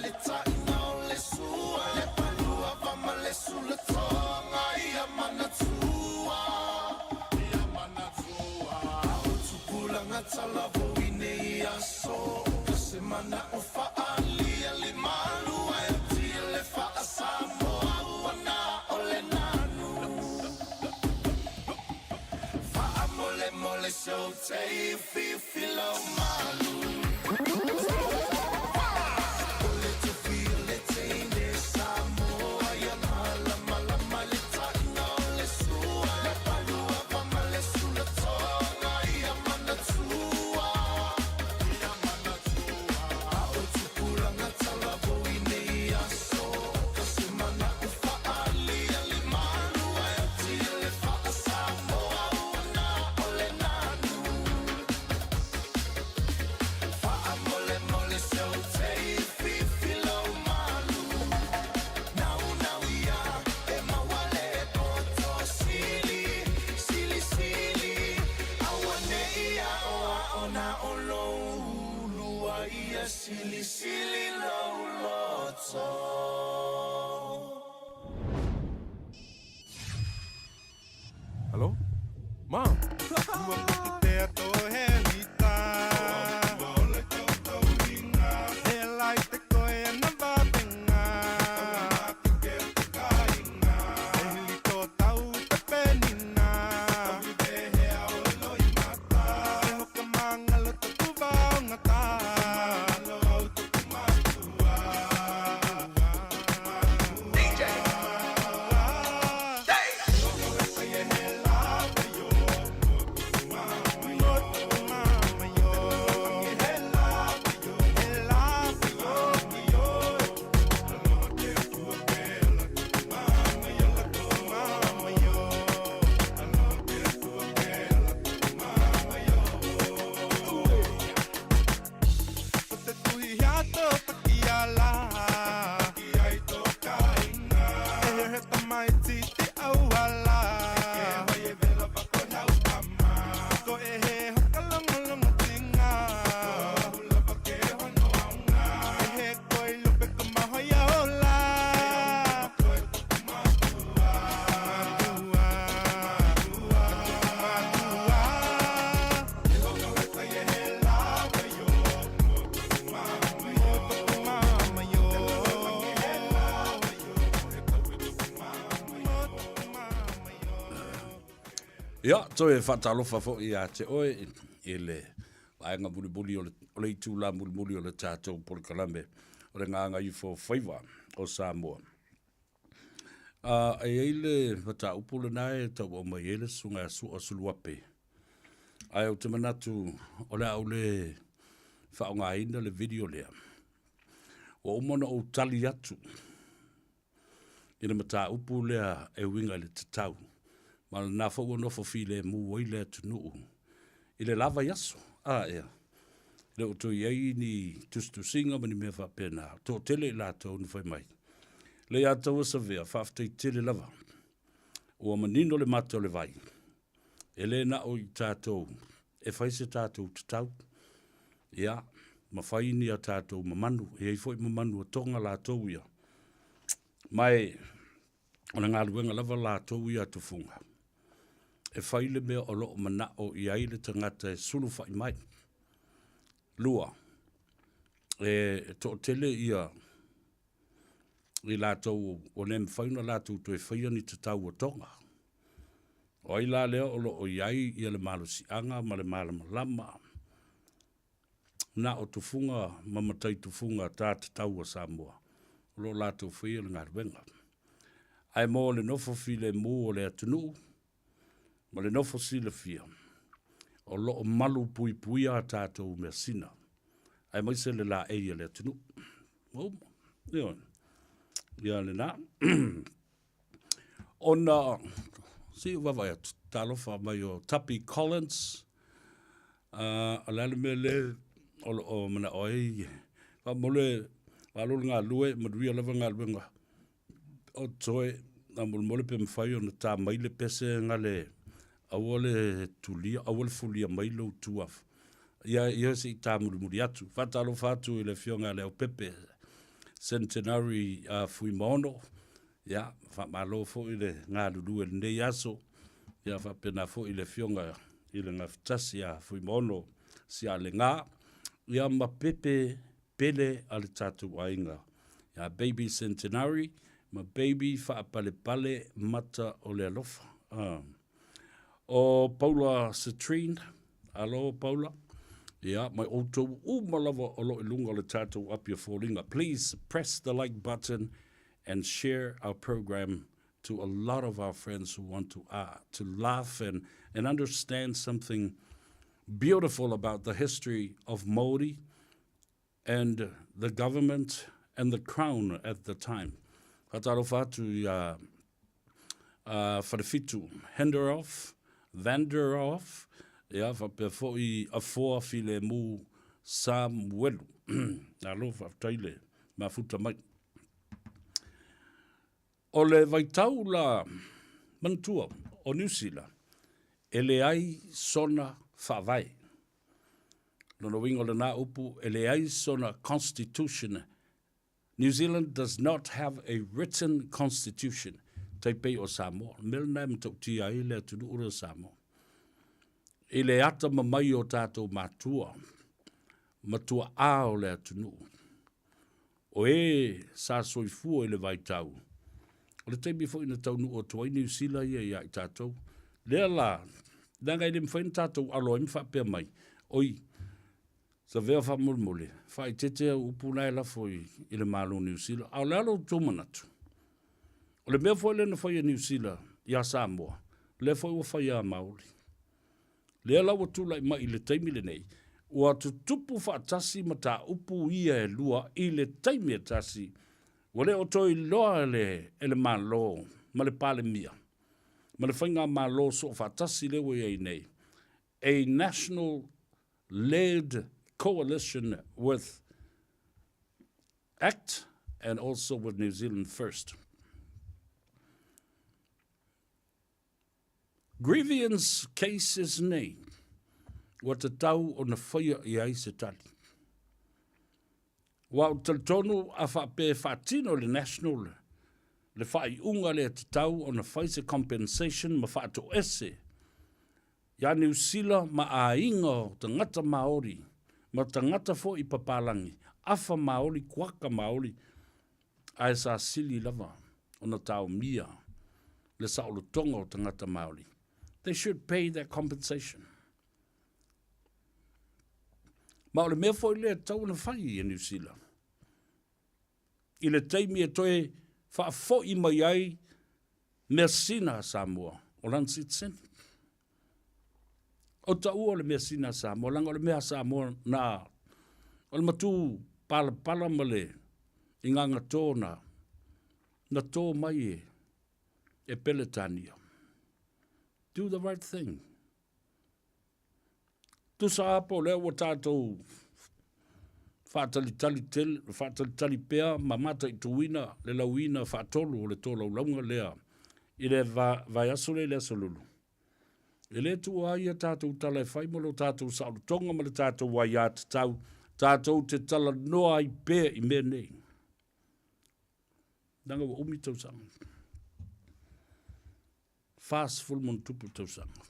le taʻina o le sua Le palua va ma le sulatoga ia manatua Ia manatua O tupulaga talavou i nei aso Ka se manaʻo faaalia le malu ae atia le faa-Samoa ua na o le nanu Faamolemole se ou te fifi lau malu O le tofi o le teine Samoa ia malamalama le taʻina o le sua Le palua va ma le sulatoga ia manatua Ia manatua A o tupulaga talavou i nei aso Ka se manaʻo faaalia le malu ae atia le faa-Samoa ua na o le nanu Faamolemole se ou te fifi lou malu Naunau ia e maua le poto sili Sili sili auaneʻi aʻoaʻo na o lou ulu a ia silisili lou loto. Hello? Mom? Ia, toe faatalofa foi ia te oe i le vaega mulimuli o le, o le itulā mulimuli o le tatou polokalame o le Gagaifo Faiva o Samoa. A e i ai le mataupu lena e tauau mai ai le susuga ia Sua Suluape. Ae ou te manatu o le a ou le faaaogaina le video lea. Ua uma ona ou tali atu i le mataupu lea e uiga i le tatau. Ma lena foi ua nofo filemu ai le atunuu i le la vaiaso. A ea, le o toe i ai ni tusitusiga ma ni mea faapena. Toatele i latou na fai mai. Leiataua Savea, faafetai tele lava. Ua manino le mata o le vai. E le na o i tatou e fai se tatou tatau. Ia, ma fai ni a tatou mamanu. E i ai foi mamanu a Tonga latou ia. Ma e, o le galuega lava latou ia a Tufuga, e fai le mea o lo o manao i ai le tagata e sulufai mai. Lua, e toatele ia i latou ua le mafai ona latou toe faia ni tatau a Tonga. O ai la lea o lo o i ai ia le malosiaga ma le malamalama na o tufuga ma matai tufuga ta tatau a Samoa o lo o latou faia le galuega. Ae mo le nofo filemu o le atunuu ma le nofo silafia, o lo o malu puipuia a tatou measina, aemaise le laei a le atunuu. Ua uma. Ioe. Ia lena. Ona, se i ou vaavaai atu, talofa mai o Tuppy Collins, o le a le mea lea o lo o manao ai, faamolemole, malo le galulue, manuia lava galuega o toe, faamolemole pe mafai ona ta mai le pese gale, aua le tulia, aua le fulia mai lou tu ia, ia se i ta mulimuli atu. Faatalofa atu i le Afioga ia Leaupepe. Centenary Fuimaono, ia, faamalo foi le galulue i lenei aso, ia faapena foi le Afioga i le Gafatasi ia Fuimaono Sialega, ia ma pepe pele a le tatou aiga, ia Baby Centenary ma Baby Faapalepale Mata o le Alofa. O Paula Citrine, alo Paula, ia, ma outou uma lava o lo o i luga o le tatou api o foliga. Please press the like button and share our program to a lot of our friends who want to, uh, to laugh and, and understand something beautiful about the history of Māori and the government and the crown at the time. Faatalofa atu i a Wharewhitu Henderoff, Vanderoff, ia, faapea foi Afoa Filemu Samuelu. Alo, faafetai le mafuta mai. O le vaitau la manatua o Niu Sila, e leai sona faavae. Lona uiga o lena upu, e leai sona constitution. New Zealand does not have a written constitution, tai pei o Samoa. O le mea lena e matautia ai le atunuu lea o Samoa. I le atamamai o tatou matua, matua'a o le atunuu, o e sa soifua i le vaitau, o le taimi foi na taunuu atu ai Niu Sila ia ia i tatou. Lea la, leaga e le mafai ona tatou alo ai ma faapea mai, oi, Savea faamolemole, faaeteete au upu la e lafo i, i le Malo o Niu Sila. A o le a lo outou manatu? O le mea foi lea na fai e Niu Sila iā Samoa, lea foi ua fai iā Maori. Lea la ua tulai mai i le taimi lenei, ua tutupu faatasi mataupu ia e lua i le taimi e tasi, ua le o toe iloa e le, e le Malo ma le Palemia ma le Faigamalo Soofaatasi lea ua i ai nei, a national led coalition with ACT and also with New Zealand First. Grievance cases nei, ua tatau ona faia i ai se tali. Aua ou te talitonu a faapea e faatino le National le faaiuga lea e tatau ona fai se compensation ma faatoese ia Niu Sila ma aiga o tagata Maori ma tagata foi papalangi, afa Maori, kuaka Maori, ae sa sili lava ona taomia le saolotoga o tagata Maori. They should pay that compensation. Ma o le mea foi lea e tatau ona fai e Niu Sila i le taimi e toe faafoi mai ai measina a Samoa o lana sitiseni. O taua o le measina a Samoa, leaga o le mea a Samoa na o le matū palapala ma le igagatō na na tō mai e e Peletania. Do the right thing. Tusa lava po o lea ua tatou faatalitali tele, faatalitali pea ma mataituina le lauina faatolu o le tolaulauga lea i le vaiaso lea i le Aso Lulu. E le tuua ai a tatou tala e fai mo lo tatou saolotoga ma le tatou aiatatau, tatou te talanoa ai pea i mea nei. Leaga ua umi tausaga. 40 ma ona tupu tausaga.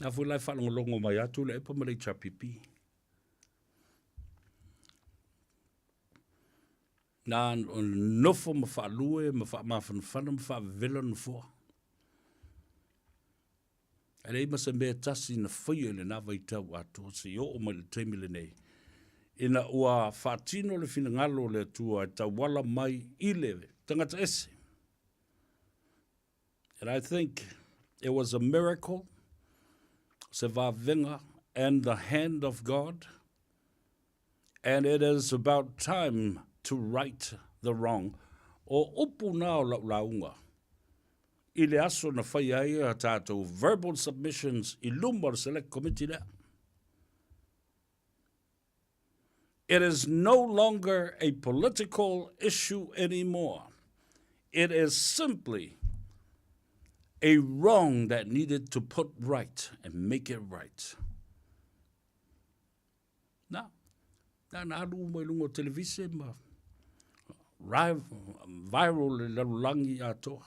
A foi la e faalogologo mai atu Tuilaepa ma le HRPP. Na nofo ma faalue ma faamafanafana ma faavevela nofoa. E leai ma se mea e tasi na faia i lena vaitau atoa seia oo mai i le taimi lenei, ina ua faatino le finagalo o le Atua e tauala mai i le tagata ese. And I think it was a miracle, se vavega and the hand of God, and it is about time to right the wrong. O upu na o lau lauga i le aso na faia ai a tatou verbal submissions i luma o le Select Committee lea. It is no longer a political issue anymore. It is simply a wrong that needed to put right and make it right. Na. Na na alu uma i luga o televise ma viral le lalolagi atoa.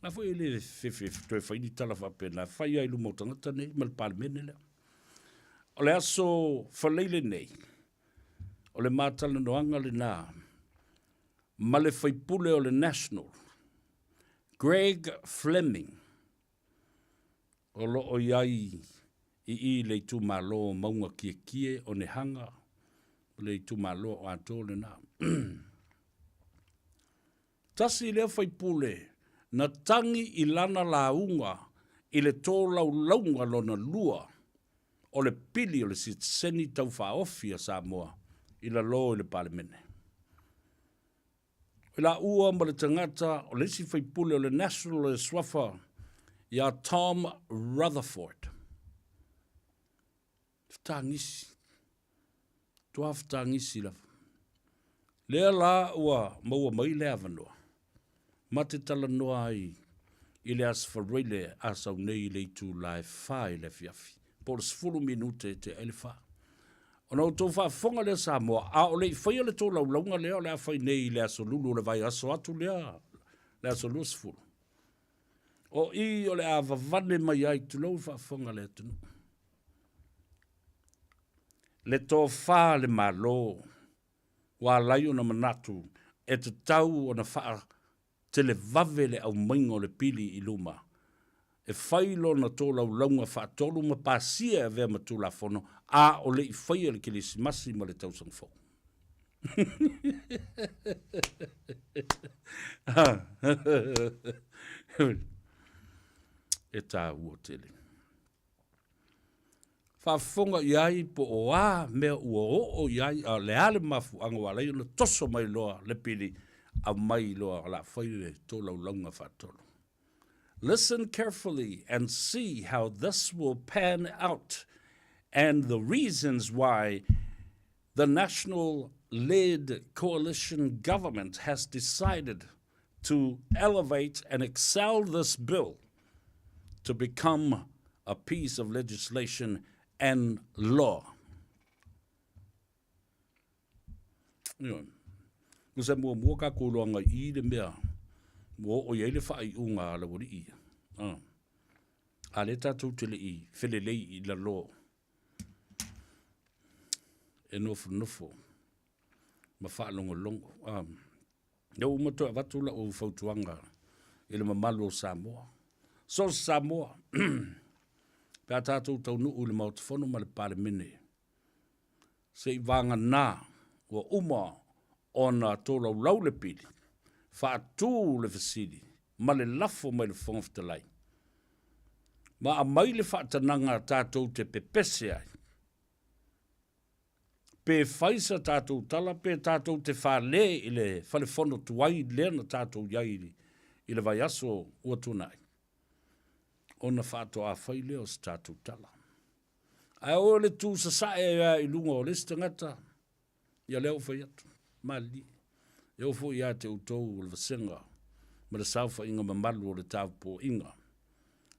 A foi e le fefe toe fai ni tala faapena, fai lava i luma o tagata nei ma le Palemene lea. O le aso Faraile nei, o le matalanoaga lena ma le faipule o le National, Greg Fleming, o lo o i ai i i le itumalo o Mauga Kiekie, Onehaga, o le itumalo o atoa lena. Tasi lea faipule na tagi i lana lauga i le tolaulauga lona lua o le pili o le sitiseni taufaaofi a Samoa i lalo i le Palemene. O laua ma le tagata o le isi faipule o le National e suafa ia Tom Rutherford. Fetagisi. Toa fetagisi lava. Lea la ua maua mai le avanoa ma te talanoa ai i le Aso Faraile a sau nei i le itula e 4 i le afiafi, po o le 10 minute e tea ai le 4. Ona outou faafofoga lea Samoa, a o le i faia le tolaulauga lea o le a fai nei i le Aso Lulu o le vaiaso atu lea, le aso 20. O i o le a vavane mai ai, tulou le faafofoga a le atunuu, le tofa a le Malo ua ala ai ona manatu e tatau ona faatelevave le aumaiga o le pili i luma e fai lona tolaulauga faatolu ma pasia e avea ma Tulafono a o le i faia le Kerisimasi ma le Tausaga Fou. E tāua tele. Faafofoga i ai po o a mea ua oo i ai a o le a le mafuaaga ua ala ai ona toso mai loa le pili, aumai loa o le a fai le tolaulauga faatolu. Listen carefully and see how this will pan out and the reasons why the national led coalition government has decided to elevate and excel this bill to become a piece of legislation and law. Ioe. Ko se muamua kākou loanga i le mea ua oo i ai le faaiuga a le ualii ia. Ah. A lea tātou te le i felelei i lalo e nofonofo ma faalogologo. Ah. Lea ua uma toe avatu lau fautuaga i le mamalu o Samoa. So se Samoa, pe a tātou taunuu i le Maota Fono ma le Palemene, se i vagana ua uma ona tolaulau le pili, faatu le fesili ma le lafo mai le Fofoga Fetalai, ma aumai le faatanaga tatou te pepese ai. Pe fai sa tatou tala pe tatou te fale i le fale fono tuai lea na tatou i ai i le vaiaso ua tuanai, ona faatoa fai lea o se tatou tala. Ae o le tu sasae ai lava i luga o le isi tagata, ia lea ua fai atu, malilie. E oo foi ia te outou o le vasega ma le saofaiga mamalu o le taopoiga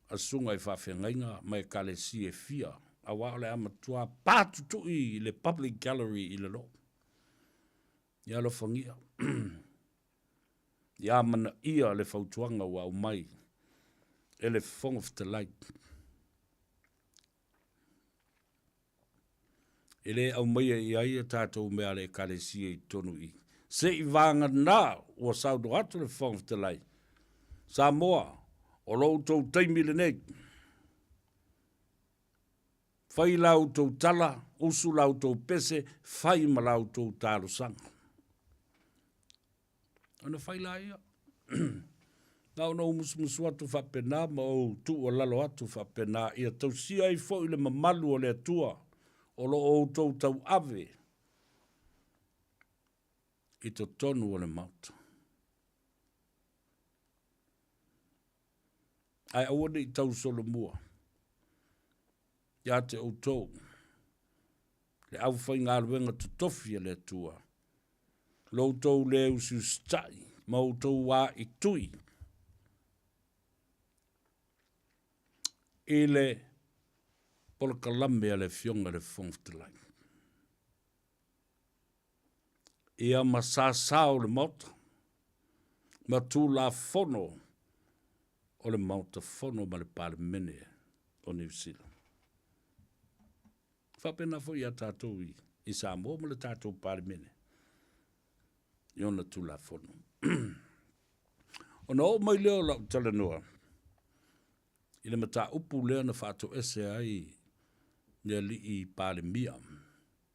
a susuga i faafeagaiga ma ekalesia e fia, aua o le a matua patutui i le public gallery i lalo. Ia alofagia, ia amanaia le fautuaga ua aumai e le Fofoga Fetalai. E le aumaia i ai a tatou mea a le Ekalesia i totonu i i. Se i vagana ua saunoa atu le Fofoga Fetalai, Samoa, o lo outou taimi lenei. Fai la outou tala, usu la outou pese, fai ma la outou talosaga. Ona fai laia. Na ona ou musumusu atu faapena ma ou tuualalo atu faapena ia tausia ai foi le mamalu o le Atua o lo o outou tauave i totonu o le Maota. Ae aua ne i tausolomua ia te outou le aufaigaluega totofi a le Atua, lo outou lē usiusitai ma outou aaitui i le polokalame a le Afioga i le Fofoga Fetalai. Ia ma sasa o le Maota, ma Tulafono o le Maota Fono ma le Palemene o Niu Sila. Faapena foi ia tatou i, i Samoa ma le tatou Palemene i ona Tulafono. Ona oo mai lea o lau talanoa i le mataupu lea na faatoese ai le alii Palemia,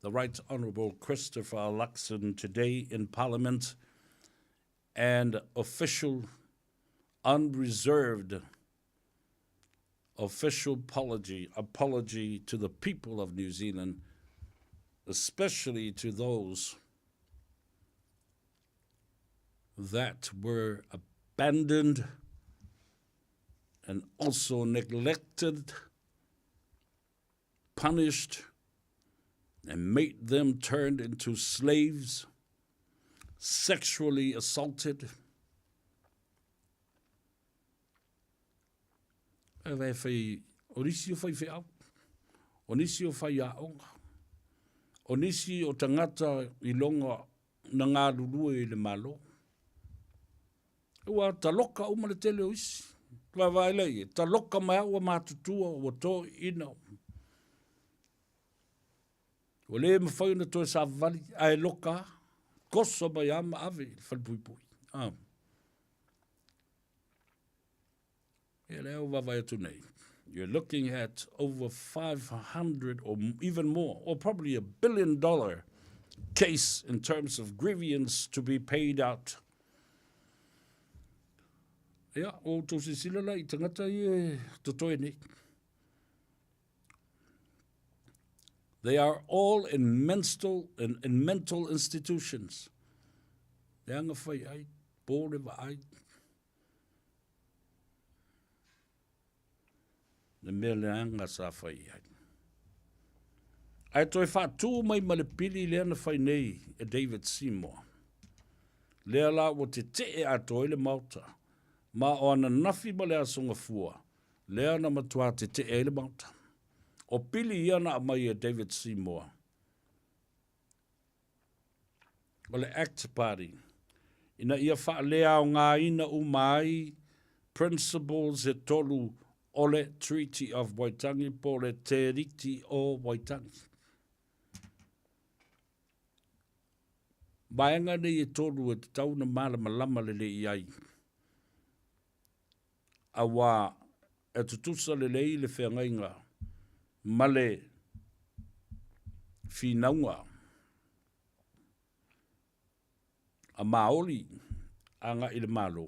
the Right Honourable Christopher Luxon today in Parliament and official unreserved official apology, apology to the people of New Zealand, especially to those that were abandoned and also neglected, punished, and made them turned into slaves, sexually assaulted. E whai, o nisi o whai wheau, o nisi o whai aonga, o nisi o tangata i longa na galulue i le Malo. Ua taloka uma le tele o isi. Vaavaai lea i ai, taloka mai lava ua matutua, ua toeaina. Ua le mafai ona toe savavali, ae loka lava, toso mai lava ma ave i le falepuipui. Ah. Ia lea ua vaavaai atu nei, you're looking at over 500 or even more, or probably a billion dollar case in terms of grievance to be paid out. Ia, ua outou silasila la i tagata ia e totoe nei. They are all in mental, in, in mental institutions. Leaga fai ai, po le vaai, Le mea leaga sa fai i ai. Ae toe faatū mai ma le pili lea na fai nei e David Seymour. Lea la ua tetee atoa ai le Maota, ma o ananafi ma le Aso Gafua, lea na matuā tetee ai le Maota. O pili ia na aumai e David Seymour. O le Act Party, ina ia faaleaogaina uma ai principles e tolu o le Treaty of Waitangi po o le Teriti o Waitangi. Vaega nei e tolu e tatau ona malamalama lelei i ai, auā e tutusa lelei le feagaiga ma le finauga a Māori agai i le Malo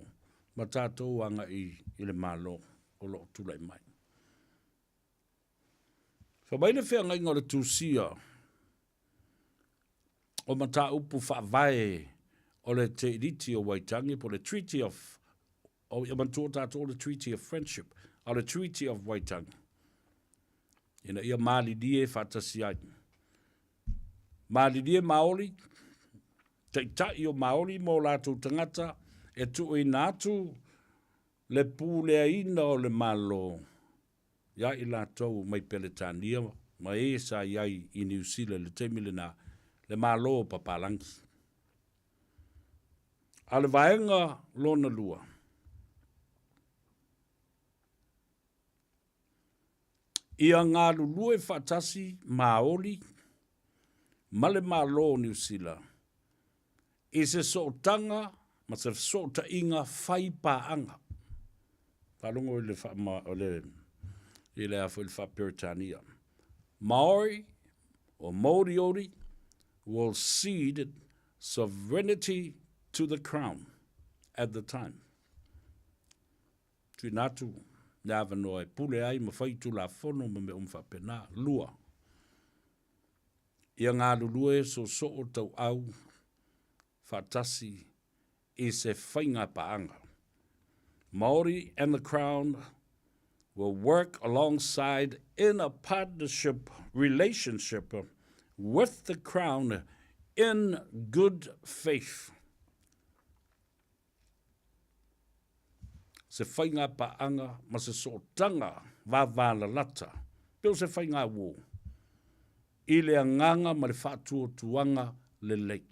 ma tatou agai i le Malo o lo o tulai mai. Fai mai le feagaiga o le tusia o mataupu faavae o le Te Riti o Waitangi po o le Treaty of o ia manatua tatou o le Treaty of Friendship a o le Treaty of Waitangi ina ia malilie faatasi ai. Malilie Māori, taitai o Māori ma o latou tagata e tuuina atu le puleaina o le Malo ia i latou mai Peretania ma e sa i ai i Niu Sila i le taimi lena, le Malo o Papalangi. A o le vaega lona lua, ia galulue faatasi Māori ma le Malo o Niu Sila i se sootaga ma se fesootaiga fai paaga. Faalogo i le faama, o le, i le a foi le faa-Peretania. Maori or Moriori will cede sovereignty to the Crown at the time. Tuina atu le avanoa e pule ai ma fai tulafono ma mea uma faapena. Lua, Ia galulue soosoo tauau faatasi i se faiga paaga. Maori and the Crown will work alongside in a partnership relationship with the Crown in good faith. Se faiga paaga ma se sootaga vāvālalata, pei o se faiga uō, i le agaga ma le faatuatuaga lelei.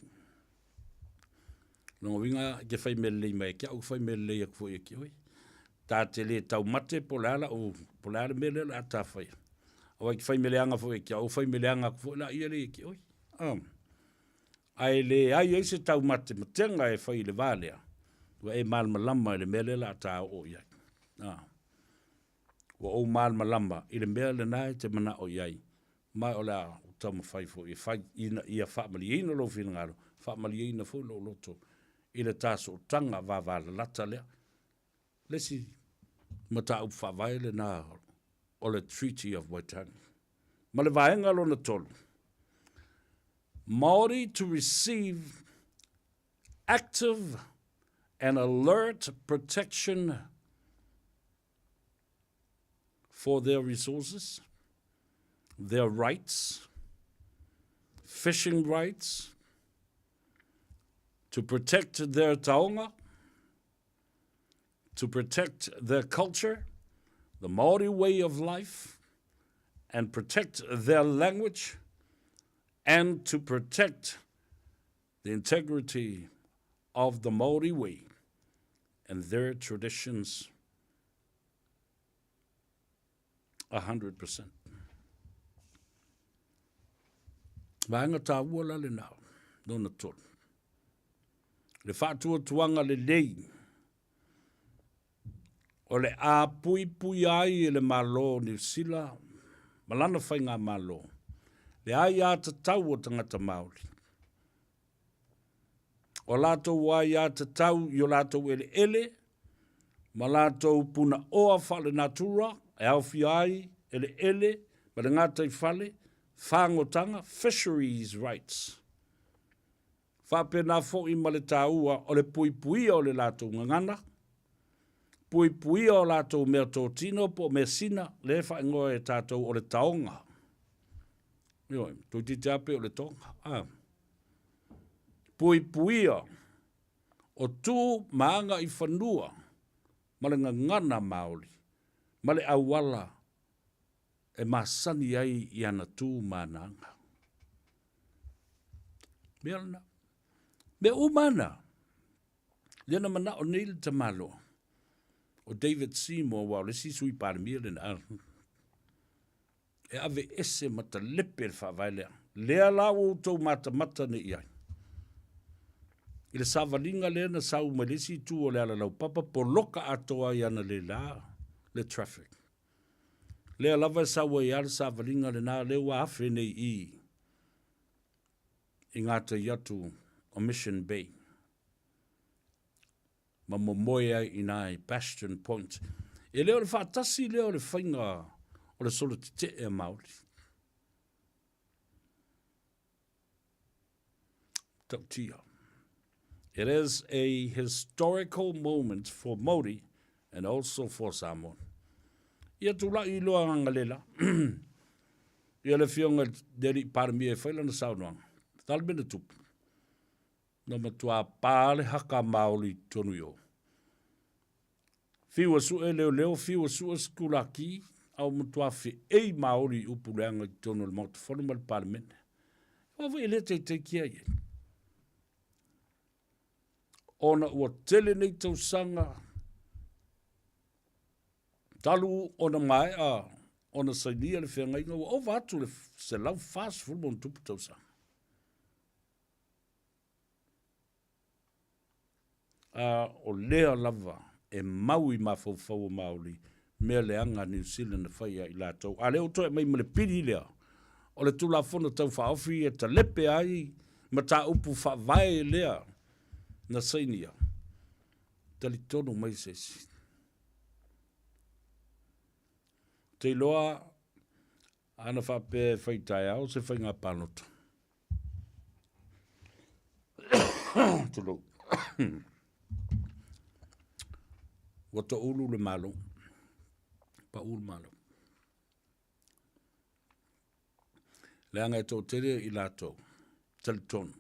Lona uiga e te fai mea lelei mai ia te au, fai mea lelei atu foi ia te oe. Ta te le taumate po o le a lau, po o le a le mea lea o le a ta faia. Aua e te fai mea leaga foi ia te au, ou fai mea leaga atu foi laia lea ia te oe. Ae leai ai se taumatematega e fai i le va lea, ua e malamalama i le mea lea o le a ta oo i ai. Ua ou malamalama i le mea lena e te manao i ai, ma o le a ou taumafai foi e fai ina ia faamalieina lou finagalo, faamalieina foi lou loto i le ta sootaga vavalalata lea. Le isi mataupu faavae lena o le Treaty of Waitangi. Ma le vaega lona 3, Māori to receive active and alert protection for their resources, their rights, fishing rights, to protect their taonga, to protect their culture, the Maori way of life, and protect their language, and to protect the integrity of the Maori way and their traditions 100%. Vaega tāua la lena, lona 3. Le faatuatuaga lelei o le a puipuia ai e le Malo o Niu Sila ma lana faigamalo le aiatatau o tagata Māori. O latou aiatatau i o latou eleele ma latou punaoa faalenatura e aofia ai eleele ma le gataifale, fagotaga, fisheries rights. Faapena foi ma le taua o le puipuia o le latou gagana, puipuia o latou meatotino po o measina, lea e faaigoa e tatou o le taoga. Ioe, toeitiiti lava pei o le toga. A. Puipuia o tu ma aga i fanua ma le gagana Maori ma le auala e masani ai i ana tu ma ana aga. Mea lena. Mea uma na. Lea na manao nei le tamaloa o David Seymour, aua o le isi sui Palemia lena, e aveese ma talepe le faavae lea. Lea la ua outou matamata nei i ai. I le savaliga lea na sau mai le isi itu o le alalaupapa, poloka atoa ai analeila le traffic. Lea lava e sau ai lava le savaliga lena lea ua afe nei i i gatai atu o Mission Bay ma momoe ai i ina i Bastion Point. E le o le faatasi lea o le faiga o le solo tetee a Maori. Tautia. It is a historical moment for Māori and also for Samoa. Ia tulai loa agalela ia le afioga i le alii Palemia e fai lana saunoaga. Tali mea na tupu. Na matua pa le haka Māori i totonu i o. Whiua sue leoleo, whiua sue sikulaki, a ua matua feei Māori i upu leaga i totonu o le Maota Fono ma le Palemene. Aua foi e le teiteitia i ai. Ona ua tele nei tausaga talu ona maea ona sainia le feagaiga ua ova atu le 140+ tausaga. A o lea lava e mau i mafaufau o Maori mea leaga a Niu Sila na fai ia i latou. A lea ua toe aumai ma le pili lea o le Tulafono Tau Faaofi e talepe ai mataupu faavae lea na sainia, talitonu mai se isi. Ou te iloa ana faapea e fai taeao se faiga palota. Tulou. Ua toulu le Malo. Pau le Malo. Leaga e toatele i latou, talitonu.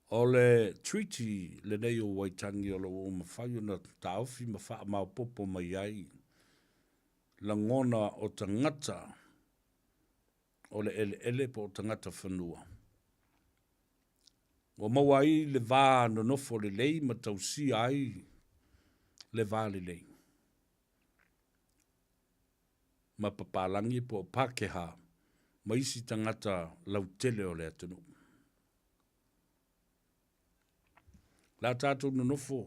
O le treaty lenei o Waitangi o lo o ua mafai ona taofi ma faamaopopo mai ai lagona o tagata o le eleele po o tagata fanua. Ua maua ai le va nonofo lelei ma tausia ai le va lelei ma papalagi po o Pākehā ma isi tagata lautele o le atunuu. La tatou nonofo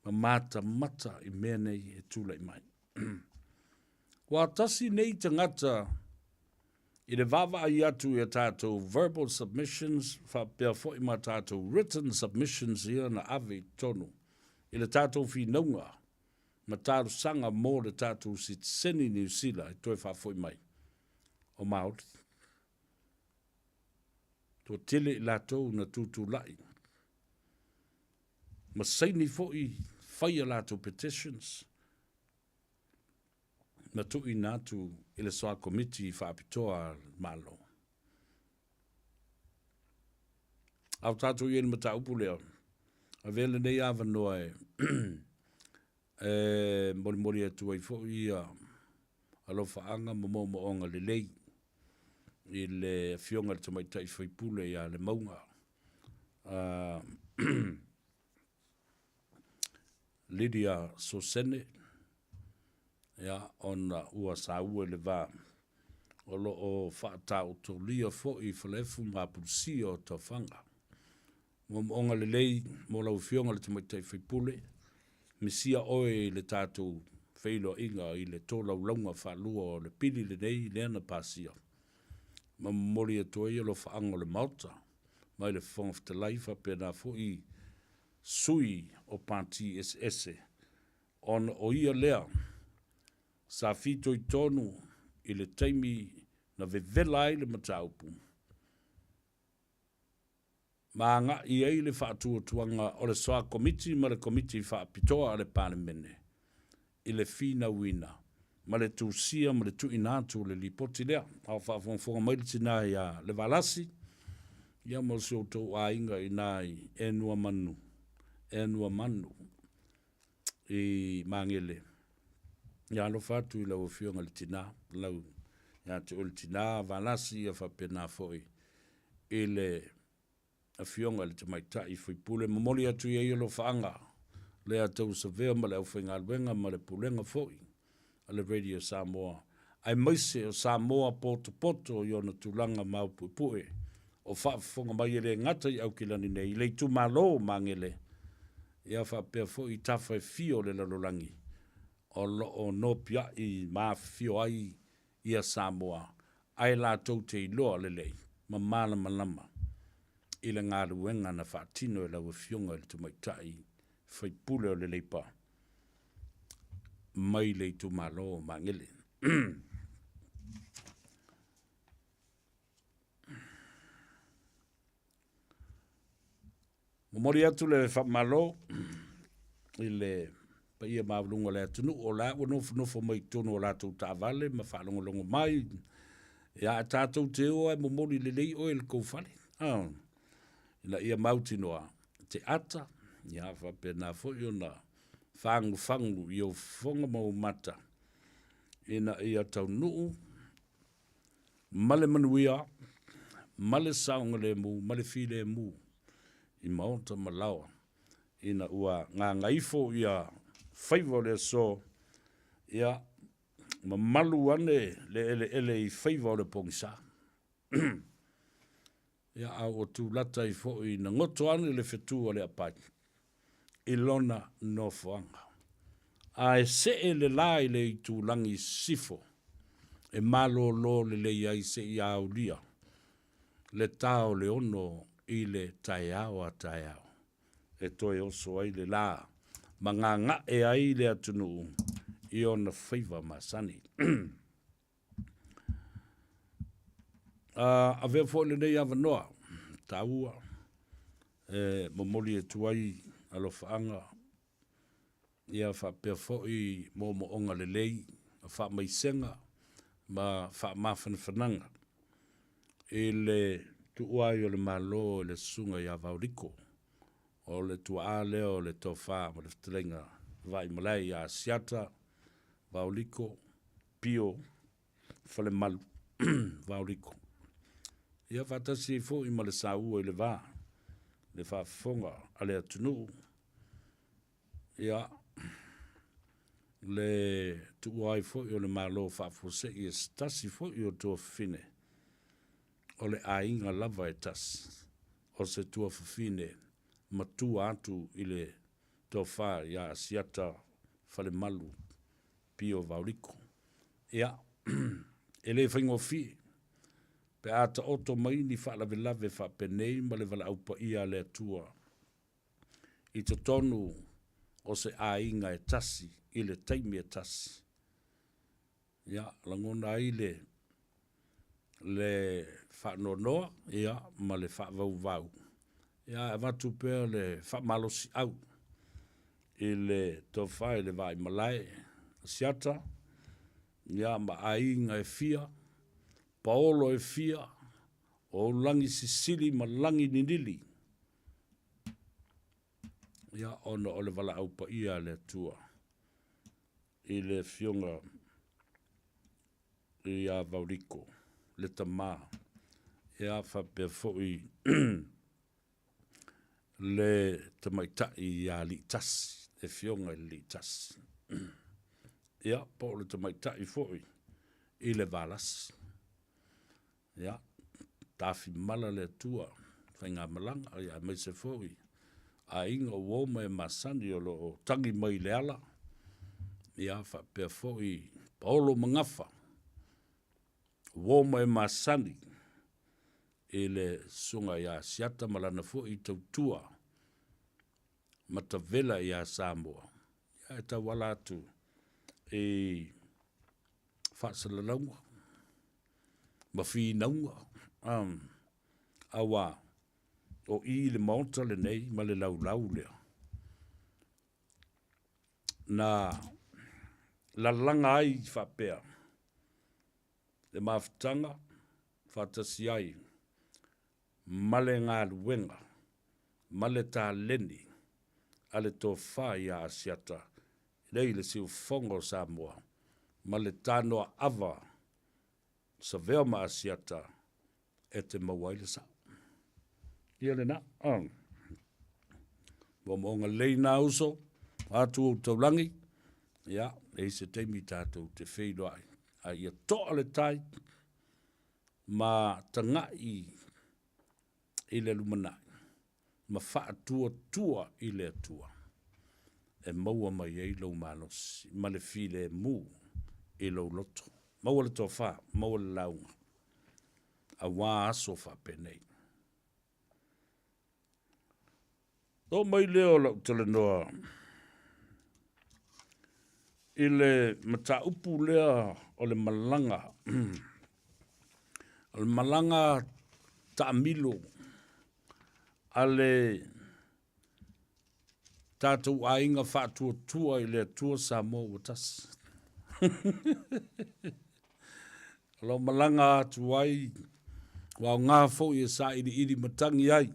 ma matamata i mea nei e tulai mai. Ua tasi nei tagata i le vaavaai atu i a tatou verbal submissions faapea foi ma tatou written submissions ia na ave i totonu i le tatou finauga ma talosaga mo le tatou sitiseni Niu Sila e toe faafoi mai o Maori. Toatele i latou na tutulai ma saini foi fai a latou petitions na tuuina atu i le Soa Komiti Faapitoa a le Malo. A o tatou i ai i le mataupu lea, avea lenei avanoa e e molimoli atu ai foi ia alofaaga ma moomooga lelei i le Afioga i le Tamaitai Faipule ia Lemauga Lydia Sosene, ia, ona ua saua i le va o lo o faataotolia foi i Falaefu ma Apulusia o Taofaga. Moomooga lelei mo lau Afioga i le Tamaitai Faipule, misia oe i le tatou feiloaiga i le tolaulauga faalua o le pili lenei lea na pasia, ma momoli atu ai alofaaga o le Maota mai le Fofoga Fetalai faapena foi sui o Pati eseese, ona o ia lea sa fitoitonu i le taimi na vevela ai le mataupu ma agai ai le faatuatuaga o le Soa Komiti ma le Komiti Faapitoa a le Palemene i le finauina ma le tusia ma le tuuina atu o le lipoti lea. A o faafogafoga mai le tina ia Levalasi, ia ma si outou aiga i ina i Enuamanu, Enuamanu i Magele. Ia alofa atu i lau Afioga i le tina, lau ia te oe le tina Valasi, ia faapena foi i le Afioga i le Tamaitai Faipule. Momoli atu i ai alofaaga lea tauasavea ma le aufaigaluega ma le Pulega foi a le Radio Samoa, aemaise o Samoa potopoto i ona tulaga maopuepue o faafofoga mai e le gata i Aukilani nei, i le itumalo o Magele, ia faapea foi i tafa e fia o le lalolagi o lo o nopiai ma afifio ai ia Samoa, ae latou te iloa lelei ma malamalama i le galuega na faatino e lau Afioga i le Tamaitai Faipule o le Leipa mai le itumalo o Magele. Momoli atu le faamalo i le paia maualuga o le atunuu o la ua nofonofo mai i totonu o latou taavale ma faalogologo mai. Ia ae tatou te o ae momoli lelei oe i le tou fale. Ah, ina ia mautinoa te ata, ia faapena foi ona fagufagu i ou fofoga ma ou mata ina ia taunuu ma le manuia, ma le saogalemu, ma le filemu i maota ma laoa, ina ua gagaifo ia faiva o le aso, ia mamalu ane le eleele i faiva o le pogisa. Ia, a ua tulata ai foi ina goto ane le fetu a le apai i lona nofoaga. Ae see le la i le itulagi sisifo e malolo lelei ai seia aulia le ta o le ono i le taeao a taeao e toe oso ai le la ma gaga'e ai le atunuu i ona faiva masani. Avea foi lenei avanoa taua e momoli atu ai alofaaga ia faapea foi moomooga lelei, faamaisega ma faamafanafanaga i le tuua ai o le Malo i le Susuga ia Vaoliko, o le tuaa lea o le Tofa ma le Fetalaiga Vaaimalae ia Asiata Vaoliko Pio Falemalu Vaoliko. Ia faatasi ai foi ma le saua i le va. Le faafofoga a le atunuu, ia, le tuua ai foi o le Malo faafuasei e se tasi foi o tuafafine o le aiga lava e tasi, o se tuafafine matua atu i le Tofa ia Asiata Falemalu Pio Vaoliko. Ia, e le faigofie pe a taoto mai ni faalavelave faapenei ma le valaau paia a le Atua i totonu o se aiga e tasi i le taimi e tasi. Ia, lagona ai le le faanoanoa ia ma le faavauvau, ia ae avatu pea le faamalosiau i le tofa i le Vaaimalae Asiata, ia ma aiga e fia, paolo e fia, o ou lagi sisili ma lagi ninili, ia ona o le valaau paia a le Atua i le Afioga ia Vaoliko, le tama, ia faapea foi le tamaitai ia Liitasi, le Afioga i le Liitasi. Ia, po o le tamaitai foi i le Valasi. Ia, tafimala le Atua, faigamalaga, ia aemaise foi aiga o uo ma e masani o lo o tagi mai i le ala, ia faapea foi paolo ma gafa, uo ma e masani i le susuga ia Asiata ma lana foi tautua matavela ia Samoa, ia e tauala atu i faasalalauga ma finauga, aua o i le Maota lenei ma le laulau lea na lalaga ai faapea le mafutaga faatasi ai ma le galuega ma le taleni a le tofa ia Asiata nei le siufofoga o Samoa ma le tanoaava Savea ma Asiata e te maua ai le sao. Ia lena. Moomooga lelei na uso, atu ou taulagi, ia, e i se taimi tatou te feiloai. A ia toa le tai ma tagai i le lumanai ma faatuatua i le Atua e maua mai ai lou malosi ma le filemu i lou loto. Maua le tofa, maua le lauga, aua aso faapenei. Oo mai lea o lau talanoa i le mataupu lea o le malaga, o le malaga taamilo a le tatou aiga faatuatua i le Atua Samoa ua tasi. O lo o malaga atu ai, ua aoga foi e sailiili matagi ai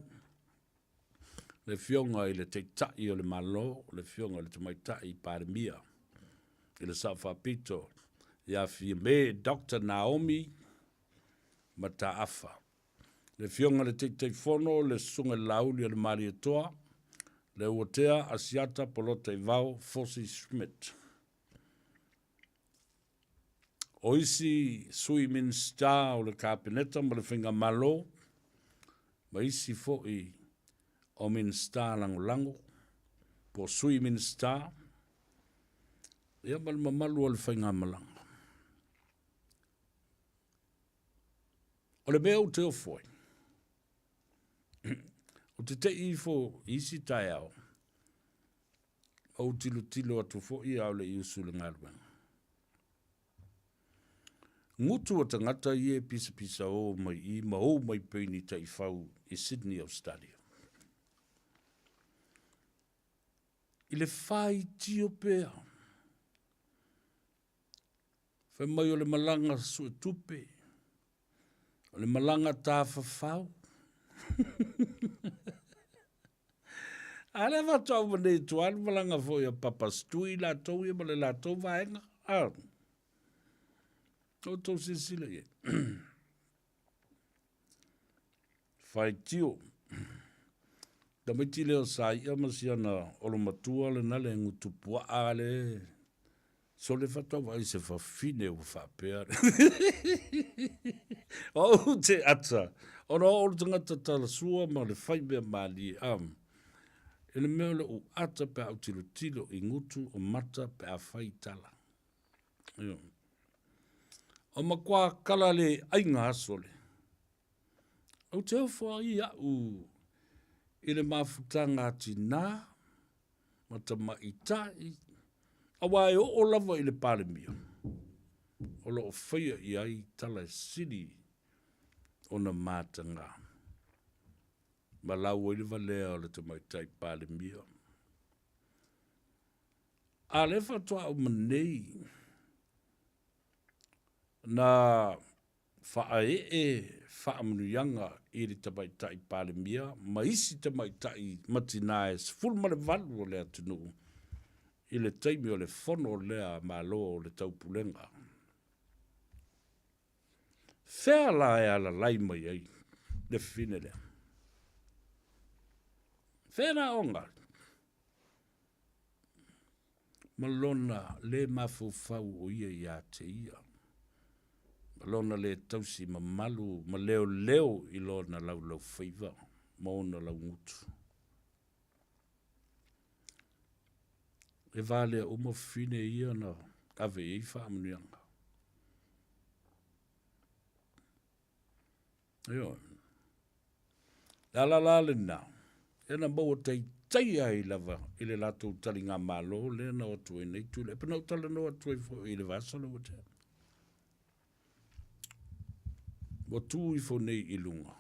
le Afioga i le Taitai o le Malo, le Afioga i le Tamaitai Palemia, i le Sao Faapito ia Fiame Dr. Naomi Mataafa. Le Afioga i le Taitaifono, le Susuga i le Laauli o le Malietoa, Leuatea Asiata Polota Ivao Fosi Schmidt. O isi Sui Minisita o le Kapeneta ma le Faigamalo, ma isi foi o Minisita Lagolago po o Sui Minisita, ia ma le mamalu o le faigamalaga. O le mea ou te ofo ai, ou te tei ifo i isi taeao, ou tilotilo atu foi a o le i usu i le galuega. Gutu o tagata ia e pisapisa o mai i ma ou mai pei ni taifau i Sydney, Australia. I le faitio pea, fai mai o le malaga suetupe, o le malaga tafafao. A lea faatoa uma nei atu lava le malaga foi a Papa Stui latou ia ma le latou vaega. A, outou silasila i ai. Faitio. Tamaiti lea o Saia ma siana olomatua lena le gutu puaa le sole faatoa vaai i se fafine ua faapea. O au te ata, ona o le tagata talasua ma le fai mea malie, a. I le mea o lou ata pe a ou tilotilo i gutu o mata pe a fai tala. Ioe. O makuā kala le aiga aso le. Ou te ofo ai au i le mafutaga a tinā ma tamaitai, aua e oo lava i le Palemia, o lo o faia i ai tala e sili ona mataga. Ma lau ai le valea o le tamaitai Palemia. A lea faatoa uma nei na faaee faamanuiaga i le Tamaitai Palemia ma isi tamaitai ma tinā e 18 o le atunuu i le taimi o le fono lea a Malo o le Taupulega. Fea la e alalai mai ai le fine lea? Fea la oga? Ma lona lē mafaufau o ia ia te ia, ma lona lē tausi mamalu ma leoleo i lona laulaufaiva ma ona laugutu. E valea uma fine ia na ave i ai faamanuiaga. Ioe. Le ala la lena, e na maua taitai ai lava i le latou taligamalo lea na o atu ai nei Tuilaepa. Na ou talanoa atu ai foi i le vaiaso lea ua tea. Ua tu ifo nei i luga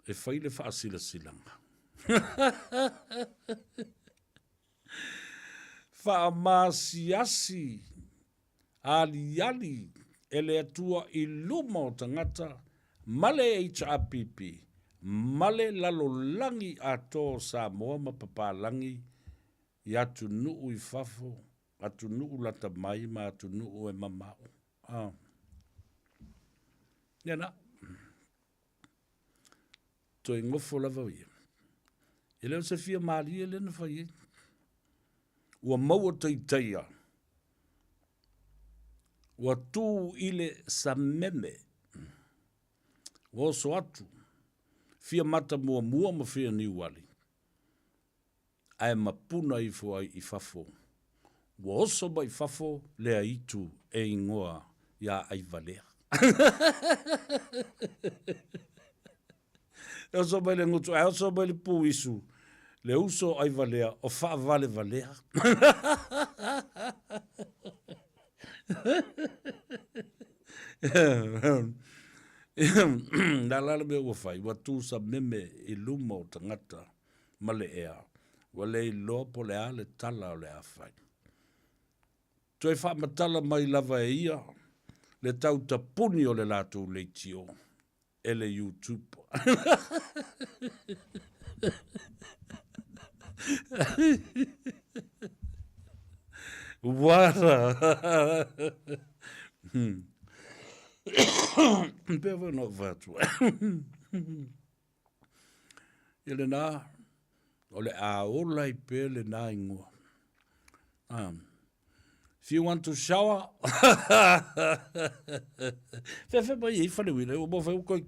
e fai le faasilasilaga. Faamasiasi aliali e le Atua i luma o tagata ma le HRPP ma le lalolagi atoa o Samoa ma papalagi i atunuu i fafo, atunuu lata mai ma atunuu e mamao. Ah. Ia na. Toe gofo lava ia. E le o se fia malie lea na fai ai. Ua maua taitaia. Ua tū i le sameme. Ua oso atu. Fia mata muamua ma fia niuali. Ae mapuna ifo ai i fafo. Ua oso mai fafo le aitu e ingoa iā Aivalea. E oso mai le gutu, ae oso mai le pūisu, le uso o Aivalea o Faavalevalea. Nā la le mea ua fai, ua tū sameme i luma o tagata ma le ea, ua le iloa po o le a le tala o le a fai. Toe faamatala mai lava e ia le tau tapuni o le latou leitio e le YouTube. What a... Pea foi na ou fai atu ai. Ia lena, o le a ola ai pea lena ingoa. If you want to shower, Fefe mai ei whare wira, ua mo whai koe,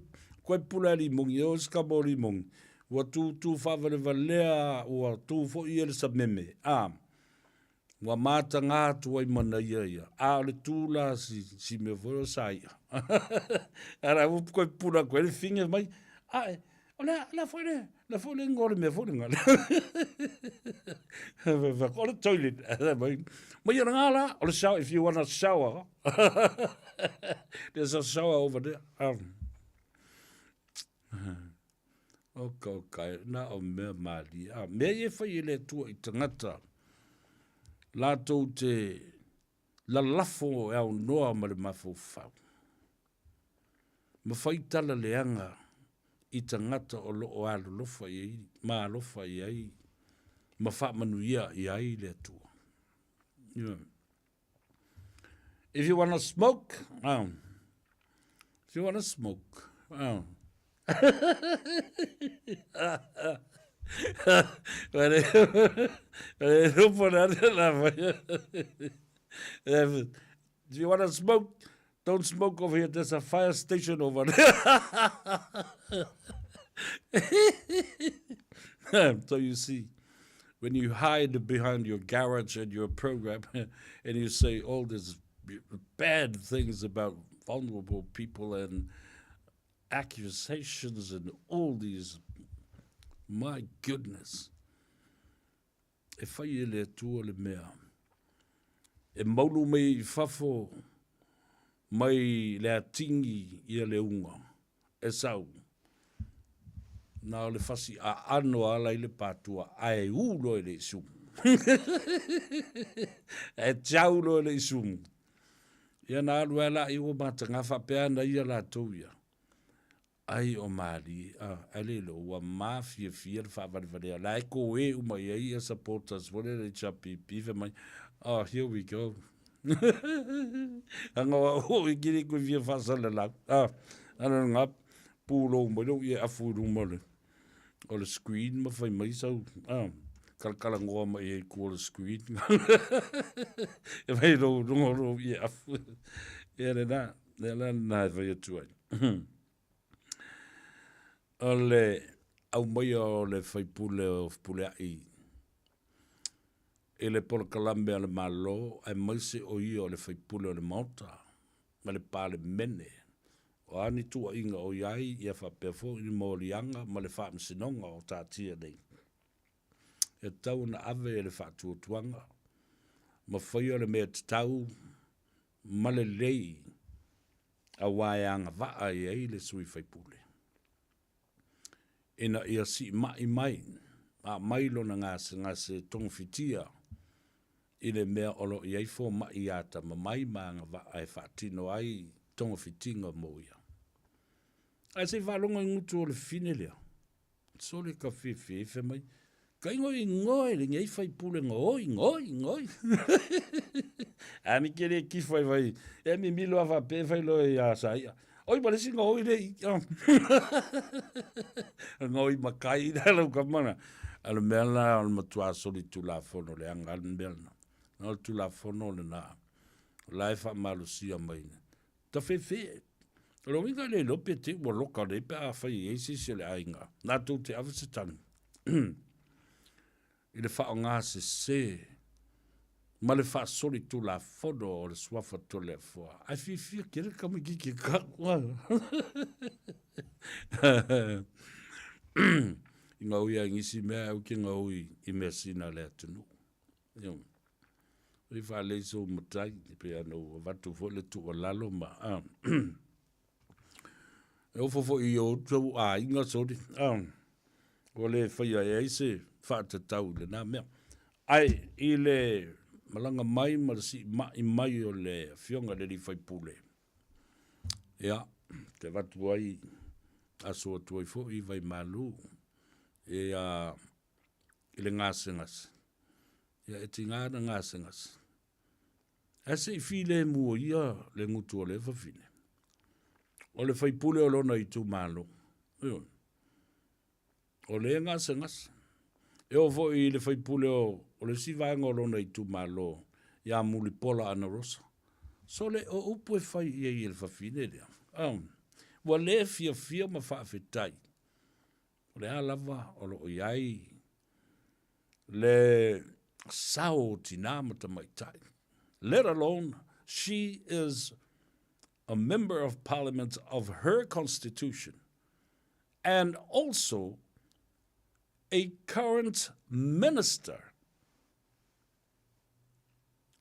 koe pula e limongi, e o sika mo limongi. Ua tū tū whawalevalea, ua tū fo i ele sa meme. Ah, Ua mātanga atu ai mana ia ia. A o le tū la si, si mea foi o sa ia. Ara ua koe puna koe le finge mai. A e, o le, la foi le, la foi le ingoa o le mea foi le ngale. O le toilet. Mai, mai ia ngā la, o le shower, if you wanna shower. There's a shower over there. Oka, oka, na o mea mālie. A, mea ia e whai e le Atua i tangata, lātou te lalafo e ao noa ma le mafaufau. Ma whai tala leanga i tangata o loo alolofa i ai, ma alofa i ai, ma whaamanuia i ai le Atua. Yeah. If you wanna smoke, if you wanna smoke, Do you want to smoke? Don't smoke over here. There's a fire station over there. so you see, when you hide behind your garage and your program and you say all these bad things about vulnerable people and accusations and all these, my goodness. E whai e le Atua le mea. E maulu mai i fafo mai le atingi ia le unga, e sau. Na o le fasi aano a ala i le patua, ae u loa i le isumu. Ae tiau loa i le isumu. Ia na alu ai la i ua mataga faapea ana ia latou ia. Ai o malie, a, ai le iloa ua mafiafia le faavalevalea, la e koe uma i ai ia supporters foi lele HRPP fai mai, oh here we go. Anga o au i kiri koe fia faasalalau. Ah, ana ngā pūlou mai lou ia afu i luma o le, o le screen ma fai mai sau, ah, kalakalangoa mai ai ku o le screen. E fai lou lunga o lou ia afu. Ia le na, le la na e fai atu ai. O le aumaia o le faipule o Fepuleai i le polokalame a le Malo aemaise o ia o le faipule o le Maota ma le Palemene, o a ni tuuaiga o i ai ia faapea foi ni moliaga ma le faamasinoga o taatia nei, e tatau ona ave le faatuatuaga ma faia le mea tatau ma lelei aua e agavaa i ai le sui faipule ina ia siimai mai ma aumai lona gasegase togafitia i le mea o lo o i ai fomai atamamai ma agavaa e faatino ai togafitiga mo ia. Ae se i faalogo i gutu o le fine lea. Sole ka fiafia fai mai, Ka ingo i ngoe le ngei fai pule ngoi, ngoi, ngoi. A ni kere ki fai vai, e mi milo a fa pe fai lo ia sa ia. Oi ma le si ngoi le i. Ngoi makai da lo ka mana. A le mea la o le matua soli tulafono le anga le mea na. O le tulafono le na. La e fa malusia mai. Tafefe. O le uiga e le iloa pe te ua loka nei pe afai e i ai se isi o le aiga latou te ave se tanu i le faaaoga sese ma le faasolitulafono o le Suafa Toleafoa. Ae fiafia tele le tamaitiiti e tau. I gaui ai nisi mea ae ou te gaui i measina a le atunuu. Ioe. I faalei sou matai, e pei ona ua avatu foi le tuualalo ma a. E ofo foi i outou aiga soli, a. Ua le faia e ai se faatatau i lena mea. Ae i le malaga mai ma le siimai mai o le Afioga i le alii faipule, ia, te avatu ai, aso atu ai foi i Vaimalu, ia, i le gasegase. Ia e tiga ana gasegase. Ae se i filemu o ia le gutu o lea fafine. O le faipule o lona itumalo. Ioe. O le gasegase. E oo foi i le faipule o, o le isi vaega o lona itumalo ia Mulipola Anarosa. Sole o upu e fai i ai e le fafine lea. Um, ua le fiafia ma faafetai. O le a lava o lo o i ai le sao o tinā ma tamaitai. Let alone she is a member of parliament of her constitution and also a current minister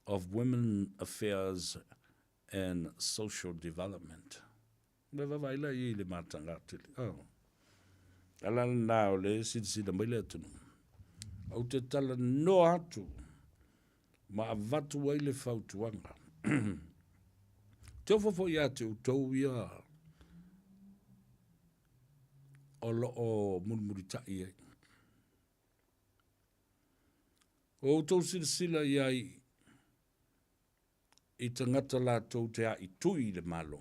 of Women Affairs and Social Development. Me vavaai la ia i le matanga tele. Oh. Ala lena o le silasila mai le atunuu. Ou te talanoa atu ma avatu ai le fautuaga. Te ofo foi ia te outou ia o lo o mulimulitai ai. O outou silasila i ai i tagata latou te aaitui i le Malo.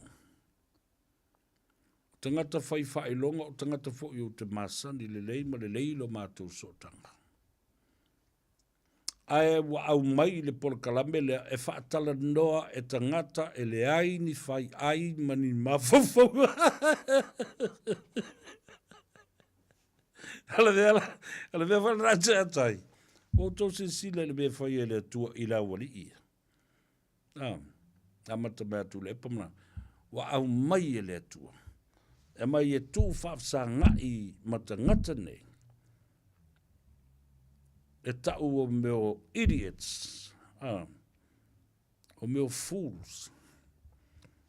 tagata fai faailoga, o tagata foi ou te masani lelei ma lelei lo matou sootaga. Ae ua aumai i le polokalame lea e faatalanoa e tagata e leai ni faiai ma ni mafaufauga. O le mea la, o le mea foi lena e ata ai, ua outou silasila i le mea e fai e le Atua i le aualii ia. A, amata mai atu le epa ma ua aumai e le Atua. E aumai e tuu faafesaga'i ma tagata nei, e ta'u o mea o idiots, a, o mea o fools,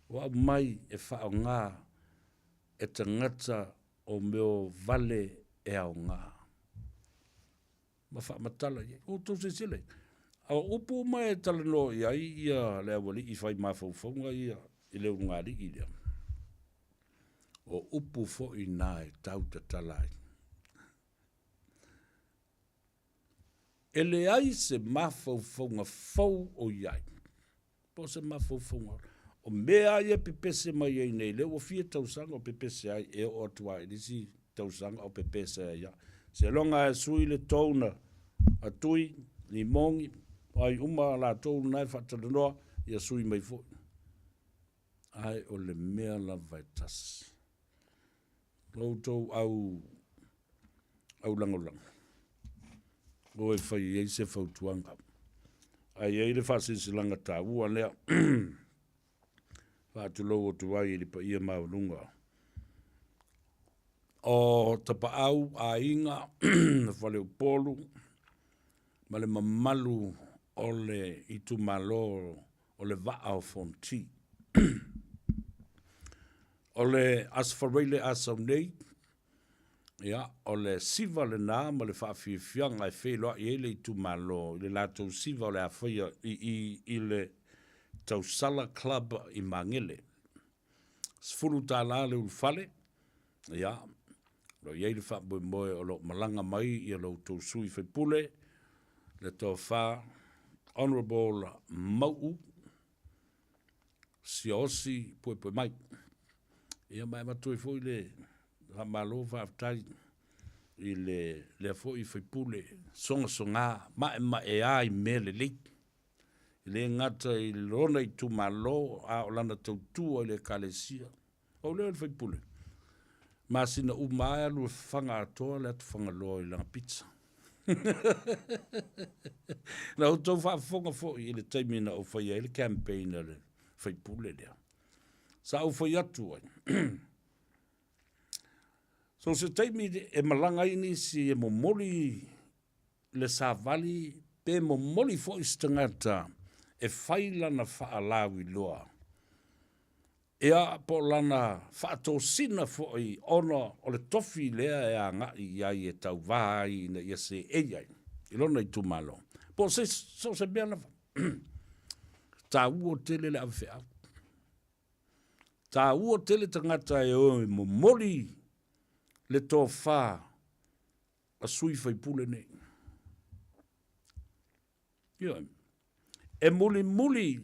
ua aumai e faaoga e tagata o mea o vale e aoga. Ma faamatala i ai. Ua outou silasila i ai? A o upu uma e talanoa i ai ia le aualii fai mafaufauga ia i le ulugalii lea, o upu foi na e tau tatala ai. E leai se mafaufauga fou o i ai, po o se mafaufauga o mea ia e pepese mai ai nei, lea ua fia tausaga o pepese ai, e oo atu lava i le isi tausaga o pepese ai lava. Seiloga e sui le tone a Tui, Limogi, o ai uma latou na e faatalanoa, ia sui mai foi. Ae o le mea lava e tasi. Lo outou au au lagolago, o e fai ai se fautuaga. Ae i ai le faasilasilaga taua lea faatulou atu ai i le paia maualuga o Tapaau, aiga, Faleupolu ma le mamalu o le itumalo o le Vaa o Fonoti. O le Aso Faraile a sau nei, ia, o le siva lena ma le faafiafiaga e feiloai ai le itumalo i le latou siva o le a faia i i i le Tausala Club i Magele. $10 le ulufale, ia, o lo o i ai le faamoemoe o lo o malaga mai ia lo outou sui usufono, le Tofa Honourable Mauu Siaosi Puepuemai. Ia ma e avatu ai foi le faamalo faafetai i le lea foi faipule sogasoga maemaea i mea lelei. E le gata i lona itumalo a o lana tautua i le Ekalesia. Pau lea o le faipule, masina uma lava e alu e fafaga atoa le atu Fagaloa i lana pizza. Na outou faafofoga foi i le taimi na ou faia ai le campaign a le faipule lea. Sa ou fai atu ai, so se taimi e malaga ai nisi e momoli le savali pe momoli foi se tagata e fai lana faalauiloa Ia, po o lana faatosina foi ona o le tofi lea e agai i ai e tauva ai ina ia seei ai i lona itumalo, po o se so o se mea lava. Taua tele le ave feau. Taua tele tagata e o e momoli le tofa a sui faipule nei. Ioe. E mulimuli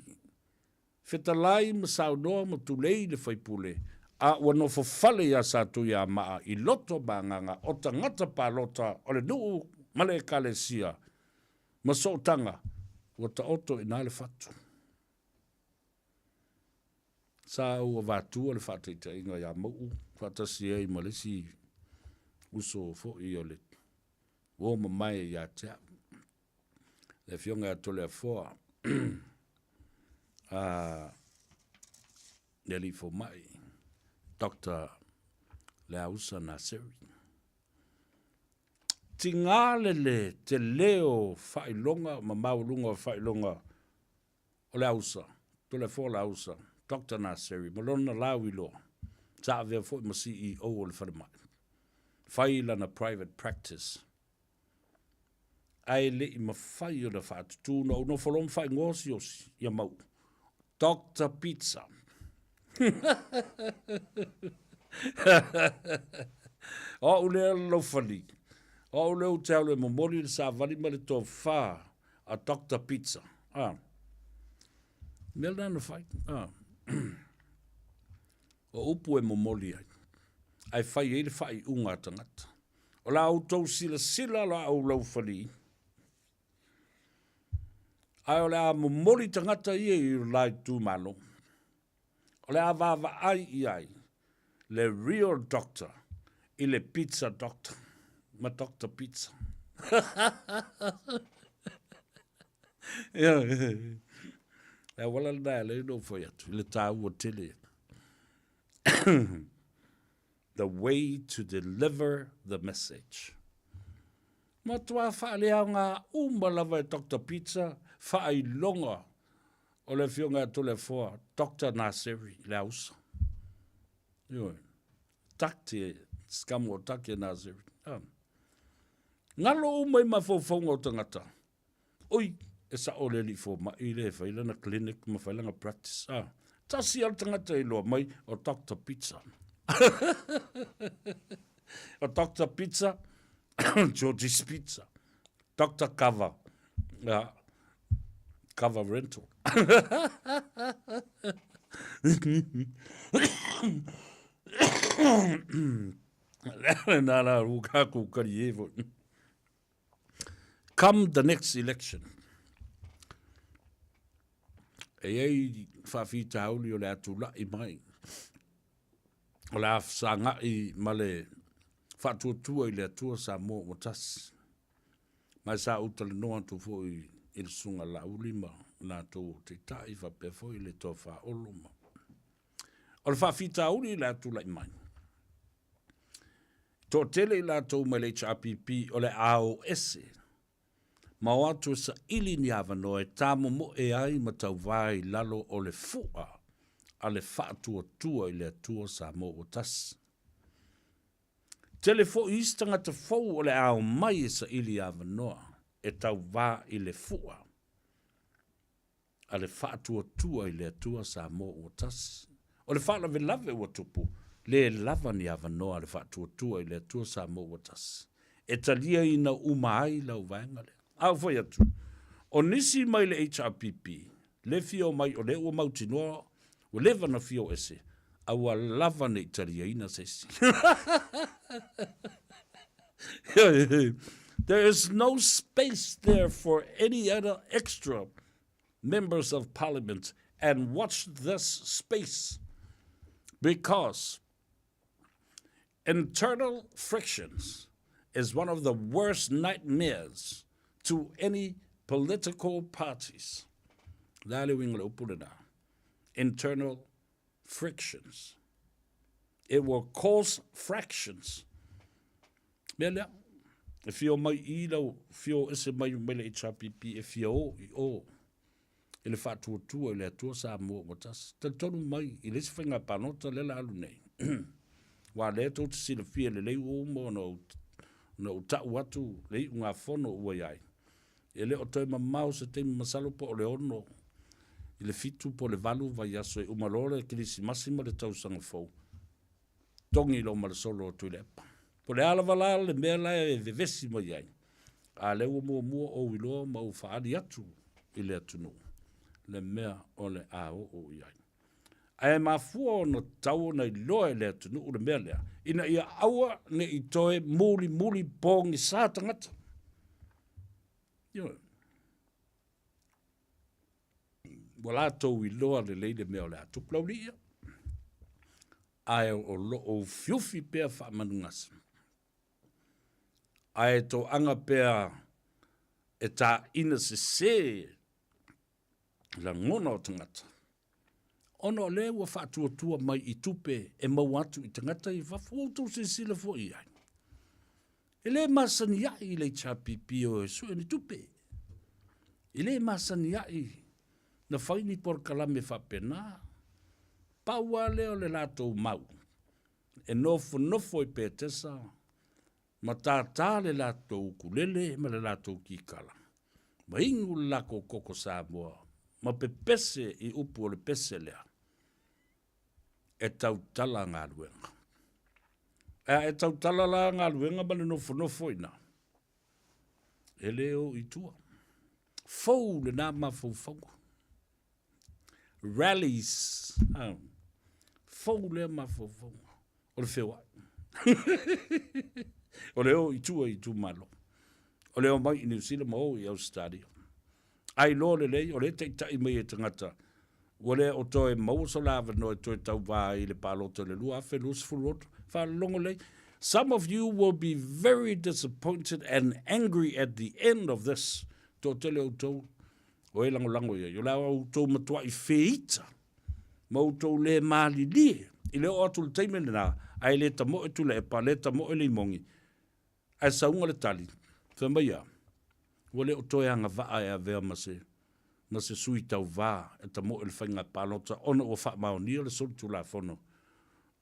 fetalai ma saunoa ma tulei le faipule, a ua nofo fale iā Satuiamaa i loto ma agaga o tagata palota o le nuu ma le ekalesia ma sootaga, ua taoto i ina le fatu. Sa ou avatua le faataitaiga iā Mauu faatasi ai ma le isi uso foi o le uo mamae ia te au, le Afioga ia Toleafoa a le Alii Fomai Doctor Leausa Naseri. Tiga le le tele o faailoga ma maualuga o faailoga o Leausa, Toleafoa Leausa, Doctor Naseri ma lona lauiloa, sa avea foi ma CEO o le falemai. Fai lana private practice ae le i mafai ona faatutu na ou nofo loa ma faaigoa Siaosi ia Mauu Doctor Pizza. O au lea Laufali, o au lea ou te alu e momoli le savali ma le tofa a Doctor Pizza. Ah. Mea lena na fai. Ah. O upu e momoli ai. Ae fai ai le faaiuga a tagata. O la outou silasila la ou laufali, ae o le a momoli tagata ia i lo la itumalo. O le a vaavaai i ai le real doctor i le pizza doctor ma Doctor Pizza. Le auala lena e ala ai ona ou fai atu i le taua tele. The way to deliver the message. Matua faaleaoga uma lava e Doctor Pizza faailoga o le afioga ia Toleafoa, Doctor Naseri Leausa. Ioe. Takte, skamo o Take Naseri. Ah. Ngalo uma i mafaufauga o tagata. Oi, e sa'o le alii fomai lea e fai lana clinic ma fai lana practice. Ah, tasi lava le tagata e iloa mai, o Doctor Pizza. O Doctor Pizza, Georgie's Pizza. Doctor Cover, ah, Cover Rental. Nā rā, ua kākou kari e foi. Come the next election, e i ai faafitauli o le a tula'i mai, o le a fesaga'i ma le faatuatua i le Atua Samoa ua tasi. Ma e sa ou talanoa atu foi i le Susuga Laauli ma latou o Taitai faapea foi le Tofa Olo ma. O le faafitauli o le a tula'i mai, Toatele i latou mai le HRPP o le a o ese ma o atu e saili ni avanoa e tamomoe ai ma tauvā i lalo o le fu'a a le Faatuatua i le Atua Samoa ua Tasi. Tele foi isi tagata fou o le a omai e saili avanoa e tauvā i le fu'a a le Faatuatua i le Atua Samoa ua tasi. O le faalavelave ua tupu, le lava ni avanoa a le Faatuatua i le Atua Samoa ua tasi e taliaina uma ai lau vaega lea. A ou fai atu, o nisi mai le HRPP le fia omai o lea ua mautinoa ua leva na fia o ese, a ua lava ne i taliaina se isi. There is no space there for any other extra members of parliament and watch this space because internal frictions is one of the worst nightmares to any political parties. Le a le uiga o le upu lena? Internal frictions. It will cause fractions. Mea lea, e fia o mai i lau, fia o ese mai mai le HRPP e fia o i o i le faatuatua i le Atua Samoa ua tasi. Talitonu mai i le isi faiga palota lea la alu nei. Aua lea tou te silafia lelei ua uma ona ou, ona ou tau atu le iugafono ua i ai. E le o toe mamao se taimi masalo po o le 6 i le 7 po o le 8 vaiaso e uma loa le Kerisimasi ma le tausaga fou, togi loa ma le solo o Tuilaepa. Po o le a lava la le mea la e vevesi mai ai, a lea ua muamua ou iloa ma ou faaali atu i le atunuu le mea o le a oo i ai. Ae mafua ona tatau ona iloa e le atunuu le mea lea, ina ia aua ne i toe mulimuli pogisa tagata. Ioe. Ua latou iloa lelei le mea o le a tupu laulii ia, ae o lo o ufiufi pea faamanugasa. Ae toaga pea e taina sese lagona o tagata, ona o lea ua faatuatua mai i tupe e maua atu i tagata i fafo. Ua outou silasila foi i ai. E le masani ai i le HRPP o e sue ni tupe. E le masani ai na fai ni polokalame faapena. Pau lava lea o le latou mau, e nofonofo i Petesa ma tātā le latou ukulele ma le latou kikala, ma inu le lakou koko Samoa, ma pepese i upu o le pese lea, e tautala galuega. Ae a e tautala la galuega ma le nofonofo i ina, e le o i tua. Fou lena mafaufauga. Rallies. Fou lea mafaufauga o le feoai. O le o i tua i itumalo. O le omai i Niu Sila ma o i Ausetalia. Ai loa lelei, o lea e taitai mai e tagata, ua le o toe maua so la avanoa e toe tauvā ai i le palota i le 2026. Faalogo lelei, Some of you will be very disappointed and angry at the end of this. Toatele o outou o e lagolago i ai, o le a outou matuai feita ma outou le malilie i le oo atu i le taimi lena, ae le tamoe Tuilaepa, le tamoe Leimogi, Ae sauga le tali, fai mai a, ua le o toe agavaa e avea ma se ma se sui tauva e tamoe le faiga palota ona ua faamaonia le solitulafono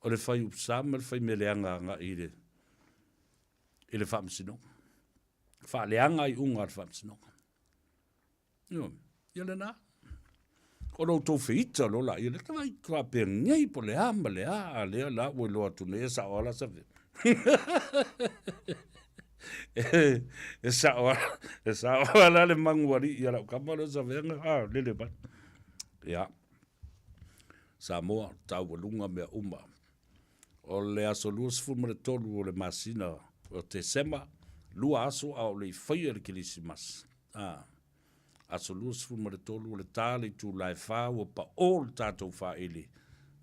o le fai upusa ma le fai mea leaga agai i le i le Faamasinoga. Faaleaga iuga a le Faamasinoga. Ioe, ia lena. O lo outou feita loa laia lea, tavai faapenei po o le a ma le a, a lea la ua iloa atu nei e sao lava la Savea. E sao lava, e sao lava la le manualii a lau tama lea o Savea, a, lele mai. Ia, Samoa, taualuga mea uma. O le aso 23 o le masina o Tesema, lua aso a o le i faia le Kerisimasi. A, aso 23 o le ta le itula e fa ua paʻō le tatou faili,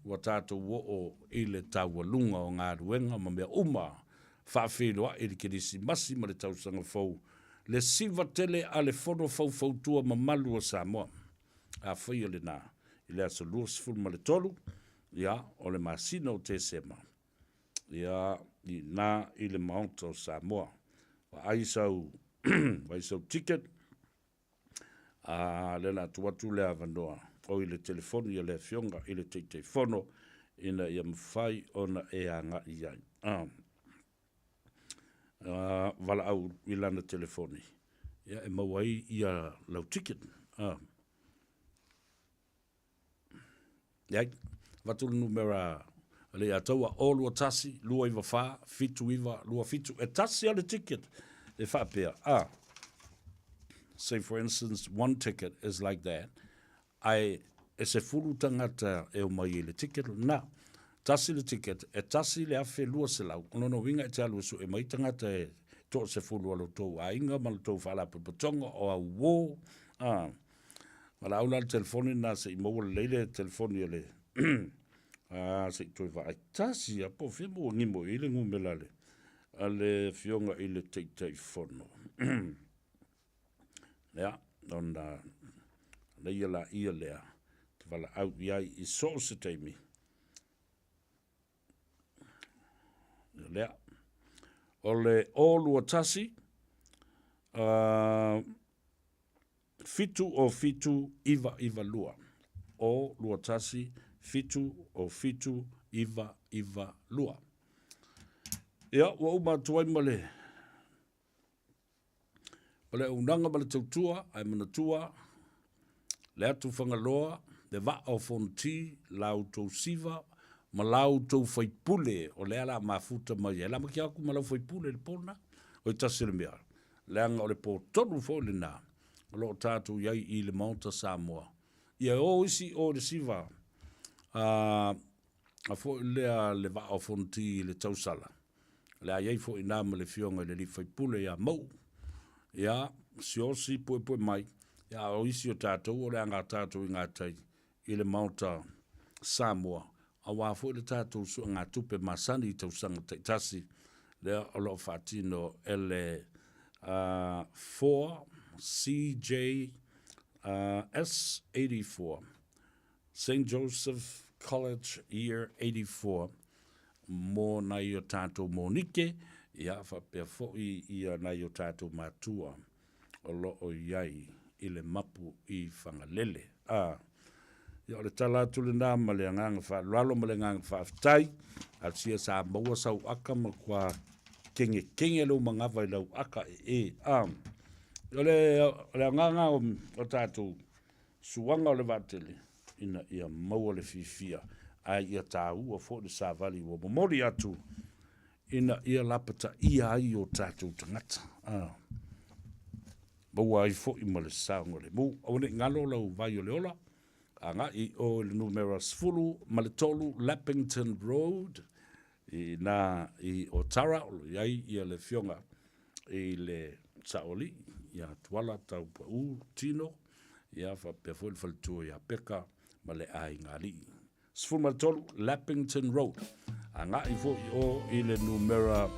ua tatou oo i le taualuga o galuega ma mea uma faafeiloai i le Kerisimasi ma le Tausaga Fou, le siva tele a le Fono Faufautua Mamalu o Samoa. A faia lena i le aso 23, ia, o le masina o Tesema, ia, i ina i le Maota o Samoa. Vaai sau, vaai sau ticket, a lea o le a tuu atu le avanoa, oi le telefoni a le Afioga i le Taitaifono ina ia mafai ona e agai i ai. Ah. Valaau i lana telefoni, ia, e maua ai ia lau ticket. Ah. Leai, avatu le numera a le Ataua, 0 2 1 2 9 4 7 9 2 7, e tasi lava le ticket e faapea, ah, say for instance, one ticket is like that, ae e 10 tagata e omai i le ticket lena. Tasi le ticket, e 1200, o lona uiga e te alu e sue mai tagata e toasefulu a lo tou aiga ma lo tou faalapotopotoga o au uō, ah, Valaau la le telefoni lena se i maua lelei le telefoni a le a se i toe vaai tasi lava po o fea ua gimo i ai le numera a le a le Afioga i le Taitaifono. Ia, ona leia laia lea te valaau i ai i so o se taimi. Ia lea. O le 021 uh, 7 o 7 9 9 2. O 2 1 7 o 7 9 9 2. Ia, ua uma atu ai ma le ma le auaunaga ma le tautua, ae manatua le atu Fagaloa, le vaa o Fonoti, la outou siva ma la outou faipule o lea la mafuta mai ai. La makia atu ma lau faipule i le po lena. O i tasi o le mea, leaga o le po tonu foi lena o lo o tatou i ai i le Maota Samoa. Ia e o isi o i le siva a, a foi lea le vaa o Fonoti i le tausala. O le a i ai foi ina ma le Afioga i le alii faipule ia Mauu, ia, siōsi puepue mai, ia a o isi o tatou o le aga tatou i gatai i le Maota Samoa, aua foi le tatou suegatupe masani i tausaga taitasi, lea o lo o faatino e le 4 CJ S84. Saint Joseph College Year 84 mō nai o tātou mōnike, ia, faapea foi ia nai o tātou mātua o lo o i ai i le mapu i Fagalele. Ā, ia o le tala atu lenā ma le agaga faaaloalo ma le agaga faafetai, asia sa maua sau aka ma kua kengekenge lou manava i lau aka e e. Ā, o le, o le agaga o, o tātou Suaga o le vaatele, ina ia maua le fiafia, ae ia taua foi le savali ua momoli atu ina ia lapataia ai o tatou tagata. A, maua ai foi ma le saogalemu. Aua ne i galo lau vai o le ola, agai i o i le numera 13 Leppington Road, I inā i Otara o lo o i ai ia le Afioga i le Saoalii ia Tuala Taupaū Tino, ia faapea foi le faletua ia Peka ma le aiga alii. 13 Lappington Road, agai foi i o i le numera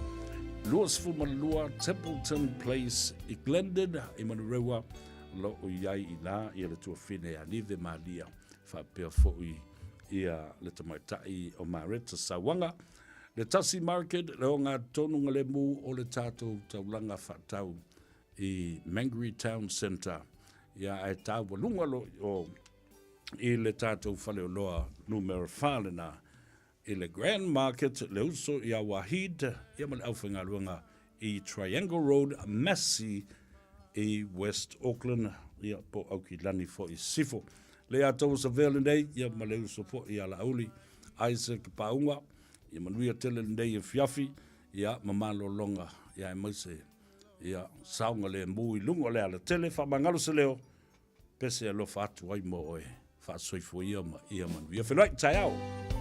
22 Templeton Place i Glendon i Manurewa, o lo o i ai i ina ia le tuafine ia Nive Malia faapea foi ia le tamaitai o Mareta Sauaga. Le Tasi Market, le ogatotonu lemu o le tatou taulaga faatau i Mangere Town Centre, ia ae taualuga loa i o i le tatou faleoloa numera 4 lena i le Grand Market, le uso ia Wahid ia ma le aufaigaluega i Triangle Road, Massey i West Auckland, ia po o Aukilani foi i Sisifo. Le ia tou savea lenei, ia ma le uso foi ia Laauli Isaac Paunga, ia manuia tele lenei afiafi, ia ma malologa, ia aemaise ia saogalemu i luga o le alatele, faamagalo se leo, pese alofa atu ai mo oe, faasoifua ia ma ia manuia. Feiloai, taeao!